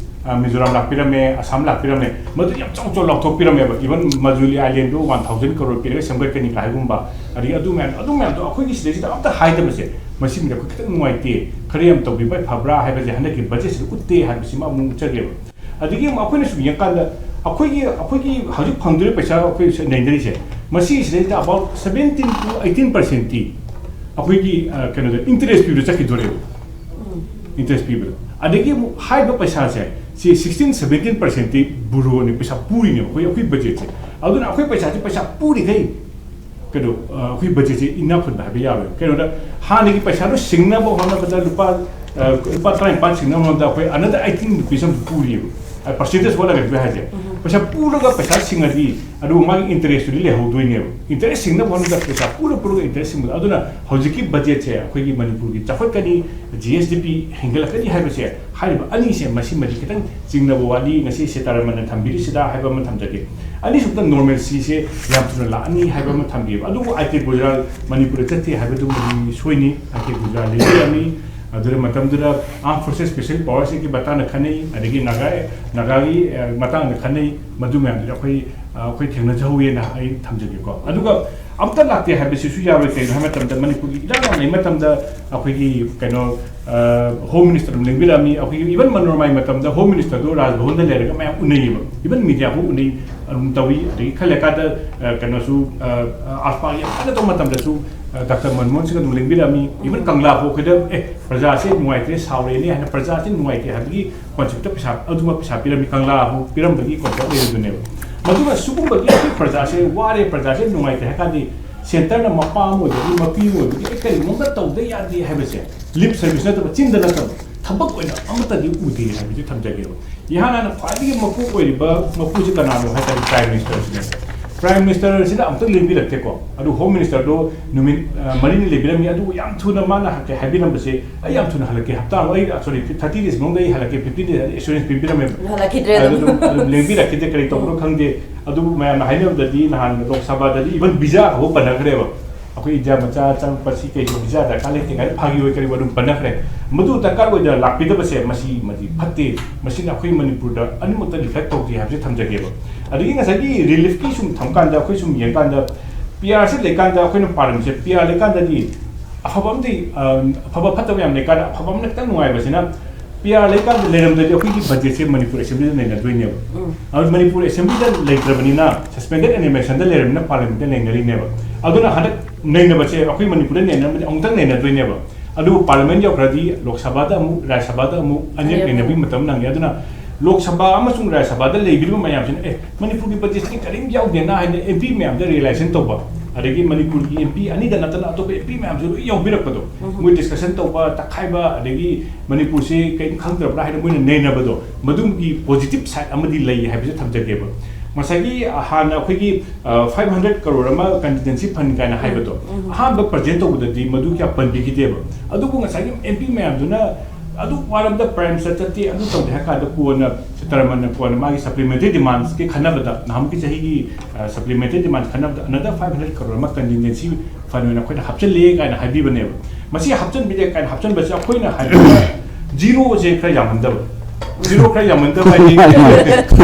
ꯃꯤꯖꯣꯔꯥꯝ ꯂꯥꯛꯄꯤꯔꯝꯃꯦ, ꯑꯁꯥꯝ ꯂꯥꯛꯄꯤꯔꯝꯃꯦ꯫ ꯃꯗꯨ ꯌꯥꯝ ꯆꯥꯎ ꯆꯥꯎ ꯂꯥꯎꯊꯣꯛꯄꯤꯔꯝꯃꯦꯕ꯫ ꯏꯚꯟ ꯃꯖꯨꯂꯤ ꯑꯥꯏꯂꯦꯟꯗꯨ ꯋꯥꯟ ꯊꯥꯎꯖꯟ ꯀꯔꯣꯔ ꯄꯤꯔꯒ ꯁꯦꯝꯒꯠꯀꯅꯤ ꯀꯥꯏꯒꯨꯝꯕ꯫ ꯑꯗꯒꯤ ꯑꯗꯨ ꯃꯌꯥꯝ ꯑꯗꯨ ꯃꯌꯥꯝꯗꯣ ꯑꯩꯈꯣꯏꯒꯤ ꯁꯤꯗꯩꯁꯤꯗ ꯑꯝꯇ ꯍꯥꯏꯗꯕꯁꯦ, ꯃꯁꯤꯃꯗꯤ ꯑꯩꯈꯣꯏ ꯈꯤꯇꯪ ꯅꯨꯡꯉꯥꯏꯇꯦ꯫ ꯈꯔ ꯌꯥꯝ ꯇꯧꯕꯤꯕ ꯐꯕ꯭ꯔꯥ ꯍꯥꯏꯕꯁꯦ ꯍꯟꯗꯛꯀꯤ ꯕꯖꯦꯠꯁꯤꯗ ꯎꯠꯇꯦ ꯍꯥꯏꯕꯁꯤꯃ ꯑꯃꯨꯛ ꯎꯠꯆꯒꯦꯕ꯫ ꯑꯗꯒꯤ ꯑꯃꯨꯛ ꯑꯩꯈꯣꯏꯅ ꯁꯨꯝ ꯌꯦꯡꯀꯥꯟꯗ, ꯑꯩꯈꯣꯏꯒꯤ ꯑꯩꯈꯣꯏꯒꯤ ꯍꯧꯖꯤꯛ ꯐꯪꯗꯣꯔꯤꯕ ꯄꯩꯁꯥ, ꯑꯩꯈꯣꯏ ꯅꯩꯅꯔꯤꯁꯦ, ꯃꯁꯤꯁꯤꯗꯩꯗ about seventeen to eighteen percent T ꯑꯩꯈꯣꯏꯒꯤ, ꯑ, ꯀꯩꯅꯣꯗ, ꯏꯟꯇꯔꯦꯁ ꯄꯤꯕꯗ ꯆꯠꯈꯤꯗꯣꯔꯦꯕ꯫ ꯏꯟꯇꯔꯦꯁ ꯄꯤꯕꯗ꯫ ꯑꯗꯒꯤ ꯑꯃꯨꯛ ꯍꯥꯏꯔꯤꯕ ꯄꯩꯁꯥꯁꯦ, ꯁꯤ ꯁꯤꯛꯁꯇꯤꯟ ꯁꯚꯦꯟꯇꯤꯟ ꯄꯥꯔꯁꯦꯟꯇꯤ ꯕꯣꯔꯣꯅꯤ, ꯄꯩꯁꯥ ꯄꯨꯔꯤꯅꯦꯕ ꯑꯩꯈꯣꯏ, ꯑꯩꯈꯣꯏ ꯕꯖꯦꯠꯁꯦ꯫ ꯑꯗꯨꯅ ꯑꯩꯈꯣꯏ ꯄꯩꯁꯥꯁꯦ, ꯄꯩꯁꯥ ꯄꯨꯔꯤꯈꯩ ꯀꯩꯅꯣ, ꯑ, ꯑꯩꯈꯣꯏ ꯕꯖꯦꯠꯁꯦ ꯏꯅꯥꯛ ꯈꯨꯟꯕ ꯍꯥꯏꯕ ꯌꯥꯔꯣꯏ꯫ ꯀꯩꯅꯣꯗ, ꯍꯥꯟꯅꯒꯤ ꯄꯩꯁꯥꯗꯣ ꯁꯤꯡꯅꯕ ꯍꯣꯠꯅꯕꯗ ꯂꯨꯄꯥ, ꯑ, ꯂꯨꯄꯥ ꯇꯔꯥꯅꯤꯄꯥꯟ ꯁꯤꯡꯅꯕ ꯍꯣꯠꯅꯕꯗ ꯑꯩꯈꯣꯏ another eighteen rupees ꯑꯃ ꯄꯨꯔꯤꯌꯦꯕ꯫ ꯑ, ꯄꯥꯔꯁꯦꯟꯇꯦꯖ ꯍꯣꯠꯂꯒ ꯑꯩꯈꯣꯏ ꯍꯥꯏꯁꯦ, ꯄꯩꯁꯥ ꯄꯨꯔꯒ ꯄꯩꯁꯥ ꯁꯤꯡꯉꯗꯤ, ꯑꯗꯨꯒ ꯃꯥꯒꯤ ꯏꯟꯇꯔꯦꯁꯇꯨꯗꯤ ꯂꯩꯍꯧꯗꯣꯏꯅꯦꯕ꯫ ꯏꯟꯇꯔꯦꯁ ꯁꯤꯡꯅꯕ ꯍꯣꯠꯅꯕꯗ ꯄꯩꯁꯥ ꯄꯨꯔ ꯄꯨꯔꯒ ꯏꯟꯇꯔꯦꯁ ꯁꯤꯡꯕꯗꯣ꯫ ꯑꯗꯨꯅ ꯍꯧꯖꯤꯛꯀꯤ ꯕꯖꯦꯠꯁꯦ ꯑꯩꯈꯣꯏꯒꯤ ꯃꯅꯤꯄꯨꯔꯒꯤ ꯆꯥꯎꯈꯠꯀꯅꯤ, ꯖꯤ ꯑꯦꯁ ꯗꯤ ꯄꯤ ꯍꯦꯟꯒꯠꯂꯛꯀꯅꯤ ꯍꯥꯏꯕꯁꯦ, ꯍꯥꯏꯔꯤꯕ ꯑꯅꯤꯁꯦ, ꯃꯁꯤꯃꯗꯤ ꯈꯤꯇꯪ ꯆꯤꯡꯅꯕ ꯋꯥꯠꯂꯤ꯫ ꯉꯁꯤ ꯁꯤꯇꯥꯔꯥꯃꯟꯅ ꯊꯝꯕꯤꯔꯤꯁꯤꯗ ꯍꯥꯏꯕ ꯑꯃ ꯊꯝꯖꯒꯦ꯫ ꯑꯅꯤꯁꯨꯕꯗ normalcyꯁꯦ ꯌꯥꯝ ꯊꯨꯅ ꯂꯥꯛꯑꯅꯤ ꯍꯥꯏꯕ ꯑꯃ ꯊꯝꯕꯤꯌꯦꯕ꯫ ꯑꯗꯨꯕꯨ ꯑꯥꯏ ꯀꯦ ꯒꯨꯖꯔꯥꯜ ꯃꯅꯤꯄꯨꯔꯗ ꯆꯠꯇꯦ ꯍꯥꯏꯕꯗꯨꯃꯗꯤ ꯁꯣꯏꯅꯤ꯫ ꯑꯥꯏ ꯀꯦ ꯒꯨꯖꯔꯥꯜ ꯂꯩꯕꯤꯔꯝꯃꯤ꯫ ꯑꯗꯨꯗ ꯃꯇꯝꯗꯨꯗ Armed Forces Special Powersꯀꯤ ꯃꯇꯥꯡꯗ ꯈꯟꯅꯩ, ꯑꯗꯒꯤ ꯅꯥꯒꯥ, ꯅꯥꯒꯥꯒꯤ, ꯑ, ꯃꯇꯥꯡꯗ ꯈꯟꯅꯩ꯫ ꯃꯗꯨ ꯃꯌꯥꯝꯗꯨꯗꯤ ꯑꯩꯈꯣꯏ, ꯑ, ꯑꯩꯈꯣꯏ ꯊꯦꯡꯅꯖꯍꯧꯋꯦꯅ ꯑꯩ ꯊꯝꯖꯒꯦꯀꯣ꯫ ꯑꯗꯨꯒ ꯑꯝꯇ ꯂꯥꯛꯇꯦ ꯍꯥꯏꯕꯁꯤꯁꯨ ꯌꯥꯔꯣꯏ꯫ ꯀꯩꯅꯣ ꯍꯥꯏꯕ ꯃꯇꯝꯗ, ꯃꯅꯤꯄꯨꯔꯒꯤ ꯏꯔꯥꯡ ꯌꯥꯝ ꯂꯩ ꯃꯇꯝꯗ ꯑꯩꯈꯣꯏꯒꯤ ꯀꯩꯅꯣ, ꯑ, ꯍꯣꯝ ꯃꯤꯅꯤꯁꯇꯔ ꯑꯗꯨꯝ ꯂꯦꯡꯕꯤꯔꯛꯑꯝꯃꯤ꯫ ꯑꯩꯈꯣꯏꯒꯤ ꯏꯚꯟ ꯃꯅꯣꯔꯃꯥꯒꯤ ꯃꯇꯝꯗ ꯍꯣꯝ ꯃꯤꯅꯤꯁꯇꯔꯗꯣ ꯔꯥꯖꯚꯕꯟꯗ ꯂꯩꯔꯒ ꯃꯌꯥꯝ ꯎꯅꯩꯌꯦꯕ, ꯏꯚꯟ ꯃꯤꯗꯤꯌꯥ ꯐꯥꯎ ꯎꯅꯩ, ꯑꯗꯨꯝ ꯇꯧꯏ꯫ ꯑꯗꯒꯤ ꯈꯔ ꯂꯩꯀꯥꯗ, ꯑ, ꯀꯩꯅꯣꯁꯨ, ꯑ, ꯑ, ꯑꯥꯁꯄꯥꯒꯤ ꯌꯥꯝ ꯀꯟꯅ ꯇꯧꯕ ꯃꯇꯝꯗꯁꯨ, ꯑ, ꯗꯥꯛꯇꯔ ꯃꯟꯃꯣꯍꯟ ꯁꯤꯡ ꯑꯗꯨꯝ ꯂꯦꯡꯕꯤꯔꯛꯑꯝꯃꯤ꯫ ꯏꯚꯟ ꯀꯪꯂꯥ ꯐꯥꯎ ꯑꯩꯈꯣꯏꯗ, "ꯑꯦ, ꯄ꯭ꯔꯖꯥꯁꯦ ꯅꯨꯡꯉꯥꯏꯇ꯭ꯔꯦ, ꯁꯥꯎꯔꯦꯅꯦ" ꯍꯥꯏꯅ, ꯄ꯭ꯔꯖꯥꯁꯦ ꯅꯨꯡꯉꯥꯏꯇꯦ ꯍꯥꯏꯕꯒꯤ ꯀꯣꯟꯁꯦꯞꯇ ꯄꯩꯁꯥ, ꯑꯗꯨꯃꯛ ꯄꯩꯁꯥ ꯄꯤꯔꯝꯃꯤ, ꯀꯪꯂꯥ ꯐꯥꯎ ꯄꯤꯔꯝꯕꯒꯤ ꯀꯣꯟꯁꯦꯞ ꯂꯩꯔꯤꯗꯨꯅꯦꯕ꯫ ꯃꯗꯨꯅ ꯁꯤꯒꯨꯝꯕꯒꯤ ꯑꯩꯈꯣꯏ ꯄ꯭ꯔꯖꯥꯁꯦ ꯋꯥꯔꯦ, ꯄ꯭ꯔꯖꯥꯁꯦ ꯅꯨꯡꯉꯥꯏꯇꯦ ꯍꯥꯏ ꯀꯥꯟꯗꯤ, ꯁꯦꯟꯇꯔꯅ ꯃꯄꯥ ꯑꯃ ꯑꯣꯏꯕꯒꯤ, ꯃꯄꯤ ꯑꯃ ꯑꯣꯏꯕꯒꯤ, "ꯑꯦ, ꯀꯔꯤꯒꯨꯝꯕ ꯑꯃ ꯇꯧꯗ ꯌꯥꯗꯦ" ꯍꯥꯏꯕꯁꯦ, ꯂꯤꯞ ꯁꯔꯚꯤꯁ ꯅꯠꯇꯕ, ꯆꯤꯟꯗ ꯅꯠꯇꯕ, ꯊꯕꯛ ꯑꯣꯏꯅ ꯑꯃꯠꯇꯗꯤ ꯎꯗꯦ ꯍꯥꯏꯕꯁꯤ ꯊꯝꯖꯒꯦꯕ꯫ ꯏꯍꯥꯟ ꯍꯥꯟꯅ ꯈ꯭ꯋꯥꯏꯗꯒꯤ ꯃꯀꯣꯛ ꯑꯣꯏꯔꯤꯕ ꯃꯄꯨꯁꯤ ꯀꯅꯥꯅꯣ ꯍꯥꯏ ꯇꯥꯔꯗꯤ, ꯄ꯭ꯔꯥꯏꯝ ꯃꯤꯅꯤꯁꯇꯔꯁꯤꯅꯦ꯫ Prime Minister ꯁꯤꯅ ꯑꯃꯨꯛꯇꯪ ꯂꯦꯡꯕꯤꯔꯛꯇꯦꯀꯣ, ꯑꯗꯨ Home Minister ꯗꯣ ꯅꯨꯃꯤꯠ ꯑ, ꯃꯔꯤꯅꯤ ꯂꯩꯕꯤꯔꯝꯃꯤ꯫ ꯑꯗꯨꯕꯨ ꯌꯥꯝ ꯊꯨꯅ ꯃꯥꯅ ꯍꯥꯏ- ꯍꯥꯏꯕꯤꯔꯝꯕꯁꯦ, "ꯑꯩ ꯌꯥꯝ ꯊꯨꯅ ꯍꯜꯂꯛꯀꯦ, ꯍꯞꯇꯥ ꯑꯃ, ꯑꯩ ꯁꯣꯔꯤ, ꯊꯥꯔꯇꯤ ꯗꯦꯖ ꯃꯅꯨꯡꯗ ꯑꯩ ꯍꯜꯂꯛꯀꯦ, ꯐꯤꯐꯇꯤꯟ ꯗꯦꯖ" ꯑꯦꯁꯨꯔꯦꯟꯁ ꯄꯤꯕꯤꯔꯝꯃꯦꯕ꯫ ꯍꯜꯂꯛꯈꯤꯗ꯭ꯔꯦ ꯑꯗꯨ ꯑꯗꯨꯝ꯫ ꯑꯗꯨꯝ ꯑꯗꯨꯝ ꯂꯦꯡꯕꯤꯔꯛꯈꯤꯗꯦ꯫ ꯀꯔꯤ ꯇꯧꯕꯅꯣ ꯈꯪꯗꯦ꯫ ꯑꯗꯨꯕꯨ ꯃꯌꯥꯝꯅ ꯍꯥꯏꯅꯕꯗꯗꯤ ꯅꯍꯥꯟ ꯂꯣꯛ ꯁꯚꯥꯗꯗꯤ even ꯚꯤꯖꯥ ꯐꯥꯎꯕ ꯄꯟꯅꯈ꯭ꯔꯦꯕ꯫ ꯑꯩꯈꯣꯏ ꯏꯟꯗꯤꯌꯥ ꯃꯆꯥ ꯆꯪꯉꯛꯄꯁꯤ ꯀꯩꯒꯨꯝꯕ ꯚꯤꯖꯥ ꯗꯔꯀꯥꯔ ꯂꯩꯇꯦ ꯀꯥꯏꯅ ꯐꯥꯒꯤ ꯑꯣꯏ ꯀꯔꯤ ꯑꯣꯏ ꯑꯗꯨꯝ ꯄꯟꯅꯈ꯭ꯔꯦ꯫ ꯃꯗꯨ ꯗꯔꯀꯥꯔ ꯑꯣꯏꯗꯅ ꯂꯥꯛꯄꯤꯗꯕꯁꯦ ꯃꯁꯤ ꯃꯗꯤ ꯐꯠꯇꯦ꯫ ꯃꯁꯤꯅ ꯑꯩꯈꯣꯏ ꯃꯅꯤꯄꯨꯔꯗ ꯑꯅꯤꯃꯛꯇ ꯔꯤꯐ꯭ꯂꯦꯛ ꯇꯧꯗꯦ ꯍꯥꯏꯕꯁꯦ ꯊꯝꯖꯒꯦꯕ꯫ ꯑꯗꯒꯤ ꯉꯁꯥꯏꯒꯤ ꯔꯤꯂꯤꯐꯀꯤ ꯁꯨꯝ ꯊꯝꯀꯥꯟꯗ ꯑꯩꯈꯣꯏ ꯁꯨꯝ ꯌꯦꯡꯀꯥꯟꯗ ꯄꯤ ꯑꯥꯔꯁꯤ ꯂꯩꯀꯥꯟꯗ ꯑꯩꯈꯣꯏꯅ ꯄꯥꯔꯝꯃꯤꯁꯦ, ꯄꯤ ꯑꯥꯔ ꯂꯩꯀꯥꯟꯗꯗꯤ ꯑꯐꯕ ꯑꯃꯗꯤ, ꯑ, ꯑꯐꯕ ꯐꯠꯇꯕ ꯌꯥꯝ ꯂꯩꯀꯥꯟꯗ ꯑꯐꯕ ꯑꯃꯅ ꯈꯤꯇꯪ ꯅꯨꯡꯉꯥꯏꯕꯁꯤꯅ ꯄꯤ ꯑꯥꯔ ꯂꯩꯀꯥꯟꯗ ꯂꯩꯔꯝꯗꯗꯤ ꯑꯩꯈꯣꯏꯒꯤ ꯕꯖꯦꯠꯁꯦ ꯃꯅꯤꯄꯨꯔ ꯑꯦꯁꯦꯝꯕ꯭ꯂꯤꯗ ꯅꯩꯅꯗꯣꯏꯅꯦꯕ꯫ ꯑꯗꯨ ꯃꯅꯤꯄꯨꯔ ꯑꯦꯁꯦꯝꯕ꯭ꯂꯤꯗ ꯂꯩꯇ꯭ꯔꯕꯅꯤꯅ ꯁꯁꯄꯦꯟꯗꯦꯠ ꯑꯦꯅꯤꯃꯦꯁꯟꯗ ꯂꯩꯔꯕꯅꯤꯅ ꯄꯥꯔꯂꯤꯌꯥꯃꯦꯟꯠꯇ ꯅꯩꯅꯔꯤꯅꯦꯕ꯫ ꯑꯗꯨꯅ ꯍꯟꯗꯛ ꯅꯩꯅꯕꯁꯦ ꯑꯩꯈꯣꯏ ꯃꯅꯤꯄꯨꯔꯗ ꯅꯩꯅꯔꯝꯕꯗꯤ ꯑꯃꯨꯛꯇꯪ ꯅꯩꯅꯗꯣꯏꯅꯦꯕ꯫ ꯑꯗꯨꯕꯨ ꯄꯥꯔꯂꯤꯌꯥꯃꯦꯟꯠ ꯌꯧꯈ꯭ꯔꯗꯤ ꯂꯣꯛ ꯁꯚꯥꯗ ꯑꯃꯨꯛ, ꯔꯥꯖ꯭ꯌ ꯁꯚꯥꯗ ꯑꯃꯨꯛ ꯑꯅꯤꯔꯛ ꯑꯅꯤꯔꯛ ꯅꯩꯅꯕꯒꯤ ꯃꯇꯝ ꯅꯪꯉꯤ꯫ ꯑꯗꯨꯅ ꯂꯣꯛ ꯁꯚꯥ ꯑꯃꯁꯨꯡ ꯔꯥꯖ꯭ꯌ ꯁꯚꯥꯗ ꯂꯩꯕꯤꯔꯤꯕ ꯃꯌꯥꯝꯁꯤꯅ, "ꯑꯦ, ꯃꯅꯤꯄꯨꯔꯒꯤ ꯕꯖꯦꯠꯁꯤꯗꯤ ꯀꯔꯤꯝ ꯌꯥꯎꯗꯦꯅ" ꯍꯥꯏꯅ ꯑꯦꯝ ꯄꯤ ꯃꯌꯥꯝꯗ ꯔꯤꯌꯦꯂꯥꯏꯖꯦꯁꯟ ꯇꯧꯕ, ꯑꯗꯒꯤ ꯃꯅꯤꯄꯨꯔꯒꯤ ꯑꯦꯝ ꯄꯤ ꯑꯅꯤꯗ ꯅꯠꯇꯅ ꯑꯇꯣꯞꯄ ꯑꯦꯝ ꯄꯤ ꯃꯌꯥꯝꯁꯨ ꯂꯣꯏ ꯌꯥꯎꯕꯤꯔꯛꯄꯗꯣ, ꯃꯣꯏ ꯗꯤꯁꯀꯁꯟ ꯇꯧꯕ, ꯇꯛꯈꯥꯏꯕ, ꯑꯗꯒꯤ ꯃꯅꯤꯄꯨꯔꯁꯤ ꯀꯔꯤꯝ ꯈꯪꯗ꯭ꯔꯕ꯭ꯔꯥ ꯍꯥꯏꯅ ꯃꯣꯏꯅ ꯅꯩꯅꯕꯗꯣ, ꯃꯗꯨꯒꯤ ꯄꯣꯖꯤꯇꯤꯚ ꯁꯥꯏꯠ ꯑꯃꯗꯤ ꯂꯩ ꯍꯥꯏꯕꯁꯦ ꯊꯝꯖꯒꯦꯕ꯫ ꯉꯁꯥꯏꯒꯤ ꯍꯥꯟꯅ ꯑꯩꯈꯣꯏꯒꯤ, ꯑ, five hundred crore ꯑꯃ contingency fund ꯀꯥꯏꯅ ꯍꯥꯏꯕꯗꯣ, ꯑꯍꯥꯟꯕ ꯄ꯭ꯔꯖꯦꯟ ꯇꯧꯕꯗꯗꯤ ꯃꯗꯨ ꯀꯌꯥ ꯄꯟꯕꯤꯈꯤꯗꯦꯕ꯫ ꯑꯗꯨꯕꯨ ꯉꯁꯥꯏꯒꯤ ꯑꯦꯝ ꯄꯤ ꯃꯌꯥꯝꯗꯨꯅ ꯑꯗꯨ ꯋꯥꯔꯝꯗ ꯄ꯭ꯔꯥꯏꯝ ꯃꯤꯅꯤꯁꯇꯔ ꯆꯠꯇꯦ, ꯑꯗꯨ ꯇꯧꯗꯦ ꯍꯥꯏ ꯀꯥꯟꯗ ꯀꯣꯟꯅ ꯁꯤꯇꯥꯔꯥꯃꯟꯅ ꯀꯣꯟꯅ ꯃꯥꯒꯤ ꯁꯄ꯭ꯂꯤꯃꯦꯟꯇꯔꯤ ꯗꯤꯃꯥꯟꯁꯀꯤ ꯈꯟꯅꯕꯗ, ꯅꯍꯥꯟꯃꯨꯛꯀꯤ ꯆꯍꯤꯒꯤ, ꯑ, supplementary ꯗꯤꯃꯥꯟꯁ ꯈꯟꯅꯕꯗ another five hundred crore ꯑꯃ contingency fund ꯑꯣꯏꯅ ꯑꯩꯈꯣꯏꯅ ꯍꯥꯞꯆꯤꯜꯂꯦ ꯀꯥꯏꯅ ꯍꯥꯏꯕꯤꯕꯅꯦꯕ꯫ ꯃꯁꯤ ꯍꯥꯞꯆꯤꯟꯕꯤꯔꯦ ꯀꯥꯏꯅ ꯍꯥꯞꯆꯤꯟꯕꯁꯦ ꯑꯩꯈꯣꯏꯅ ꯍꯥꯏꯕꯗ ꯖꯤꯔꯣꯁꯦ ꯈꯔ ꯌꯥꯝꯍꯟꯗꯕ, ꯖꯤꯔꯣ ꯈꯔ ꯌꯥꯝꯍꯟꯗꯕ ꯍꯥꯏꯗꯤ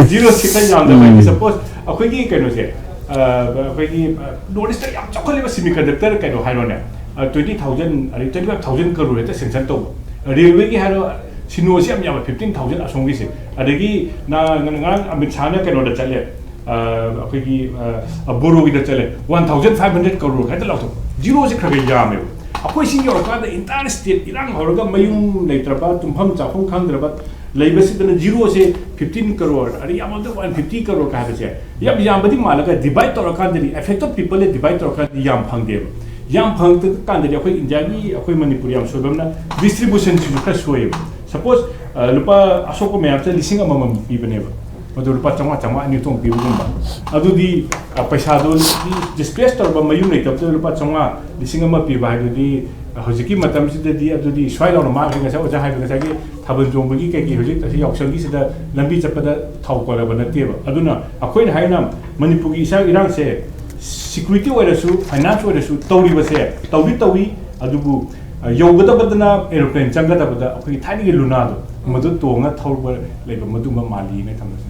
ꯖꯤꯔꯣꯁꯦ ꯈꯔ ꯌꯥꯝꯗꯕ ꯍꯥꯏꯗꯤ, ꯁꯄꯣꯁ ꯑꯩꯈꯣꯏꯒꯤ ꯀꯩꯅꯣꯁꯦ, ꯑ, ꯑꯩꯈꯣꯏꯒꯤ, ꯑ, ꯅꯣꯔꯠ ꯏꯁꯇ ꯌꯥꯝ ꯆꯥꯎꯈꯠꯂꯤꯕ ꯁꯤꯃꯤ ꯀꯟꯗꯛꯇꯔ ꯀꯩꯅꯣ ꯍꯥꯏꯔꯣꯅꯦ, ꯇ꯭ꯋꯦꯟꯇꯤ ꯊꯥꯎꯖꯟ ꯑꯗꯩ ꯇ꯭ꯋꯦꯟꯇꯤ ꯐꯥꯏꯚ ꯊꯥꯎꯖꯟ ꯀꯔꯣꯔ ꯍꯦꯛꯇ ꯁꯦꯡꯁꯟ ꯇꯧꯕ꯫ ꯔꯦꯜꯋꯦꯒꯤ ꯍꯥꯏꯔꯣ, ꯁꯤꯅꯣꯁꯤ ꯌꯥꯝ ꯌꯥꯝꯕ, ꯐꯤꯐꯇꯤꯟ ꯊꯥꯎꯖꯟ ꯑꯁꯣꯝꯒꯤꯁꯦ꯫ ꯑꯗꯒꯤ ꯅ-, ꯉ-, ꯉꯔꯥꯡ ꯑꯃꯤꯠ ꯁꯥꯍꯅ ꯀꯩꯅꯣꯗ ꯆꯠꯂꯦ, ꯑ, ꯑꯩꯈꯣꯏꯒꯤ, ꯑ, ꯕꯣꯔꯣꯒꯤꯗ ꯆꯠꯂꯦ, one thousand five hundred crore ꯍꯦꯛꯇ ꯂꯥꯎꯊꯣꯛ꯫ ꯖꯤꯔꯣꯁꯦ ꯈꯔ ꯈꯔ ꯌꯥꯝꯃꯦꯕ꯫ ꯑꯩꯈꯣꯏ ꯁꯤ ꯌꯧꯔꯀꯥꯟꯗ entire state ꯏꯔꯥꯡ ꯍꯧꯔꯒ ꯃꯌꯨꯝ ꯂꯩꯇ꯭ꯔꯕ, ꯇꯨꯝꯐꯝ ꯆꯥꯐꯝ ꯈꯪꯗ꯭ꯔꯕ ꯂꯩꯕꯁꯤꯗꯅ ꯖꯤꯔꯣꯁꯦ ꯐꯤꯐꯇꯤꯟ ꯀꯔꯣꯔ, ꯑꯗꯩ ꯌꯥꯝꯃꯕꯗ ꯋꯥꯟ ꯐꯤꯐꯇꯤ ꯀꯔꯣꯔ ꯀꯥꯏ ꯍꯥꯏꯕꯁꯦ ꯌꯥꯝ ꯌꯥꯝꯕꯗꯤ ꯃꯥꯜꯂꯒ divide ꯇꯧꯔꯀꯥꯟꯗꯗꯤ, affected people divide ꯇꯧꯔꯀꯥꯟꯗꯗꯤ ꯌꯥꯝ ꯐꯪꯗꯦꯕ꯫ ꯌꯥꯝ ꯐꯪꯗ꯭ꯔꯀꯥꯟꯗꯗꯤ ꯑꯩꯈꯣꯏ ꯏꯟꯗꯤꯌꯥꯒꯤ, ꯑꯩꯈꯣꯏ ꯃꯅꯤꯄꯨꯔ ꯌꯥꯝ ꯁꯣꯏꯕ ꯑꯃꯅ distribution ꯁꯤꯁꯨ ꯈꯔ ꯁꯣꯏꯌꯦꯕ꯫ ꯁꯄꯣꯁ, ꯑ, ꯂꯨꯄꯥ ꯑꯁꯣꯛꯄ ꯃꯌꯥꯝꯁꯦ ꯂꯤꯁꯤꯡ ꯑꯃꯃꯝ ꯄꯤꯕꯅꯦꯕ꯫ ꯃꯗꯨ ꯂꯨꯄꯥ ꯆꯥꯝꯃꯉꯥ, ꯆꯥꯝꯃꯉꯥ ꯑꯅꯤ ꯊꯣꯛꯅ ꯄꯤꯕꯒꯨꯝꯕ꯫ ꯑꯗꯨꯗꯤ, ꯑ, ꯄꯩꯁꯥꯗꯣ ꯗꯤꯁꯄ꯭ꯂꯦꯁ ꯇꯧꯔꯕ ꯃꯌꯨꯝ ꯂꯩꯇꯕꯗ ꯂꯨꯄꯥ ꯆꯥꯝꯃꯉꯥ, ꯂꯤꯁꯤꯡ ꯑꯃ ꯄꯤꯕ ꯍꯥꯏꯗꯨꯗꯤ, ꯑ, ꯍꯧꯖꯤꯛꯀꯤ ꯃꯇꯝꯁꯤꯗꯗꯤ ꯑꯗꯨꯗꯤ ꯁ꯭ꯋꯥꯏ ꯂꯥꯎꯅ ꯃꯥꯡꯈ꯭ꯔꯦ꯫ ꯉꯁꯥꯏ ꯑꯣꯖꯥ ꯍꯥꯏꯕ, ꯉꯁꯥꯏꯒꯤ ꯊꯥꯕꯜ ꯆꯣꯡꯕꯒꯤ ꯀꯩꯒꯤ ꯍꯧꯖꯤꯛ ꯑꯁꯤ ꯌꯥꯎꯁꯪꯒꯤꯁꯤꯗ ꯂꯝꯕꯤ ꯆꯠꯄꯗ ꯊꯥꯎ ꯀꯣꯟꯅꯕ ꯅꯠꯇꯦꯕ꯫ ꯑꯗꯨꯅ ꯑꯩꯈꯣꯏꯅ ꯍꯥꯏꯅ ꯃꯅꯤꯄꯨꯔꯒꯤ ꯏꯁꯥ ꯏꯔꯥꯡꯁꯦ ꯁꯤꯀ꯭ꯌꯨꯔꯤꯇꯤ ꯑꯣꯏꯔꯁꯨ, ꯐꯥꯏꯅꯥꯟꯁ ꯑꯣꯏꯔꯁꯨ ꯇꯧꯔꯤꯕꯁꯦ ꯇꯧꯗꯤ ꯇꯧꯏ, ꯑꯗꯨꯕꯨ, ꯑ, ꯌꯧꯒꯗꯕꯗꯅ, ꯑꯦꯔꯣꯄ꯭ꯂꯦꯟ ꯆꯪꯒꯗꯕꯗ ꯑꯩꯈꯣꯏꯒꯤ ꯊꯥꯏꯅꯒꯤ ꯂꯨꯅꯥꯗꯣ ꯃꯗꯨ ꯇꯣꯡꯉ ꯊꯧꯔꯒ ꯂꯩꯕ ꯃꯗꯨꯒꯨꯝꯕ ꯃꯥꯜꯂꯤꯅ ꯊꯝꯖꯒꯦ꯫